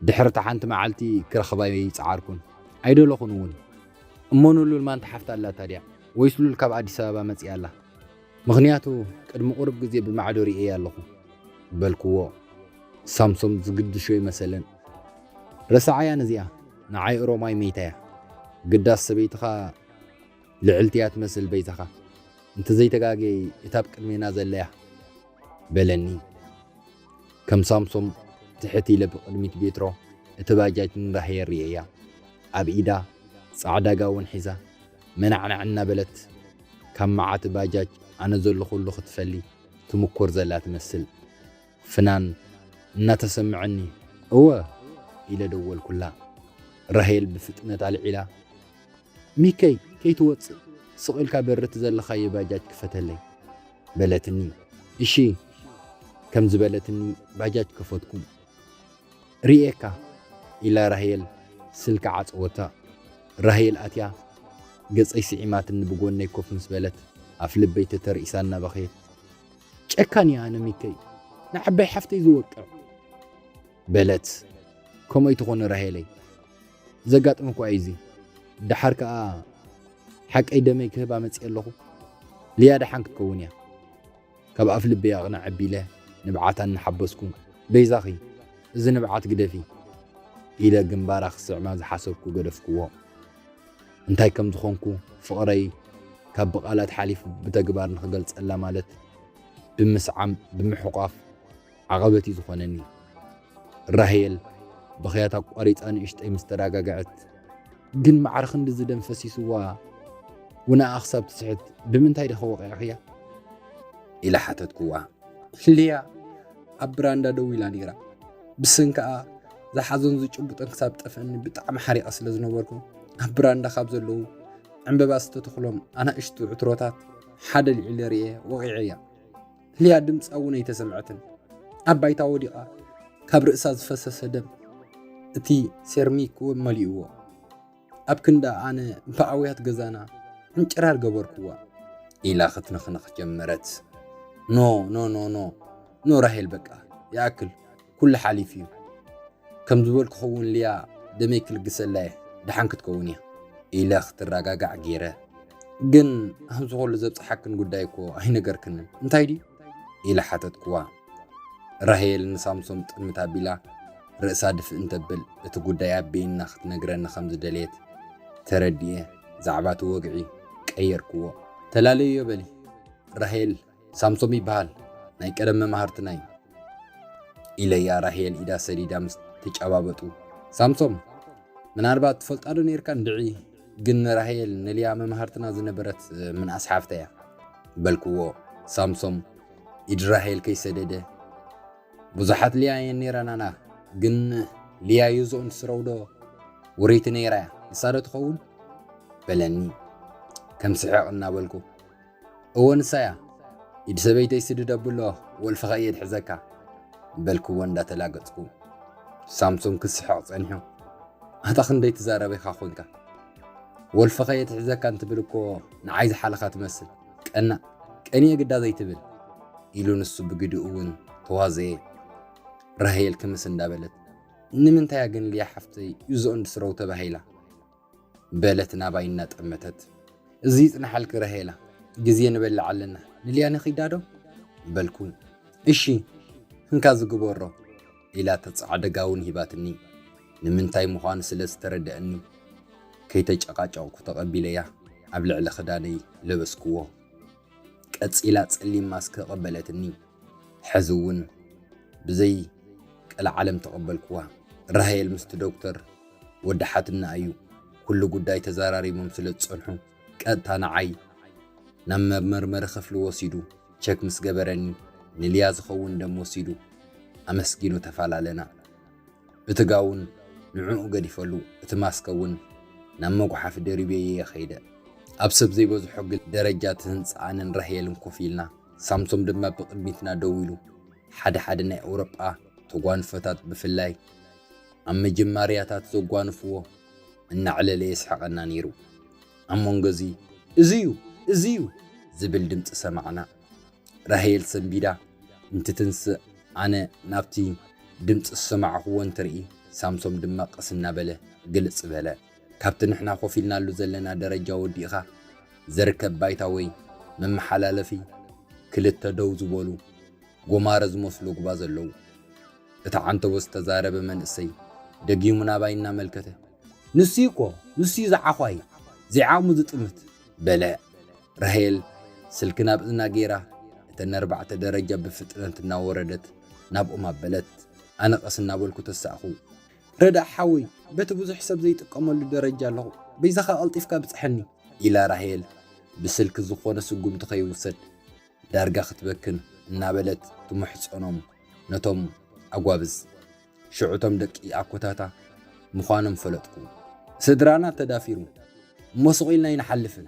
ድሕሪ እታ ሓንቲ መዓልቲ ክረኽባ ይጸዓርኩን ኣይደለኹን እውን። እሞ ንሉል ማንታ ሓፍታ ኣላታ ድያ ወይስ ሉል ካብ ኣዲስ ኣበባ መጺኣ ኣላ? ምኽንያቱ ቅድሚ ቁሩብ ግዜ ብማዕዶ ርእየያ ኣለኹ በልክዎ። ሳምሶም ዝግድሾ ይመሰለን። ረሳዓያ ነዚኣ ንዓይ ኦሮማይ መይታያ። ግዳስ ሰበይትኻ ልዕልቲ እያ ትመስል በይዛኻ። እንተዘይተጋግየ እታ ኣብ ቅድሜና ዘለያ በለኒ። ከም ሳምሶም ትሕት ኢለ ብቕድሚት ቤትሮ እቲ ባጃጅ ንራሄ ርእየያ። ኣብ ኢዳ ጻዕዳ ጋውን ሒዛ መናዕናዕ እናበለት ካብ መዓት ባጃጅ ኣነ ዘለኹሉ ክትፈሊ ትምኩር ዘላ ትመስል። ፍናን እናተሰምዐኒ እወ ኢለ ደወልኩላ። ራሄል ብፍጥነት ኣልዒላ ሚከይ ከይትወጽእ ስቕ ኢልካ በሪ እቲ ዘለኻዮ ባጃጅ ክፈተለይ በለትኒ። እሺ ከም ዝበለትኒ ባጃጅ ከፈትኩ። ርእየካ ኢላ ራሄል ስልኪ ዓጸወታ። ራሄል ኣትያ ገጸይ ስዒማትኒ ብጎነይ ኮፍ ምስ በለት ኣፍ ልበይ ተተርኢሳ እናበኸየት ጨካን እየ ኣነ ሚከይ ንዓባይ ሓፍተይ ዝወቅዕ በለት። ከምኡ ኣይትኾኒ ራሄለይ ዘጋጥም እኳ እዩ እዚ። ደሓር ከኣ ሓቀይ ደመይ ክህባ መጽእ ኣለኹ። ልያ ደሓን ክትከውን እያ። ካብ ኣፍ ልበይ ኣቕንዕ ኣቢለ ንብዓታ እናሓበስኩ በይዛኺ እዚ ንብዓት ግደፊ ኢለ ግንባራ ክስዕማ ዝሓሰብኩ ገደፍክዎ። እንታይ ከም ዝኾንኩ ፍቕረይ ካብ ብቓላት ሓሊፉ ብተግባር ንኽገልጸላ ማለት ብምስዓም ብምሕቋፍ ዓቐበት እዩ ዝኾነኒ። ራሄል ብኽያት ኣቋሪጻ ንእሽተይ ምስ ተረጋግዐት፣ "ግን ማዕረ ክንድዚ ደም ፈሲስዋ፣ ወናኣ ክሳብ ትስሕት ብምንታይ ዲኺ ወቒዕኽያ?" ኢለ ሓተትኩዋ። ሊያ ኣብ ብራንዳ ደው ኢላ ነይራ። ብሰንካኣ ዝሓዞን ዝጭብጦን ክሳብ ጠፍአኒ ብጣዕሚ ሓሪቐ ስለ ዝነበርኩ፣ ኣብ ብራንዳ ካብ ዘለዉ ዕምበባ ዝተተኽሎም ኣናእሽቱ ዕትሮታት ሓደ ልዒለ ርእየ ወቒዐያ። ሊያ ድምጻ እውን ኣይተሰምዐትን። ኣብ ባይታ ወዲቓ ካብ ርእሳ ዝፈሰሰ ደም እቲ ሴርሚክ እውን መሊእዎ። ኣብ ክንዳ ኣነ ብኣውያት ገዛና ዕንጭራር ገበርኩዋ። ኢላ ክትንኽንኽ ጀመረት። "ኖ፣ ኖ፣ ኖ፣ ኖ፣ ኖ ራሄል፣ በቃ ይኣክል፣ ኩሉ ሓሊፉ እዩ። ከም ዝበልኩ ክኸውን ሊያ ደመይ ክልግሰላ እየ፣ ደሓን ክትከውን እያ" ኢለ ክትረጋጋዕ ገይረ። "ግን ኣብዚ ኩሉ ዘብጽሓክን ጉዳይ እኮ ኣይነገርክንን፣ እንታይ ድዩ?" ኢለ ሓተትኩዋ። ራሄል ንሳምሶም ጥምት ኣቢላ ርእሳ ድፍእ እንተብል፣ እቲ ጉዳይ ኣብ በይና ክትነግረኒ ከም ዝደለየት ተረዲኤ፣ ዛዕባ እቲ ወግዒ ቀየርክዎ። "ተላለዮ በሊ፣ ራሄል ሳምሶም ይበሃል፣ ናይ ቀደም መማህርትና እዩ" ኢለያ፣ ራሄል ኢዳ ሰዲዳ ምስ ተጨባበጡ፣ "ሳምሶም፣ ምናልባት ትፈልጣ ዶ ነይርካ እንድዒ፣ ግን ንራሄል ንልያ መማህርትና ዝነበረት ምንኣስ ሓፍታ እያ" በልክዎ። ሳምሶም ኢድ ራሄል ከይሰደደ፣ "ብዙሓት ሊያ እየን ነይረናና፣ ግን ሊያ ዩዞን ትስረው ዶ ውርይቲ ነይራ እያ፣ ንሳ ዶ ትኸውን?" በለኒ። ከም ስሕቕ እናበልኩ፣ "እወ ንሳ እያ፣ ኢድ ሰበይተይ ስድድ ኣብሎ፣ ወልፍኻ እየ ድሕዘካ" በልክዎ እንዳተላገጽኩ። ሳምሶም ክስሕቕ ጸኒሑ፣ "ኣታ ክንደይ ትዛረብ ኢኻ ኮንካ? ወልፍኻ እየ ትሕዘካ እንትብል እኮ ንዓይ ዝሓለኻ ትመስል። ቀና፣ ቀንየ ግዳ ዘይትብል" ኢሉ ንሱ ብግዲኡ እውን ተዋዘየ። ራሄል ክምስ እንዳበለት፣ "ንምንታያ ግን ሊያ ሓፍተይ ዩዞን ድስረው ተባሂላ?" በለት ናባይ እናጠመተት። "እዚ ይጽናሓልኪ ራሄላ፣ ግዜ ንበልዕ ኣለና፣ ንልያ ንኺዳ ዶ?" በልኩ። "እሺ፣ እንካ ዝግበሮ" ኢላ ተጻዕደ ጋውን ሂባትኒ። ንምንታይ ምዃኑ ስለ ዝተረደአኒ፣ ከይተጨቃጨቕኩ ተቐቢለያ ኣብ ልዕሊ ክዳነይ ለበስክዎ። ቀጺላ ጸሊም ማስክ ቀበለትኒ። ሕዚ እውን ብዘይ ቀልዓለም ተቐበልክዋ። ራሄል ምስቲ ዶክተር ወዳሓትና እዩ። ኩሉ ጉዳይ ተዘራሪቦም ስለ ዝጸንሑ፣ ቀጥታ ንዓይ ናብ መመርመሪ ክፍሊ ወሲዱ ቸክ ምስ ገበረኒ፣ ንልያ ዝኸውን ደም ወሲዱ ኣመስጊኑ ተፈላለና። እቲ ጋውን ንዕኡ ገዲፈሉ፣ እቲ ማስከ እውን ናብ መጉሓፊ ደሪበየ ከይደ። ኣብ ሰብ ዘይበዝሖ ግል ደረጃ እቲ ህንጻ ኣነን ራሄልን ኮፍ ኢልና፣ ሳምሶም ድማ ብቕድሚትና ደው ኢሉ፣ ሓደ ሓደ ናይ ኣውሮጳ ተጓንፎታት ብፍላይ ኣብ መጀመርያታት ዘጓንፍዎ እናዕለለ የስሕቐና ነይሩ። ኣብ መንጎ እዚ፣ "እዚ እዩ፣ እዚ እዩ" ዝብል ድምጺ ሰማዕና። ራሄል ሰንቢዳ እንትትንስእ፣ ኣነ ናብቲ ድምጺ ዝሰማዕኽዎ እንትርኢ፣ ሳምሶም ድማ ቀስ እናበለ ግልጽ በለ። ካብቲ ንሕና ኮፍ ኢልናሉ ዘለና ደረጃ ወዲእኻ ዝርከብ ባይታ ወይ መመሓላለፊ፣ ክልተ ደው ዝበሉ ጎማረ ዝመስሉ ጉባ ዘለዉ። እቲ ዓንተቦ ዝተዛረበ መንእሰይ ደጊሙ ናባይ እናመልከተ፣ "ንሱ እኮ፣ ንሱ እዩ ዝዓዃይ፣ ዘይዓቕሙ ዝጥምት" በለ። ራሄል ስልኪ ናብ እዝና ገይራ፣ እተን ኣርባዕተ ደረጃ ብፍጥነት እናወረደት ናብኦም ኣበለት። ኣነ ቀስ እናበልኩ ተሳእኹ። "ረዳእ ሓወይ፣ በቲ ብዙሕ ሰብ ዘይጥቀመሉ ደረጃ ኣለኹ፣ በይዛኻ ቀልጢፍካ ብጽሐኒ" ኢላ ራሄል ብስልኪ ዝኾነ ስጉምቲ ከይውሰድ ዳርጋ ክትበክን እናበለት ትምሕጸኖም ነቶም ኣጓብዝ። ሽዑ እቶም ደቂ ኣኮታታ ምዃኖም ፈለጥኩ። "ስድራና ተዳፊሩ እሞ ስቕ ኢልና ኣይንሓልፍን፣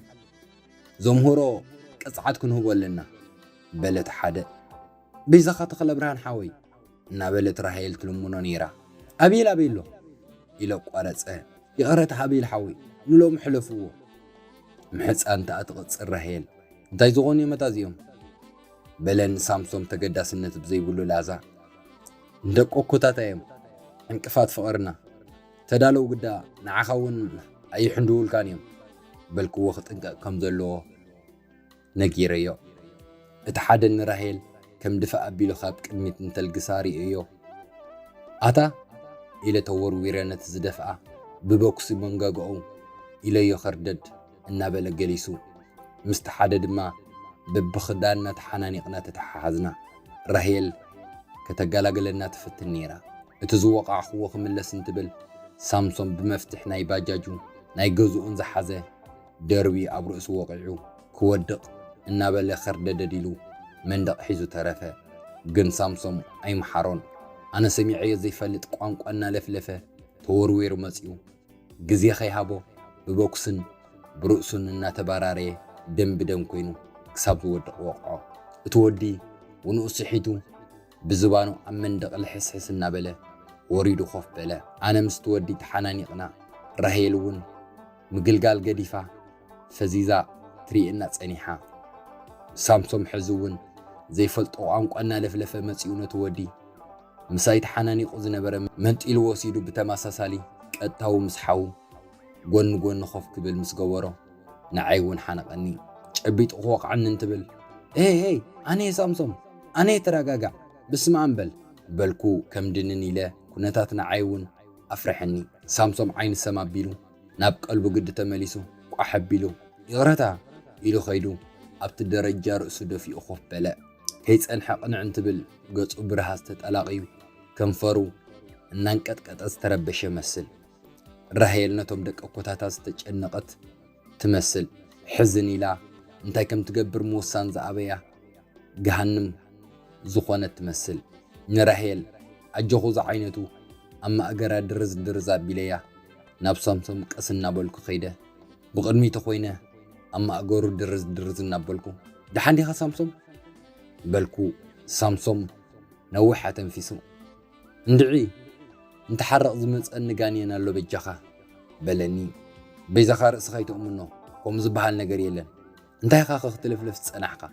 ዘምህሮ ቅጽዓት ክንህቦ ኣለና" በለት ሓደ። "በይዛኻ ተኽለብርሃን ሓወይ" እናበለት ራሄል ትልምኖ ነይራ። "ኣቤል ኣቤሎ" ኢለ ኣቋረጸ። "ይቕረታ ኣቤል ሓወይ፣ ንሎሚ ሕለፍዎ" ምሕጻንታ ትቕጽል ራሄል። "እንታይ ዝኾኑ እዮም እታ እዚኦም?" በለኒ ሳምሶም ተገዳስነት ብዘይብሉ ላዛ። "ንደቂ ኣኮታታ እዮም፣ ዕንቅፋት ፍቕርና። ተዳለው ግዳ፣ ንዓኻ እውን ኣይሕንድውልካን እዮም" በልክዎ ክጥንቀቕ ከም ዘለዎ ነጊረዮ። እቲ ሓደ ንራሄል ከም ድፋዕ ኣቢሉ ካብ ቅድሚት እንተልግሳ ርእዮ። "ኣታ" ኢለ ተወርዊረ ነቲ ዝደፍኣ ብቦክሲ መንጋግኡ ኢለዮ ከርደድ እናበለ ገሊሱ። ምስቲ ሓደ ድማ በብኽዳንና ተሓናኒቕና ተተሓሓዝና። ራሄል ከተገላግለና ትፍትን ነይራ። እቲ ዝወቓዕኽዎ ክምለስ እንትብል ሳምሶም ብመፍትሕ ናይ ባጃጁ ናይ ገዝኡን ዝሓዘ ደርቢ ኣብ ርእሱ ወቒዑ ክወድቕ እናበለ ከርደደድ ኢሉ መንደቕ ሒዙ ተረፈ። ግን ሳምሶም ኣይምሓሮን። ኣነ ሰሚዐዮ ዘይፈልጥ ቋንቋ እናለፍለፈ ተወርዊሩ መጺኡ። ግዜ ከይሃቦ ብቦክስን ብርእሱን እናተባራረየ ደም ብደም ኮይኑ ክሳብ ዝወድቕ ወቕዖ። እቲ ወዲ ውንኡ ስሒቱ ብዝባኑ ኣብ መንደቕ ልሕስሕስ እናበለ ወሪዱ ኮፍ በለ። ኣነ ምስቲ ወዲ ተሓናኒቕና፣ ራሄል እውን ምግልጋል ገዲፋ ፈዚዛ ትሪእና ጸኒሓ። ሳምሶም ሕዚ እውን ዘይፈልጦ ቋንቋ እናለፍለፈ መጺኡ ነቲ ወዲ ምሳይ ተሓናኒቑ ዝነበረ መንጢሉ ወሲዱ ብተመሳሳሊ ቀጥታዊ ምስ ሓዉ ጎኒ ጎኒ ኮፍ ክብል ምስ ገበሮ ንዓይ እውን ሓነቐኒ። ጨቢጡ ክወቕዓኒ እንትብል፣ "ኤይ፣ ኤይ፣ ኣነ ሳምሶም፣ ኣነ ተረጋጋዕ፣ ብስመ ኣብ በል" በልኩ። ከም ድንን ኢለ ኩነታት ንዓይ እውን ኣፍረሐኒ። ሳምሶም ዓይኒ ሰም ኣቢሉ ናብ ቀልቡ ግዲ ተመሊሱ ቋሕ ኣቢሉ፣ "ይቕረታ" ኢሉ ከይዱ ኣብቲ ደረጃ ርእሱ ደፊኡ ኮፍ በለ። ከይጸንሐ ቅንዕ እንትብል ገጹ ብርሃ ዝተጠላቕዩ ከንፈሩ እናንቀጥቀጠ ዝተረበሸ መስል። ራሄል ነቶም ደቂ ኮታታ ዝተጨነቐት ትመስል። ሕዝን ኢላ እንታይ ከም ትገብር ምውሳን ዝኣበያ ገሃንም ዝኾነት ትመስል። ንራሄል ኣጆኹ ዝዓይነቱ ኣብ ማእገራ ድርዝ ድርዝ ኣቢለያ ናብ ሳምሶም ቀስ እናበልኩ ከይደ። ብቕድሚቱ ኮይነ ኣብ ማእገሩ ድርዝ ድርዝ እናበልኩ፣ "ደሓን ዲኻ ሳምሶም?" በልኩ። ሳምሶም ነዊሕ ኣተንፊሱ፣ "እንድዒ፣ እንትሓረቕ ዝመጸኒ ጋንየን ኣሎ በጃኻ" በለኒ። "በይዛኻ ርእስኻ ኣይትእምኖ፣ ከምኡ ዝበሃል ነገር የለን። እንታይ ኢኻ ከ ክትልፍልፍ ዝጸናሕካ?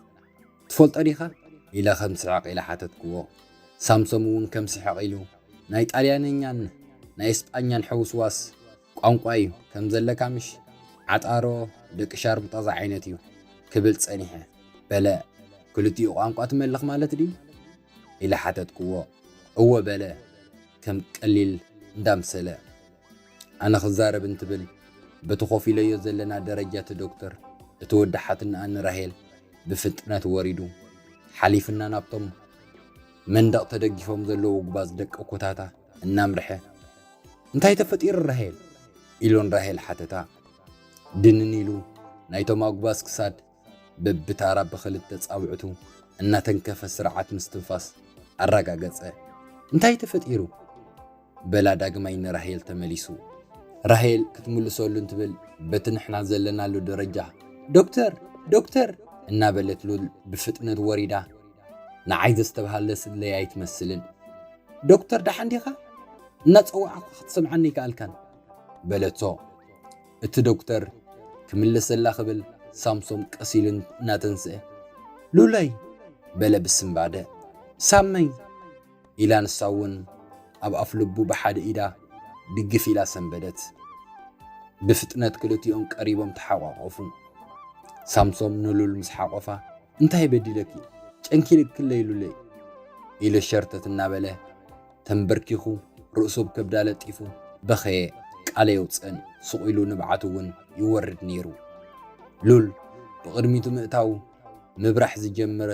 ትፈልጦ ዲኻ?" ኢለ ከም ስሕቕ ኢለ ሓተትክዎ። ሳምሶም እውን ከም ስሕቕ ኢሉ፣ "ናይ ጣልያንኛን ናይ እስጳኛን ሕውስዋስ ቋንቋ እዩ ከም ዘለካ ምሽ? ዓጣሮ ደቂ ሻርሙጣ ዝዓይነት እዩ" ክብል ጸኒሐ። "በለ፣ ክልቲኡ ቋንቋ ትመልኽ ማለት ድዩ?" ኢለ ሓተትክዎ። "እወ" በለ ከም ቀሊል እንዳምሰለ። ኣነ ክዛረብ እንትብል፣ በቲ ኮፍ ኢለዮ ዘለና ደረጃ እቲ ዶክተር፣ እቲ ወዲ ሓትንኣ ንራሄል ብፍጥነት ወሪዱ፣ ሓሊፍና ናብቶም መንደቕ ተደጊፎም ዘለዉ ጉባዝ ደቂ ኮታታ እናምርሐ፣ "እንታይ ተፈጢሩ ራሄል?" ኢሉ ንራሄል ሓተታ። ድንን ኢሉ ናይቶም ኣጉባዝ ክሳድ በብታራ ብኽልተ ጻውዕቱ እናተንከፈ ስርዓት ምስትንፋስ ኣረጋገጸ። "እንታይ ተፈጢሩ?" በላ ዳግማይ ንራሄል ተመሊሱ። ራሄል ክትምልሰሉ እንትብል በቲ ንሕና ዘለናሉ ደረጃ፣ "ዶክተር! ዶክተር!" እናበለት ሉል ብፍጥነት ወሪዳ ንዓይ ዘስተብሃለ ስለያ ኣይትመስልን። "ዶክተር ደሓን ዲኻ? እናጸዋዕኩ ክትሰምዓኒ ኣይከኣልካን" በለቶ። እቲ ዶክተር ክምልሰላ ክብል ሳምሶም ቀስ ኢሉ እናተንስአ፣ "ሉለይ!" በለ ብስንባደ። "ሳመይ!" ኢላ ንሳ እውን ኣብ ኣፍ ልቡ ብሓደ ኢዳ ድግፍ ኢላ ሰንበደት። ብፍጥነት ክልቲኦም ቀሪቦም ተሓቋቖፉ። ሳምሶም ንሉል ምስ ሓቖፋ፣ "እንታይ በዲለኪ? ጨንኪልክለይ ሉለይ?" ኢሉ ሸርተት እናበለ ተንበርኪኹ ርእሱ ኣብ ከብዳ ለጢፉ በኸየ። ቃል ኣየውፅእን። ስቕ ኢሉ ንብዓቱ እውን ይወርድ ነይሩ። ሉል ብቕድሚቱ ምእታው ምብራሕ ዝጀመረ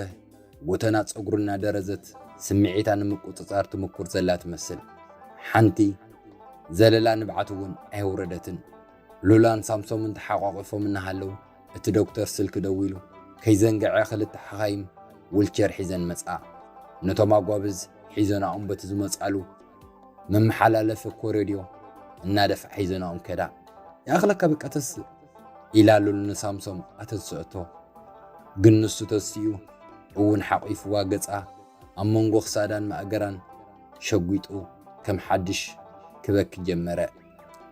ጎተና ጸጉሩ እናደረዘት ስምዒታ ንምቁጽጻር ትምኩር ዘላ ትመስል። ሓንቲ ዘለላ ንብዓት እውን ኣየውረደትን። ሉላን ሳምሶምን ተሓቋቒፎም እናሃለዉ እቲ ዶክተር ስልኪ ደዊሉ፣ ከይዘንግዐ ክልተ ሓኻይም ዊልቸር ሒዘን መጻ። ነቶም ኣጓብዝ ሒዘናኦም በቲ ዝመጻሉ መመሓላለፊ ኮረድዮ እናደፍዓ ሒዘናኦም ከዳ። "ይኣኽለካ በቃ ተስእ" ኢላ ሉል ንሳምሶም ኣተንስአቶ። ግን ንሱ ተሲኡ እውን ሓቒፍዋ ገጻ ኣብ መንጎ ክሳዳን ማእገራን ሸጒጡ ከም ሓድሽ ክበኪ ጀመረ።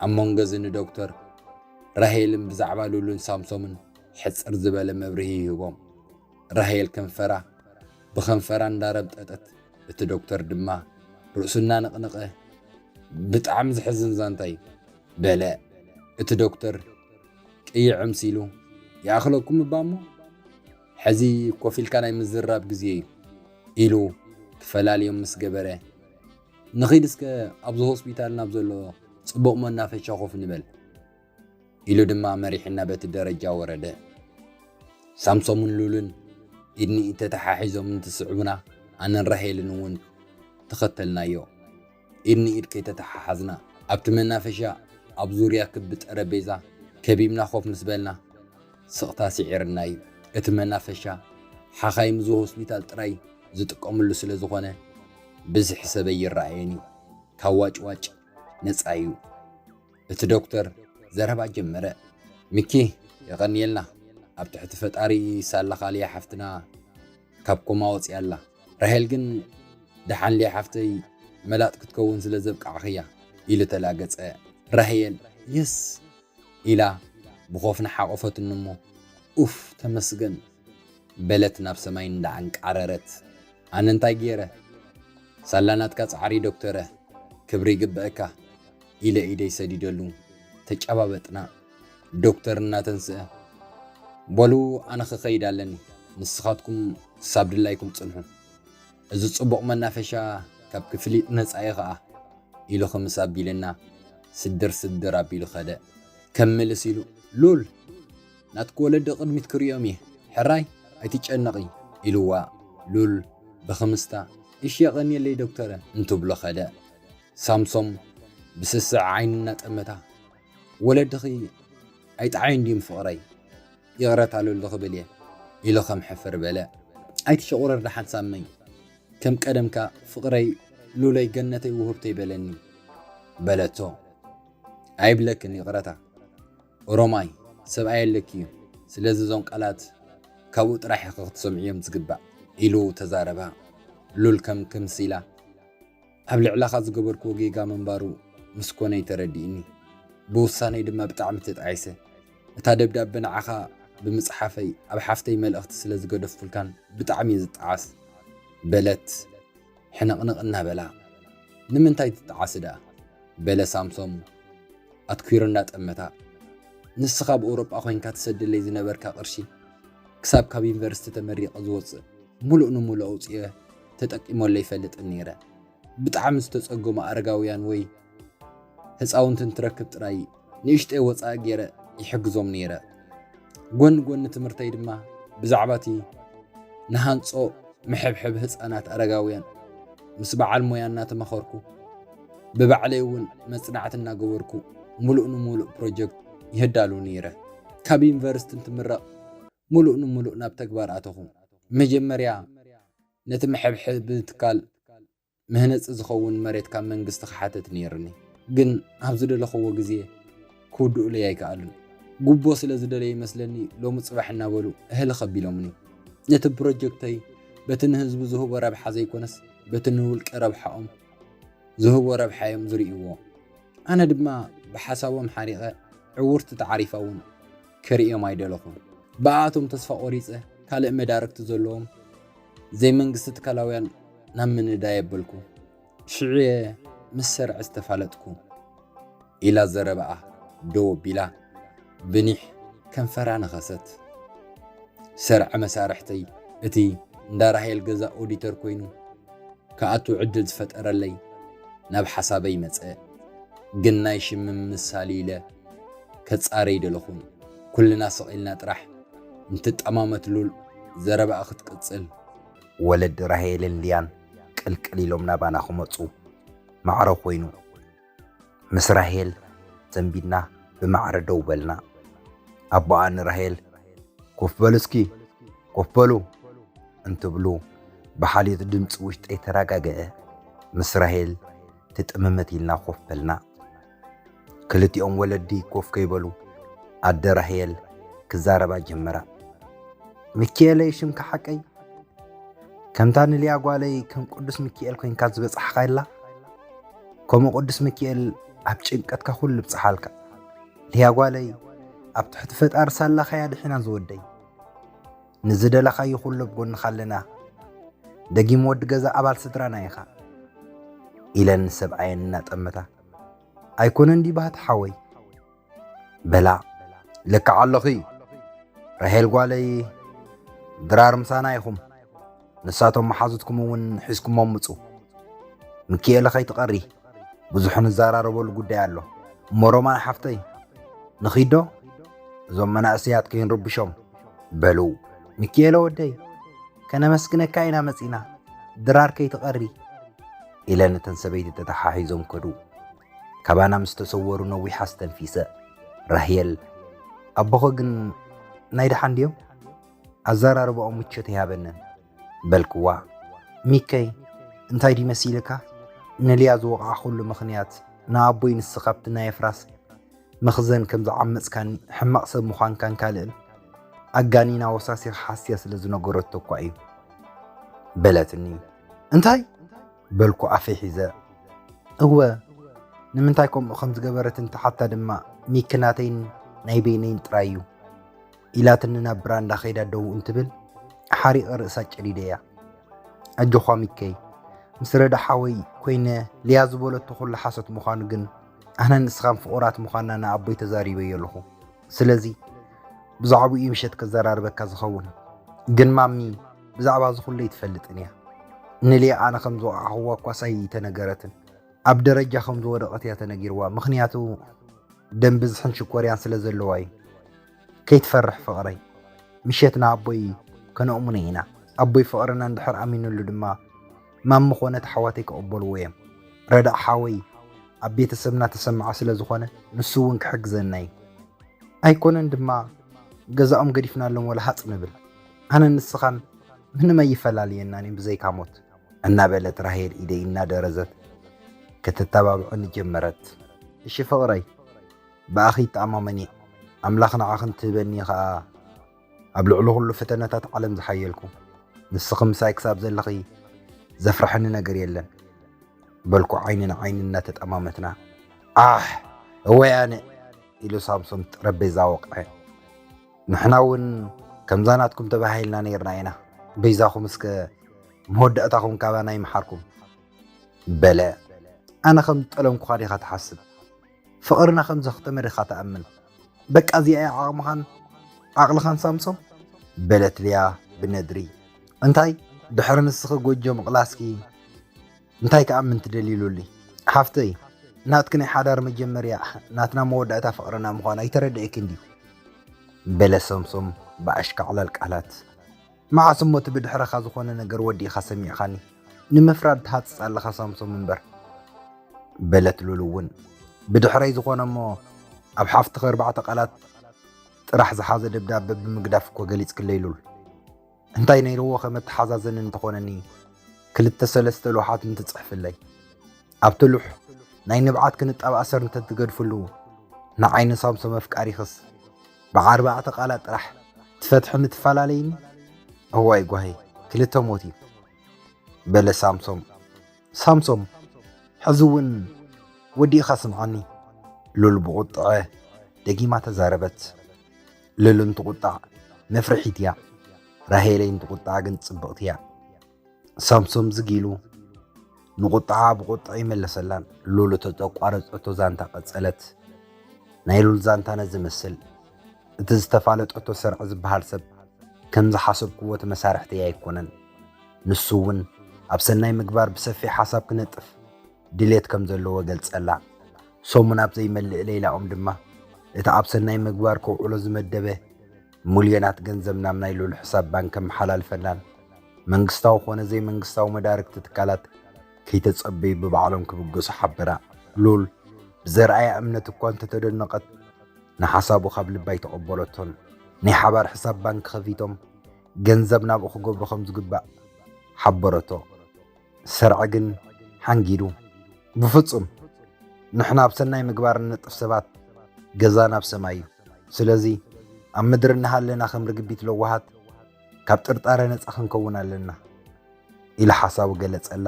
ኣብ መንጎ እዚ ንዶክተር ራሄልን ብዛዕባ ሉልን ሳምሶምን ሕጽር ዝበለ መብርሂ ይህቦም። ራሄል ከንፈራ ብኸንፈራ እንዳረብጠጠት፣ እቲ ዶክተር ድማ ርእሱ እናነቕነቐ፣ "ብጣዕሚ ዘሕዝን ዛንታ እዩ" በለ። እቲ ዶክተር ቅይዕም ሲሉ፣ "ይኣኽለኩም እባ እሞ፣ ሕዚ ኮፍ ኢልካ ናይ ምዝራብ ግዜ እዩ" ኢሉ ክፈላልዮም ምስ ገበረ፣ "ንኺድ እስከ ኣብዚ ሆስፒታል ናብ ዘሎ ጽቡቕ መናፈሻ ኮፍ ንበል" ኢሉ ድማ መሪሕና በቲ ደረጃ ወረደ። ሳምሶምን ሉልን ኢድ ንኢድ ተተሓሒዞም እንትስዕቡና፣ ኣነን ራሄልን እውን ተኸተልናዮ። ኢድ ንኢድ ከይተተሓሓዝና ኣብቲ መናፈሻ ኣብ ዙርያ ክቢ ጠረጴዛ ከቢብና ኮፍ ምስ በልና፣ ስቕታ ስዒርና እዩ። እቲ መናፈሻ ሓኻይም እዚ ሆስፒታል ጥራይ ዝጥቀምሉ ስለ ዝኾነ፣ ብዝሒ ሰብ ኣይረኣየን እዩ። ካብ ዋጭዋጭ ነጻ እዩ። እቲ ዶክተር ዘረባ ጀመረ። "ሚኪ፣ የቐንየልና። ኣብ ትሕቲ ፈጣሪ ሳላ ካልያ ሓፍትና ካብ ኮማ ወፂኣ ኣላ። ራሄል ግን ደሓን ልያ ሓፍተይ መላጥ ክትከውን ስለ ዘብቃዕኽያ" ኢሉ ተላገጸ። ራሄል "የስ" ኢላ ብኾፍ ንሓቆፈትኒ እሞ፣ "ኡፍ፣ ተመስገን" በለት ናብ ሰማይ እንዳዓንቃረረት። ኣነ እንታይ ገይረ? ሳላ ናትካ ጻዕሪ ዶክተረ፣ ክብሪ ይግበአካ ኢለ ኢደይ ሰዲደሉ። ተጨባበጥና። ዶክተር እናተንስአ፣ "በሉ ኣነ ክኸይድ ኣለኒ፣ ንስኻትኩም ክሳብ ድላይኩም ጽንሑ። እዚ ጽቡቕ መናፈሻ ካብ ክፍሊጥ ነጻ እዩ ኸኣ" ኢሉ ክምስ ኣቢልና ስድር ስድር ኣቢሉ ኸደ። ከም ምልስ ኢሉ፣ "ሉል፣ ናትኪ ወለዲ ቅድሚት ክርእዮም እየ፣ ሕራይ ኣይትጨነቒ" ኢልዋ። ሉል ብኽምስታ፣ "እሺ የቐንየለይ ዶክተረ" እንትብሎ ኸደ። ሳምሶም ብስስዕ ዓይኒ እናጠመታ፣ "ወለድኺ ኣይጠዓዩን ድዮም ፍቕረይ? ይቕረታ ሉል ክብል እየ" ኢሉ ከም ሕፍር በለ። "ኣይትሸቑረር ደሓን ሳመይ፣ ከም ቀደምካ ፍቕረይ ሉለይ ገነተይ ውህብተይ በለኒ" በለቶ። "ኣይብለክን ይቕረታ፣ ኦሮማይ ሰብኣይ ኣለኪ እዩ፣ ስለዚ እዞም ቃላት ካብኡ ጥራሕ ኢኺ ክትሰምዕዮም ዝግባእ" ኢሉ ተዛረባ። ሉል ከም ክምስ ኢላ፣ "ኣብ ልዕላኻ ዝገበርክዎ ጌጋ ምንባሩ ምስ ኮነይ ተረዲእኒ፣ ብውሳነይ ድማ ብጣዕሚ ተጣዒሰ። እታ ደብዳበ ንዓኻ ብምጽሓፈይ ኣብ ሓፍተይ መልእኽቲ ስለ ዝገደፍኩልካን ብጣዕሚ እየ ዝጠዓስ" በለት ሕንቕንቕ እናበላ። "ንምንታይ ትጠዓሲ ደኣ?" በለ ሳምሶም ኣትኲሩ እንዳጠመታ። "ንስኻ ኣብ ኤውሮጳ ኮይንካ ትሰደለይ ዝነበርካ ቅርሺ ክሳብ ካብ ዩኒቨርሲቲ ተመሪቐ ዝወጽእ፣ ሙሉእ ንሙሉእ ኣውጽኤ ተጠቂመሉ ኣይፈልጥን ነይረ። ብጣዕሚ ዝተጸገሙ ኣረጋውያን ወይ ህጻውንቲ እንትረክብ ጥራይ ንእሽተይ ወጻኢ ገይረ ይሕግዞም ነይረ። ጎኒ ጎኒ ትምህርተይ ድማ ብዛዕባ እቲ ንሃንጾ መሐብሐቢ ህጻናት ኣረጋውያን ምስ በዓል ሞያ እናተማኸርኩ፣ ብባዕለይ እውን መጽናዕቲ እናገበርኩ፣ ሙሉእ ንሙሉእ ፕሮጀክት ይህዳሉ ነይረ። ካብ ዩኒቨርሲቲ እንትምረቕ፣ ሙሉእ ንሙሉእ ናብ ተግባር ኣተኹ። መጀመርያ ነቲ መሐብሐቢ ትካል መህነጺ ዝኸውን መሬት ካብ መንግስቲ ክሓተት ነይርኒ፣ ግን ኣብ ዝደለኽዎ ግዜ ክውድኡለይ ኣይከኣሉን። ጉቦ ስለ ዝደለዩ ይመስለኒ፣ ሎሚ ጽባሕ እናበሉ እህልኽ ኣቢሎምኒ። ነቲ ፕሮጀክተይ በቲ ንህዝቡ ዝህቦ ረብሓ ዘይኮነስ፣ በቲ ንውልቀ ረብሓኦም ዝህቦ ረብሓ እዮም ዝርእይዎ። ኣነ ድማ ብሓሳቦም ሓሪቐ፣ ዕውርቲ ተዓሪፋ እውን ክርእዮም ኣይደለኹን። ብኣቶም ተስፋ ቆሪጸ፣ ካልእ መዳርግቲ ዘለዎም ዘይመንግስቲ ትካላውያን ናብ ምንዳይ ኣበልኩ። ሽዑ እየ ምስ ሰርዐ ዝተፋለጥኩ። ኢላ ዘረባኣ ደው ኣቢላ ብኒሕ ከንፈራ ነኸሰት። ሰርዐ መሳርሕተይ፣ እቲ እንዳ ራሄል ገዛ ኦዲተር ኮይኑ ክኣቱ ዕድል ዝፈጠረለይ፣ ናብ ሓሳበይ መጸ። ግን ናይ ሽም ምምሳል ኢለ ከጻረ ኣይደለኹን። ኩልና ስቕ ኢልና ጥራሕ እንትጠማመት ሉል ዘረባኣ ክትቅጽል። ወለዲ ራሄልን ሊያን ቅልቅል ኢሎም ናባና ክመጹ ማዕረ ኮይኑ። ምስ ራሄል ዘንቢድና ብማዕረ ደው በልና። ኣቦኣ ንራሄል "ኮፍ በሉ እስኪ፣ ኮፍ በሉ" እንትብሉ ብሓልዮት ድምጺ ውሽጠይ ተረጋግዐ። ምስ ራሄል ትጥምምት ኢልና ኮፍ በልና። ክልቲኦም ወለዲ ኮፍ ከይበሉ ኣደ ራሄል ክዛረባ ጀመራ። "ሚኪኤለይ ሽምካ ሓቀይ?" ከምታ ንልያ ጓለይ ከም ቅዱስ ሚኪኤል ኮይንካ ዝበጻሕካ የላ? ከምኡ ቅዱስ ሚኪኤል ኣብ ጭንቀትካ ኩሉ ይብጽሓልካ። ልያ ጓለይ፣ ኣብ ትሕቲ ፈጣሪ ሳላኻ እያ ድሒና ዝወደይ። ንዝደለኻዮ ኩሉ ኣብ ጎንኻ ኣለና። ደጊም ወዲ ገዛ ኣባል ስድራና ኢኻ። ኢለን ንሰብኣየን እናጠመታ። ኣይኮነን ድዩ ባህቲ ሓወይ? በላ። ልክዕ ኣለኺ ራሄል ጓለይ፣ ድራር ምሳና ኢኹም። ንሳቶም መሓዙትኩም እውን ሒዝኩሞም ምጹ። ሚኪኤለ ከይትቐሪ፣ ብዙሕ ንዘራረበሉ ጉዳይ ኣሎ። እሞ ሮማን ሓፍተይ፣ ንኺዶ? እዞም መናእሰያት ከይንርብሾም። በሉ። ሚኪኤለ ወደይ፣ ከነመስግነካ ኢና መጺና። ድራር ከይትቐሪ። ኢለን እተን ሰበይቲ ተተሓሒዞም ከዱ። ካባና ምስ ተሰወሩ ነዊሕ ኣስተንፊሰ። ራሄል፣ ኣቦኸ ግን ናይ ደሓን ድዮም? ኣዘራርባኦም ምቾት ኣይሃበንን። በልክዋ፣ ሚከይ፣ እንታይ ድዩ መሲልካ? ንልያ ዝወቕዓኹሉ ምኽንያት ንኣቦይ ንስኻ ኣብቲ ናይ ኣፍራስ መኽዘን ከም ዝዓመጽካኒ፣ ሕማቕ ሰብ ምዃንካን ካልእን ኣጋኒና ወሳሲኻ ሓስያ ስለ ዝነገረቶ እኳ እዩ። በለትኒ። እንታይ? በልኩ ኣፈይ ሒዘ። እወ፣ ንምንታይ ከምኡ ከም ዝገበረት እንትሓታ ድማ፣ ሚኪ ናተይን ናይ በይነይን ጥራይ እዩ ኢላትኒ ናብ ብራንዳ ከይዳ ደው እንትብል፣ ሓሪቐ ርእሳ ጨዲደያ። ኣጆኻ ሚከይ፣ ምስ ረዳ ሓወይ ኮይነ ልያ ዝበለቶ ኩሉ ሓሶት ምዃኑ ግን ኣነን ንስኻን ፍቑራት ምዃንና ንኣቦይ ተዛሪበዮ ኣለኹ። ስለዚ ብዛዕባኡ እዩ ምሸት ከዘራርበካ ዝኸውን። ግን ማሚ ብዛዕባ እዚ ኩሉ ኣይትፈልጥን እያ። ንልያ ኣነ ከም ዝወቕዓኽዋ እኳስ ኣይተነገረትን። ኣብ ደረጃ ከም ዝወደቐት እያ ተነጊርዋ። ምኽንያቱ ደም ብዝሕን ሽኮርያን ስለ ዘለዋ እዩ። ከይትፈርሕ ፍቕረይ። ምሸት ንኣቦይ ከነእሙኖ ኢና። ኣቦይ ፍቕርና እንድሕር ኣሚኑሉ ድማ ማሚ ኾነት ኣሕዋተይ ክቕበልዎ እዮም። ረዳእ ሓወይ ኣብ ቤተሰብና ተሰማዒ ስለ ዝኾነ ንሱ እውን ክሕግዘና እዩ። ኣይኮነን ድማ ገዛኦም ገዲፍናሎም ወላ ሃጽ ንብል። ኣነን ንስኻን ምንም ኣይፈላልየናን እዩ ብዘይካ ሞት። እናበለት ራሄል ኢደይ እናደረዘት ከተተባብዐኒ ጀመረት። እሺ ፍቕረይ፣ ብኣኺ ይተኣማመን እየ። ኣምላኽ ንዓኽን ትህበኒ ኸኣ ኣብ ልዕሊ ኩሉ ፈተነታት ዓለም ዝሓየልኩ። ንስኺ ምሳይ ክሳብ ዘለኺ ዘፍርሐኒ ነገር የለን። በልኩ ዓይኒ ንዓይኒ እናተጠማመትና። ኣሕ፣ እወይ ኣነ፣ ኢሉ ሳምሶም ጠረጴዛ ወቕዐ። ንሕና እውን ከምዛ ናትኩም ተባሂልና ነይርና ኢና። በይዛኹም እስከ መወዳእታኹም ካባና ይምሓርኩም። በለ። ኣነ ከም ዝጠለምኩኻ ዲኻ ትሓስብ? ፍቕርና ከም ዘኽተመ ዲኻ ትኣምን? በቃ እዚኣ እያ ዓቕምኻን ዓቕልኻን ሳምሶም? በለት ልያ ብነድሪ። እንታይ ድሕሪ ንስኺ ጎጆ ምቕላስኪ እንታይ ክኣምን ትደሊ ሉሊ? ሓፍተይ፣ ናትኪ ናይ ሓዳር መጀመርያ ናትና መወዳእታ ፍቕርና ምዃኑ ኣይተረድኤኪን ድዩ? በለ ሳምሶም ብኣሽካዕላል ቃላት። መዓስ እሞ እቲ ብድሕረኻ ዝኾነ ነገር ወዲእኻ ሰሚዕኻኒ? ንምፍራድ ትሃጽጽ ኣለኻ ሳምሶም እምበር። በለት ሉል እውን። ብድሕረይ ዝኾነ እሞ ኣብ ሓፍትኺ ኣርባዕተ ቃላት ጥራሕ ዝሓዘ ደብዳበ ብምግዳፍ እኮ ገሊጽክለይ ሉል። እንታይ ነይርዎ ከ መተሓዛዘኒ እንተኾነኒ ክልተ ሰለስተ ሉሓት እንትጽሕፍለይ። ኣብቲ ሉሕ ናይ ንብዓት ክንጣብ ኣሰር እንተትገድፍሉ ንዓይ ንሳምሶም ኣፍቃሪኽስ ብኣርባዕተ ቃላት ጥራሕ ትፈትሕኒ ትፈላለይኒ? እዋይ ጓሂ፣ ክልተ ሞት እዩ። በለ ሳምሶም። ሳምሶም፣ ሕዚ እውን ወዲእኻ ስምዓኒ። ሉል ብቑጥዐ ደጊማ ተዛረበት። ሉል እንትቑጣዕ መፍርሒት እያ። ራሄለይ እንትቑጣዕ ግን ጽብቕቲ እያ። ሳምሶም ዝግ ኢሉ ንቑጥዓ ብቑጥዕ ይመለሰላን ሉል እተቋረጸቶ ዛንታ ቀጸለት። ናይ ሉል ዛንታ ነዚ መስል። እቲ ዝተፋለጠቶ ሰርዐ ዝበሃል ሰብ ከም ዝሓሰብክዎ እቲ መሳርሕተይ ኣይኮነን። ንሱ እውን ኣብ ሰናይ ምግባር ብሰፊሕ ሓሳብ ክነጥፍ ድሌት ከም ዘለዎ ገልጸላ። ሰሙን ኣብ ዘይመልእ ሌላኦም ድማ እቲ ኣብ ሰናይ ምግባር ከውዕሎ ዝመደበ ሚልዮናት ገንዘብ ናብ ናይ ሉል ሕሳብ ባንክ ከመሓላልፈላን መንግስታዊ ኮነ ዘይመንግስታዊ መዳርግቲ ትካላት ከይተጸበዩ ብባዕሎም ክብገሱ ሓበራ። ሉል ብዘርኣያ እምነት እኳ እንተተደነቐት ንሓሳቡ ካብ ልባ ኣይተቐበለቶን። ናይ ሓባር ሕሳብ ባንክ ከፊቶም ገንዘብ ናብኡ ክገብሩ ከም ዝግባእ ሓበረቶ። ሰርዐ ግን ሓንጊዱ፣ ብፍጹም፣ ንሕና ኣብ ሰናይ ምግባር እንነጥፍ ሰባት ገዛና ኣብ ሰማይ እዩ። ስለዚ ኣብ ምድሪ እናሃለና ከም ርግቢት ለዋሃት ካብ ጥርጣረ ነጻ ክንከውን ኣለና ኢሉ ሓሳቡ ገለጸላ።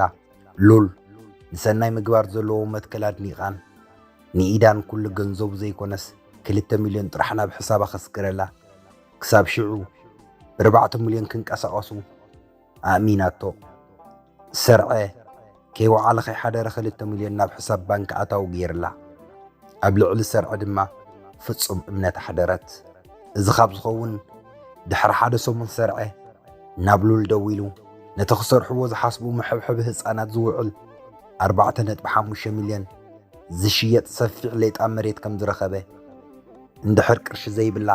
ሉል ንሰናይ ምግባር ዘለዎ መትከል ኣድኒቓን ንኢዳን ኩሉ ገንዘቡ ዘይኮነስ ክልተ ሚልዮን ጥራሕ ናብ ሕሳባ ከስግረላ ክሳብ ሽዑ ብኣርባዕተ ሚልዮን ክንቀሳቐሱ ኣእሚናቶ። ሰርዐ ከይወዓለ ከይሓደረ ክልተ ሚልዮን ናብ ሕሳብ ባንክ ኣታዊ ገይርላ። ኣብ ልዕሊ ሰርዐ ድማ ፍጹም እምነት ኣሕደረት። እዚ ካብ ዝኸውን ድሕሪ ሓደ ሰሙን ሰርዐ ናብ ሉል ደዊሉ ነቲ ክሰርሕዎ ዝሓስቡ መሐብሐቢ ህጻናት ዝውዕል ኣርባዕተ ነጥቢ ሓሙሽተ ሚልዮን ዝሽየጥ ሰፊሕ ሌጣ መሬት ከም ዝረኸበ፣ እንድሕር ቅርሺ ዘይብላ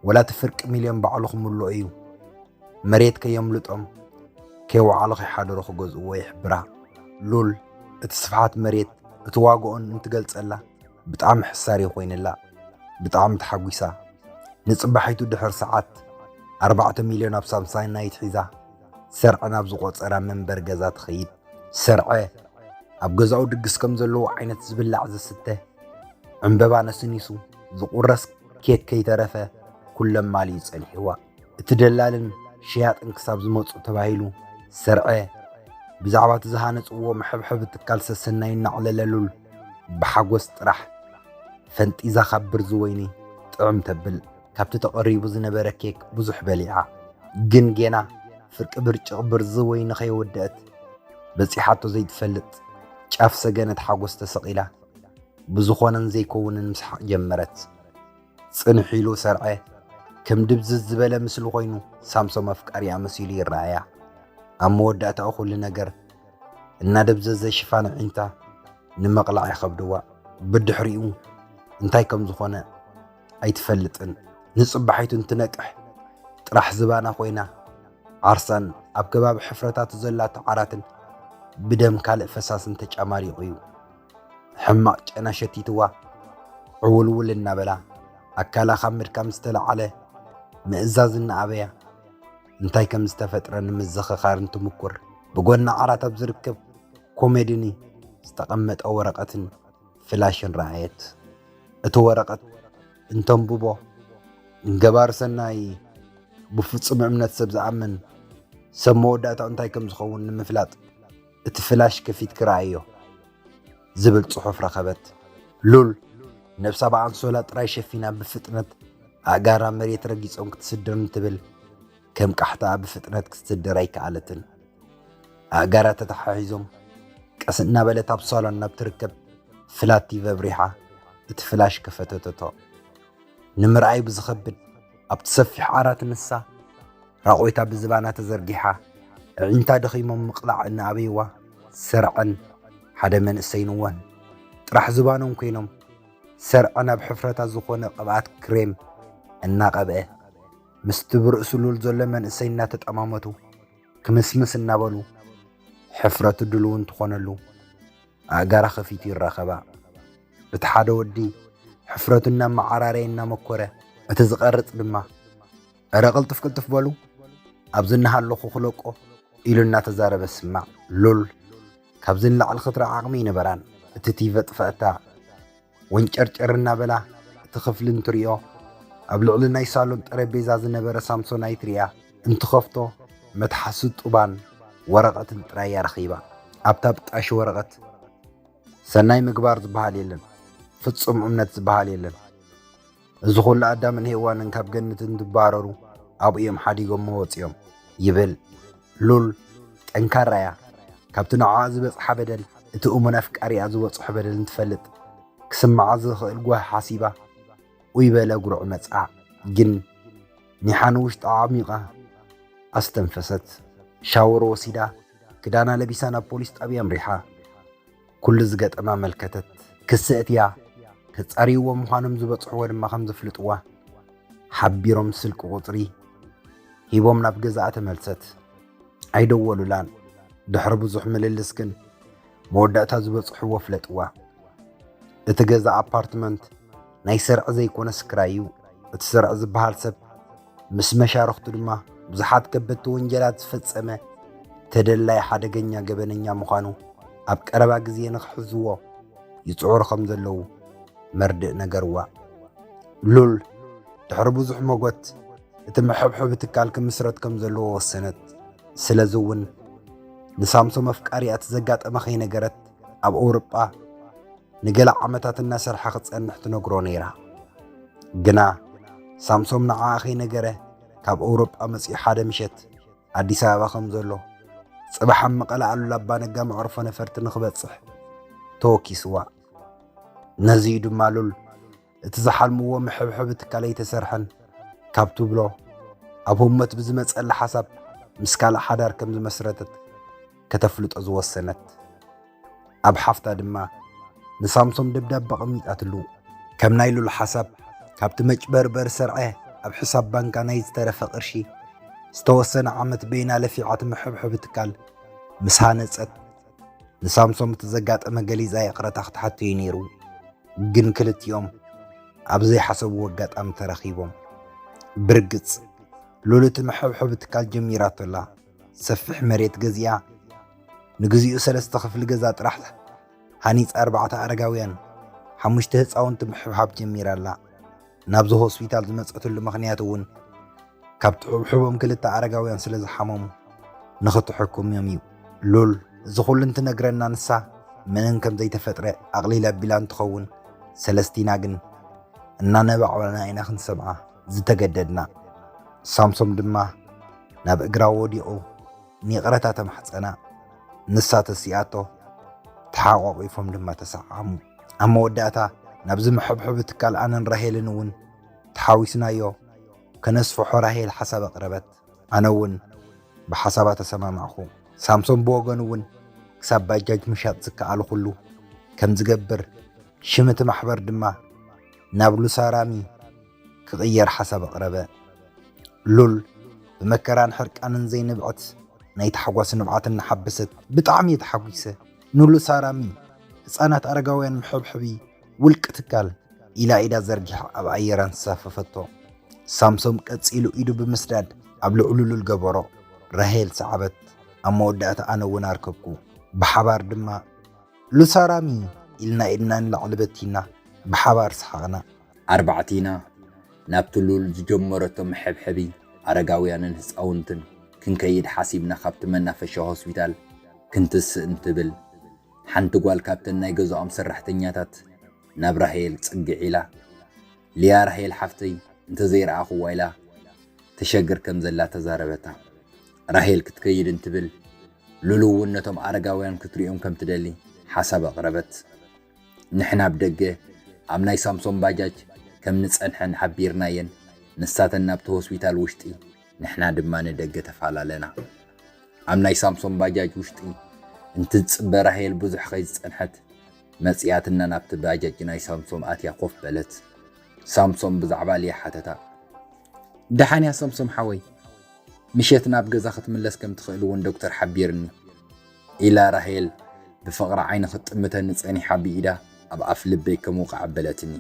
ወላ እቲ ፍርቂ ሚልዮን ባዕሉ ክምልኦ እዩ። መሬት ከየምልጦም ከይወዓሉ ከይሓደሩ ክገዝእዎ ይሕብራ። ሉል እቲ ስፍሓት መሬት እቲ ዋግኦን እንትገልጸላ ብጣዕሚ ሕሳር ኮይንላ። ብጣዕሚ ተሓጒሳ። ንጽባሒቱ ድሕር ሰዓት ኣርባዕተ ሚልዮን ኣብ ሳምሳናይት ሒዛ ሰርዐ ናብ ዝቖጸራ መንበር ገዛ ትኸይድ። ሰርዐ ኣብ ገዛኡ ድግስ ከም ዘለዎ ዓይነት ዝብላዕ ዝስተ ዕምበባ ነስኒሱ ዝቑረስ ኬክ ከይተረፈ ኩለማልዩ ጸኒሕዋ። እቲ ደላልን ሸያጥን ክሳብ ዝመጹ ተባሂሉ ሰርዐ ብዛዕባ እቲ ዝሃነጽዎ መሐብሐቢ ትካል ሰሰናዩ እናዕለለ ሉል ብሓጎስ ጥራሕ ፈንጢዛ ካብ ብርዚ ወይኒ ጥዕም ተብል። ካብቲ ተቐሪቡ ዝነበረ ኬክ ብዙሕ በሊዓ፣ ግን ጌና ፍርቂ ብርጭቕ ብርዚ ወይኒ ከይወደአት በጺሓቶ ዘይትፈልጥ ጫፍ ሰገነት ሓጎስ ተሰቒላ ብዝኾነን ዘይከውንን ምስሓቕ ጀመረት። ጽንሕ ኢሉ ሰርዐ ከም ድብዝዝ ዝበለ ምስሊ ኮይኑ ሳምሶም ኣፍቃሪኣ መሲሉ ይረኣያ። ኣብ መወዳእታኡ ኩሉ ነገር እናደብዘዘ ሽፋን ኣዒንታ ንምቕላዕ ይኸብድዋ። ብድሕሪኡ እንታይ ከም ዝኾነ ኣይትፈልጥን። ንጽባሒቱ እንትነቅሕ ጥራሕ ዝባና ኮይና ዓርሳን ኣብ ከባቢ ሕፍረታቱ ዘላቶ ዓራትን ብደም ካልእ ፈሳስን ተጫማሪቑ እዩ። ሕማቕ ጨና ሸቲትዋ ዕውልውል እናበላ ኣካላ ካብ ምድካም ዝተለዓለ ምእዛዝ እናኣበያ እንታይ ከም ዝተፈጥረ ንምዝኽኻር እንትምኩር ብጎና ዓራት ኣብ ዝርከብ ኮሜድኒ ዝተቐመጠ ወረቐትን ፍላሽን ረኣየት። እቲ ወረቐት እንተንብቦ ንገባር ሰናይ ብፍጹም እምነት ሰብ ዝኣምን ሰብ መወዳእታኡ እንታይ ከም ዝኸውን ንምፍላጥ እቲ ፍላሽ ከፊትኪ ረኣዮ ዝብል ጽሑፍ ረኸበት። ሉል ነብሳ ብኣንሶላ ጥራይ ሸፊና ብፍጥነት ኣእጋራ መሬት ረጊጾም ክትስድር እንትብል ከም ቃሕታኣ ብፍጥነት ክትስድር ኣይከኣለትን። ኣእጋራ ተተሓሒዞም ቀስ እናበለት ኣብ ሳሎን ናብ ትርከብ ፍላት ቲቪ ኣብሪሓ እቲ ፍላሽ ከፈተተቶ። ንምርኣይ ብዝኸብድ ኣብቲ ሰፊሕ ዓራት ንሳ ራቖይታ ብዝባና ተዘርጊሓ ኣዒንታ ደኺሞም ምቕላዕ እናኣበይዋ ሰርዐን ሓደ መንእሰይን እወን ጥራሕ ዝባኖም ኮይኖም ሰርዐ ናብ ሕፍረታ ዝኾነ ቅብኣት ክሬም እናቐብአ ምስቲ ብርእሱ ሉል ዘሎ መንእሰይ እናተጠማመቱ ክምስምስ እናበሉ ሕፍረቱ ድሉው እንትኾነሉ ኣእጋራ ከፊቱ ይራኸባ። እቲ ሓደ ወዲ ሕፍረቱ እናመዓራረየ እናመኮረ እቲ ዝቐርጽ ድማ እረ ቅልጥፍ ቅልጥፍ በሉ ኣብዚ እናሃለኹ ክለቆ ኢሉ እናተዛረበ ስማዕ። ሉል ካብዚ ንላዕሊ ክትርኢ ዓቕሚ ይነበራን እቲ ቲቪ ኣጥፈኣታ። ወንጨርጨር እናበላ እቲ ክፍሊ እንትሪኦ ኣብ ልዕሊ ናይ ሳሎን ጠረጴዛ ዝነበረ ሳምሶናይት ሪኣ እንትኸፍቶ መትሓዚ ጡባን ወረቐትን ጥራይ እያ ረኺባ። ኣብታ ብጣሽ ወረቐት ሰናይ ምግባር ዝበሃል የለን፣ ፍጹም እምነት ዝበሃል የለን። እዚ ኩሉ ኣዳምን ሄዋንን ካብ ገነት እንትባረሩ ኣብኡ እዮም ሓዲጎሞ ወጺኦም ይብል። ሉል ጠንካራ እያ። ካብቲ ንዓኣ ዝበጽሓ በደል እቲ እሙን ኣፍቃሪኣ ዝበጽሖ በደል እንትፈልጥ ክስምዓ ዝኽእል ጓሂ ሓሲባ ኡይ በለ ጉርዕ መጽኣ። ግን ኒሓ ንውሽጣ ዓሚቓ ኣስተንፈሰት። ሻወር ወሲዳ ክዳና ለቢሳ ናብ ፖሊስ ጣብያ ኣምሪሓ። ኩሉ ዝገጠማ ኣመልከተት። ክሲ እትያ ከጻርይዎ ምዃኖም ዝበጽሕዎ ድማ ከም ዘፍልጥዋ ሓቢሮም ስልኪ ቁጽሪ ሂቦም ናብ ገዛኣ ተመልሰት። ኣይደወሉላን። ድሕሪ ብዙሕ ምልልስ ግን መወዳእታ ዝበጽሕዎ ፍለጥዋ። እቲ ገዛ ኣፓርትመንት ናይ ሰርዒ ዘይኮነስ ክራይ እዩ። እቲ ሰርዒ ዝበሃል ሰብ ምስ መሻርኽቱ ድማ ብዙሓት ከበድቲ ወንጀላት ዝፈጸመ ተደላይ ሓደገኛ ገበነኛ ምዃኑ ኣብ ቀረባ ግዜ ንኽሕዝዎ ይጽዕሩ ከም ዘለዉ መርድእ ነገርዋ። ሉል ድሕሪ ብዙሕ መጎት እቲ መሐብሐቢ ትካል ክምስረት ከም ዘለዎ ወሰነት። ስለዚ እውን ንሳምሶም ኣፍቃሪኣ እቲ ዘጋጠመ ከይነገረት ኣብ ኣውሮጳ ንገለ ዓመታት እናሰርሐ ክጸንሕ ትነግሮ ነይራ። ግና ሳምሶም ንዓኣ ከይነገረ ካብ ኣውሮጳ መጺኡ ሓደ ምሸት ኣዲስ ኣበባ ከም ዘሎ፣ ጽባሕ ኣብ መቐለ ኣሉላ ኣባነጋ መዕርፎ ነፈርቲ ንኽበጽሕ ተወኪስዋ። ነዚ እዩ ድማ ሉል እቲ ዝሓልምዎ መሐብሐቢ ትካል ኣይተሰርሐን ካብ ትብሎ፣ ኣብ ህሞት ብዝመጸላ ሓሳብ ምስ ካልእ ሓዳር ከም ዝመስረተት ከተፍልጦ ዝወሰነት። ኣብ ሓፍታ ድማ ንሳምሶም ደብዳበ ኣቐሚጣትሉ። ከም ናይ ሉል ሓሳብ፣ ካብቲ መጭበርበር ሰርዐ ኣብ ሕሳብ ባንካ ናይ ዝተረፈ ቅርሺ ዝተወሰነ ዓመት በይና ለፊዓ እቲ መሐብሐቢ ትካል ምስ ሃነጸት፣ ንሳምሶም እቲ ዘጋጠመ ገሊዛ ይቕረታ ክትሓቶ እዩ ነይሩ። ግን ክልቲኦም ኣብ ዘይሓሰብዎ ኣጋጣሚ ተራኺቦም። ብርግጽ ሉል እቲ መሐብሐቢ ትካል ጀሚራቶ ኣላ። ሰፊሕ መሬት ገዚኣ ንግዚኡ ሰለስተ ክፍሊ ገዛ ጥራሕ ሃኒጻ ኣርባዕተ ኣረጋውያን ሓሙሽተ ህጻውንቲ ምሕብሓብ ጀሚራ ኣላ። ናብዚ ሆስፒታል ዝመጸትሉ ምኽንያት እውን ካብ ትሕብሕቦም ክልተ ኣረጋውያን ስለ ዝሓመሙ ንኽትሕክሞም እዩ። ሉል እዚ ኩሉ እንትነግረና ንሳ ምንም ከም ዘይተፈጥረ ኣቕሊል ኣቢላ እንትኸውን ሰለስቲና ግን እናነባዕበና ኢና ክንሰምዓ ዝተገደድና። ሳምሶም ድማ ናብ እግራ ወዲቑ ንይቕረታ ተማሕጸና። ንሳ ተሲኣቶ ተሓቋቒፎም ድማ ተሰዓሙ። ኣብ መወዳእታ ናብዚ መሐብሐቢ ትካል ኣነን ራሄልን እውን ተሓዊስናዮ ከነስፍሖ ራሄል ሓሳብ ኣቕረበት። ኣነ እውን ብሓሳባ ተሰማማዕኹ። ሳምሶም ብወገኑ እውን ክሳብ ባጃጅ ምሻጥ ዝከኣሉ ኩሉ ከም ዝገብር ሽም እቲ ማሕበር ድማ ናብ ሉሳራሚ ክቕየር ሓሳብ ኣቕረበ። ሉል ብመከራን ሕርቃንን ዘይንብዐት ናይ ታሕጓስ ንብዓት እናሓበሰት ብጣዕሚ እየ ተሓጒሰ። ንሉሳራሚ ህፃናት ኣረጋውያን መሐብሐቢ ውልቂ ትካል ኢላ ኢዳ ዘርጊሓ ኣብ ኣየር ኣንሳፈፈቶ። ሳምሶም ቀጺሉ ኢዱ ብምስዳድ ኣብ ልዕሉ ሉል ገበሮ። ራሄል ሰዓበት። ኣብ መወዳእታ ኣነ እውን ኣርከብኩ። ብሓባር ድማ ሉሳራሚ ኢልና ኢድና ንላዕሊ በቲና ብሓባር ሰሓቕና። ኣርባዕቲና ናብቲ ሉል ዝጀመረቶ መሐብሐቢ ኣረጋውያንን ህፃውንትን ክንከይድ ሓሲብና ካብቲ መናፈሻ ሆስፒታል ክንትስእ እንትብል ሓንቲ ጓል ካብተን ናይ ገዛኦም ሰራሕተኛታት ናብ ራሄል ጽግዕ ኢላ፣ "ልያ ራሄል ሓፍተይ እንተዘይረኣኹዋ" ኢላ ተሸግር ከም ዘላ ተዛረበታ። ራሄል ክትከይድ እንትብል ሉሉ እውን ነቶም ኣረጋውያን ክትሪኦም ከም ትደሊ ሓሳብ ኣቕረበት። ንሕና ኣብ ደገ ኣብ ናይ ሳምሶም ባጃጅ ከም ንጸንሐን ሓቢርናየን፣ ንሳተን ናብቲ ሆስፒታል ውሽጢ ንሕና ድማ ንደገ ተፈላለና። ኣብ ናይ ሳምሶም ባጃጅ ውሽጢ እንትትጽበ ራሄል ብዙሕ ከይዝጸንሐት መጺኣትና ናብቲ ባጃጅ ናይ ሳምሶም ኣትያ ኮፍ በለት። ሳምሶም ብዛዕባ ልያ ሓተታ። "ደሓን እያ ሳምሶም ሓወይ፣ ምሸት ናብ ገዛ ክትምለስ ከም ትኽእል እውን ዶክተር ሓቢርኒ" ኢላ ራሄል ብፍቕሪ ዓይኒ ክትጥምተኒ ጸኒሓ ብኢዳ ኣብ ኣፍ ልበይ ከም ውቕዕ ኣበለትኒ።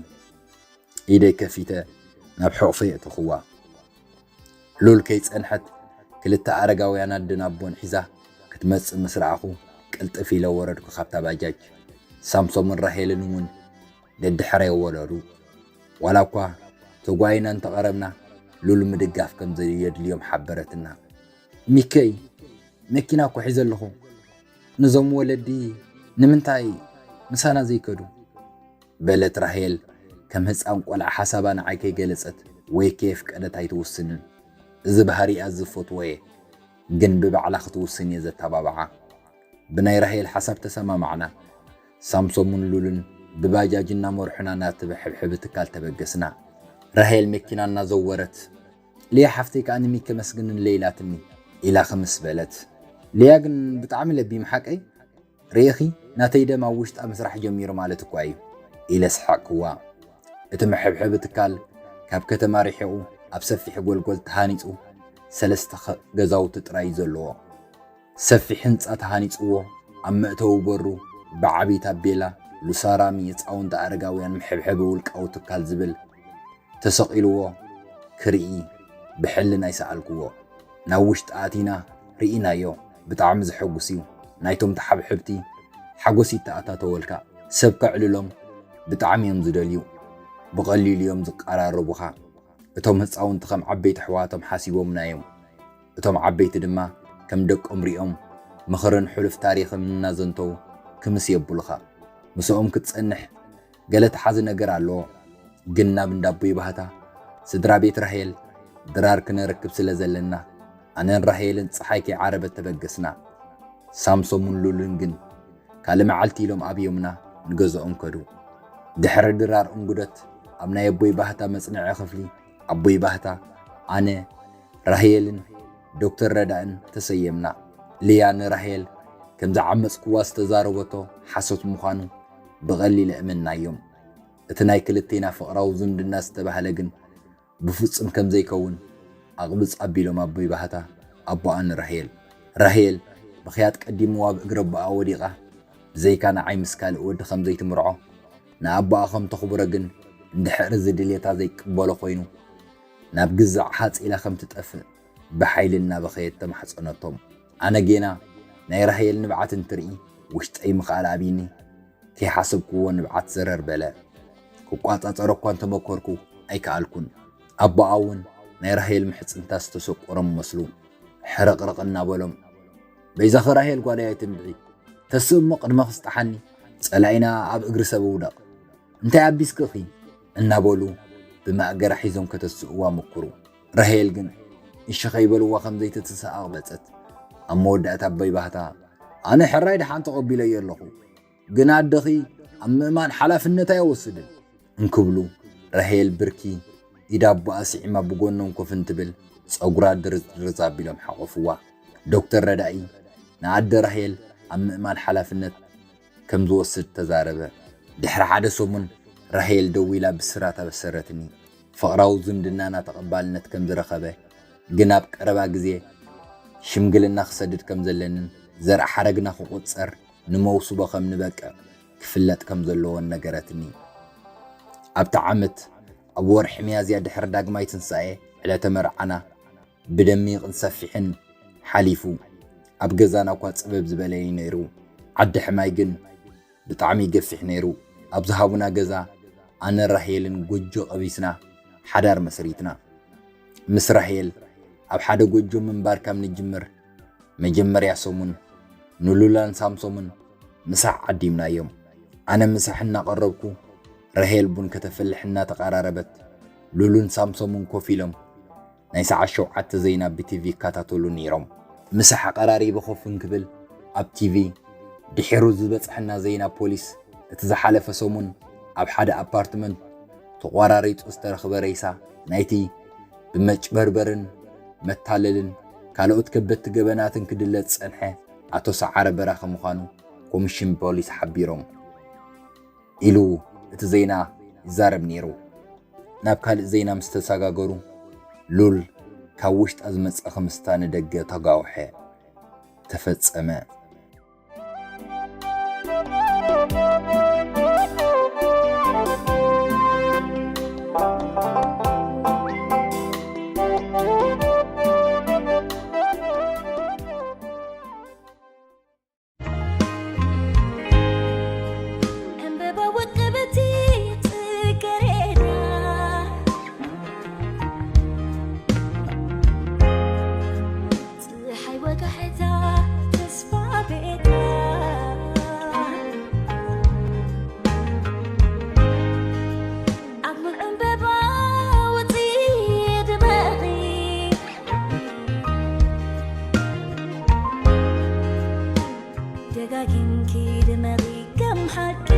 ኢደይ ከፊተ ናብ ሕቑፈይ ኣእተኽዋ። ሉል ከይጸንሐት ክልተ ኣረጋውያን ኣደን ኣቦን ሒዛ ክትመጽእ ምስ ረኣኹ ቅልጥፍ ኢለ ወረድኩ ካብታ ባጃጅ። ሳምሶምን ራሄልን እውን ደድሕረይ ወረዱ። ዋላ እኳ ተጓይና እንተቐረብና ሉል ምድጋፍ ከም ዘየድልዮም ሓበረትና። "ሚከይ፣ መኪና እኮ ሒዘ ኣለኹ። ነዞም ወለዲ ንምንታይ ምሳና ዘይከዱ?" በለት ራሄል ከም ህፃን ቆልዓ ሓሳባ ንዓይ ከይገለፀት ወይ ከየፍቀደት ኣይትውስንን። እዚ ባህሪኣ ዝፈትዎ እየ፣ ግን ብባዕላ ክትውስን እየ ዘተባብዓ። ብናይ ራሄል ሓሳብ ተሰማማዕና። ሳምሶምን ሉልን ብባጃጅ እናመርሑና ናብቲ መሐብሐቢ ትካል ተበገስና። ራሄል መኪና እናዘወረት፣ "ልያ ሓፍተይ ከኣ ንሚኪ ኣመስግንለይ" ኢላትኒ ኢላ ክምስ በለት። "ልያ ግን ብጣዕሚ ለቢም ሓቀይ? ርኢኺ፣ ናተይ ደም ኣብ ውሽጣ ምስራሕ ጀሚሩ ማለት እኳ እዩ" ኢለ ሰሓቕክዋ። እቲ መሐብሐቢ ትካል ካብ ከተማ ርሒቑ ኣብ ሰፊሕ ጎልጎል ተሃኒጹ ሰለስተ ኸ-፣ ገዛውቲ ጥራይ እዩ ዘለዎ። ሰፊሕ ህንጻ ተሃኒጽዎ፣ ኣብ መእተዊ በሩ ብዓቢ ታቤላ "ሉሳራሚ ህጻውንቲ ኣረጋውያን መሐብሐቢ ውልቃዊ ትካል" ዝብል ተሰቒልዎ ክርኢ ብሕልናይ ሰኣልክዎ። ናብ ውሽጢ ኣቲና ርኢናዮ። ብጣዕሚ ዘሐጉስ እዩ። ናይቶም ተሓብሕብቲ ሓጎስ ይተኣታተወልካ። ሰብ ከዕልሎም ብጣዕሚ እዮም ዝደልዩ። ብቐሊሉ እዮም ዝቀራረቡኻ። እቶም ህጻውንቲ ከም ዓበይቲ ኣሕዋቶም ሓሲቦምና እዮም። እቶም ዓበይቲ ድማ ከም ደቆም ሪኦም ምኽርን ሕሉፍ ታሪኽን እናዘንተው ክምስ የብሉኻ። ምስኦም ክትጸንሕ ገለ ተሓዚ ነገር ኣለዎ። ግን ናብ እንዳ ኣቦይ ባህታ ስድራ ቤት ራሄል ድራር ክነረክብ ስለ ዘለና ኣነን ራሄልን ጸሓይ ከይዓረበት ተበገስና። ሳምሶምን ሉልን ግን ካልእ መዓልቲ ኢሎም ኣብዮምና ንገዝኦም ከዱ። ድሕሪ ድራር እንጉደት ኣብ ናይ ኣቦይ ባህታ መጽንዒ ክፍሊ ኣቦይ ባህታ፣ ኣነ፣ ራሄልን ዶክተር ረዳእን ተሰየምና። ልያ ንራሄል ከም ዝዓመጽክዋ ዝተዛረበቶ ሓሶት ምዃኑ ብቐሊል ኣእመንናዮም። እቲ ናይ ክልቴና ፍቕራዊ ዝምድና ዝተባህለ ግን ብፍጹም ከም ዘይከውን ኣቕብጽ ኣቢሎም ኣቦይ ባህታ ኣቦኣ ንራሄል። ራሄል ምኽያድ ቀዲምዋ ኣብ እግሪ ኣቦኣ ወዲቓ ብዘይካ ንዓይ ምስ ካልእ ወዲ ከም ዘይትምርዖ፣ ንኣቦኣ ከም ተኽብሮ ግን እንድሕር እዚ ድሌታ ዘይቅበሎ ኮይኑ፣ ናብ ግዛዕ ሓጺላ ከም ትጠፍእ ብሓይሊ እናበኸየት ተማሕጸነቶም። ኣነ ጌና ናይ ራሄል ንብዓት እንትርኢ ውሽጠይ ምኽኣል ኣብይኒ፣ ከይሓሰብክዎ ንብዓት ዘረር በለ። ክቋጻጸሮ እኳ እንተመኮርኩ ኣይከኣልኩን። ኣቦኣ እውን ናይ ራሄል ምሕጽንታ ዝተሰቆሮም መስሉ ሕርቕርቕ እናበሎም፣ በይዛኺ ራሄል ጓለይ ኣይትንብዒ፣ ተስእ እሞ ቅድመ ክስጣሓኒ ጸላኢና ኣብ እግሪ ሰብ ውደቕ፣ እንታይ ኣቢስክኺ እናበሉ ብማእገራ ሒዞም ከተስእዋ ሞክሩ። ራሄል ግን እሺ ከይበልዋ ከም ዘይትትስእ ኣቕበጸት። ኣብ መወዳእታ ኣቦይ ባህታ ኣነ ሕራይ ደሓን ተቐቢለዮ ኣለኹ፣ ግን ኣደኺ ኣብ ምእማን ሓላፍነት ኣይወስድን እንክብሉ፣ ራሄል ብርኪ ኢድ ኣቦኣ ስዒማ ብጎኖም ኮፍ እንትብል ጸጉራ ድርዝ ድርዝ ኣቢሎም ሓቖፍዋ። ዶክተር ረዳኢ ንኣደ ራሄል ኣብ ምእማን ሓላፍነት ከም ዝወስድ ተዛረበ። ድሕሪ ሓደ ሰሙን ራሄል ደዊላ ብስራት ኣበሰረትኒ። ፍቕራዊ ዝምድናና ተቐባልነት ከም ዝረኸበ፣ ግን ኣብ ቀረባ ግዜ ሽምግልና ክሰድድ ከም ዘለንን ዘርኢ ሓረግና ክቑጸር ንመውስቦ ከም ንበቅዕ ክፍለጥ ከም ዘለዎን ነገረትኒ። ኣብቲ ዓመት ኣብ ወርሒ ሚያዝያ ድሕሪ ዳግማይ ትንሳኤ ዕለተ መርዓና ብደሚቕን ሰፊሕን ሓሊፉ። ኣብ ገዛና እኳ ጽብብ ዝበለ እዩ ነይሩ። ዓዲ ሕማይ ግን ብጣዕሚ ገፊሕ ነይሩ። ኣብ ዝሃቡና ገዛ ኣነ ራሄልን ጎጆ ቀቢስና ሓዳር መስሪትና። ምስ ራሄል ኣብ ሓደ ጎጆ ምንባር ካብ ንጅምር መጀመርያ ሰሙን ንሉላን ሳምሶምን ምሳሕ ዓዲምናዮም። ኣነ ምሳሕ እናቐረብኩ ራሄል ቡን ከተፍልሕ እናተቓራረበት ሉሉን ሳምሶምን ኮፍ ኢሎም ናይ ሰዓት ሸውዓተ ዜና ብቲቪ ይከታተሉ ነይሮም። ምሳሕ ኣቐራሪበ ኮፍ እንክብል ኣብ ቲቪ ድሒሩ ዝበጽሐና ዜና ፖሊስ እቲ ዝሓለፈ ሰሙን ኣብ ሓደ ኣፓርትመንት ተቖራሪጹ ዝተረኽበ ሬሳ ናይቲ ብመጭበርበርን መታለልን ካልኦት ከበድቲ ገበናትን ክድለ ዝጸንሐ ኣቶ ሰዓረ በራኺ ምዃኑ ኮሚሽን ፖሊስ ሓቢሮም ኢሉ እቲ ዜና ይዛረብ ነይሩ። ናብ ካልእ ዜና ምስ ተሰጋገሩ ሉል ካብ ውሽጣ ዝመጸ ክምስታ ንደገ ተጋውሐ። ተፈጸመ። ዕምበባ ውቅብቲ ጽጌረዳ፣ ጽሓይ ወጋሕታ ተስፋ ቤታ፣ ኣብ ሙሉእ ዕምበባ ውጺ ድመቒ፣ ደጋጊምኪ ድመቒ ከም ሓቂ።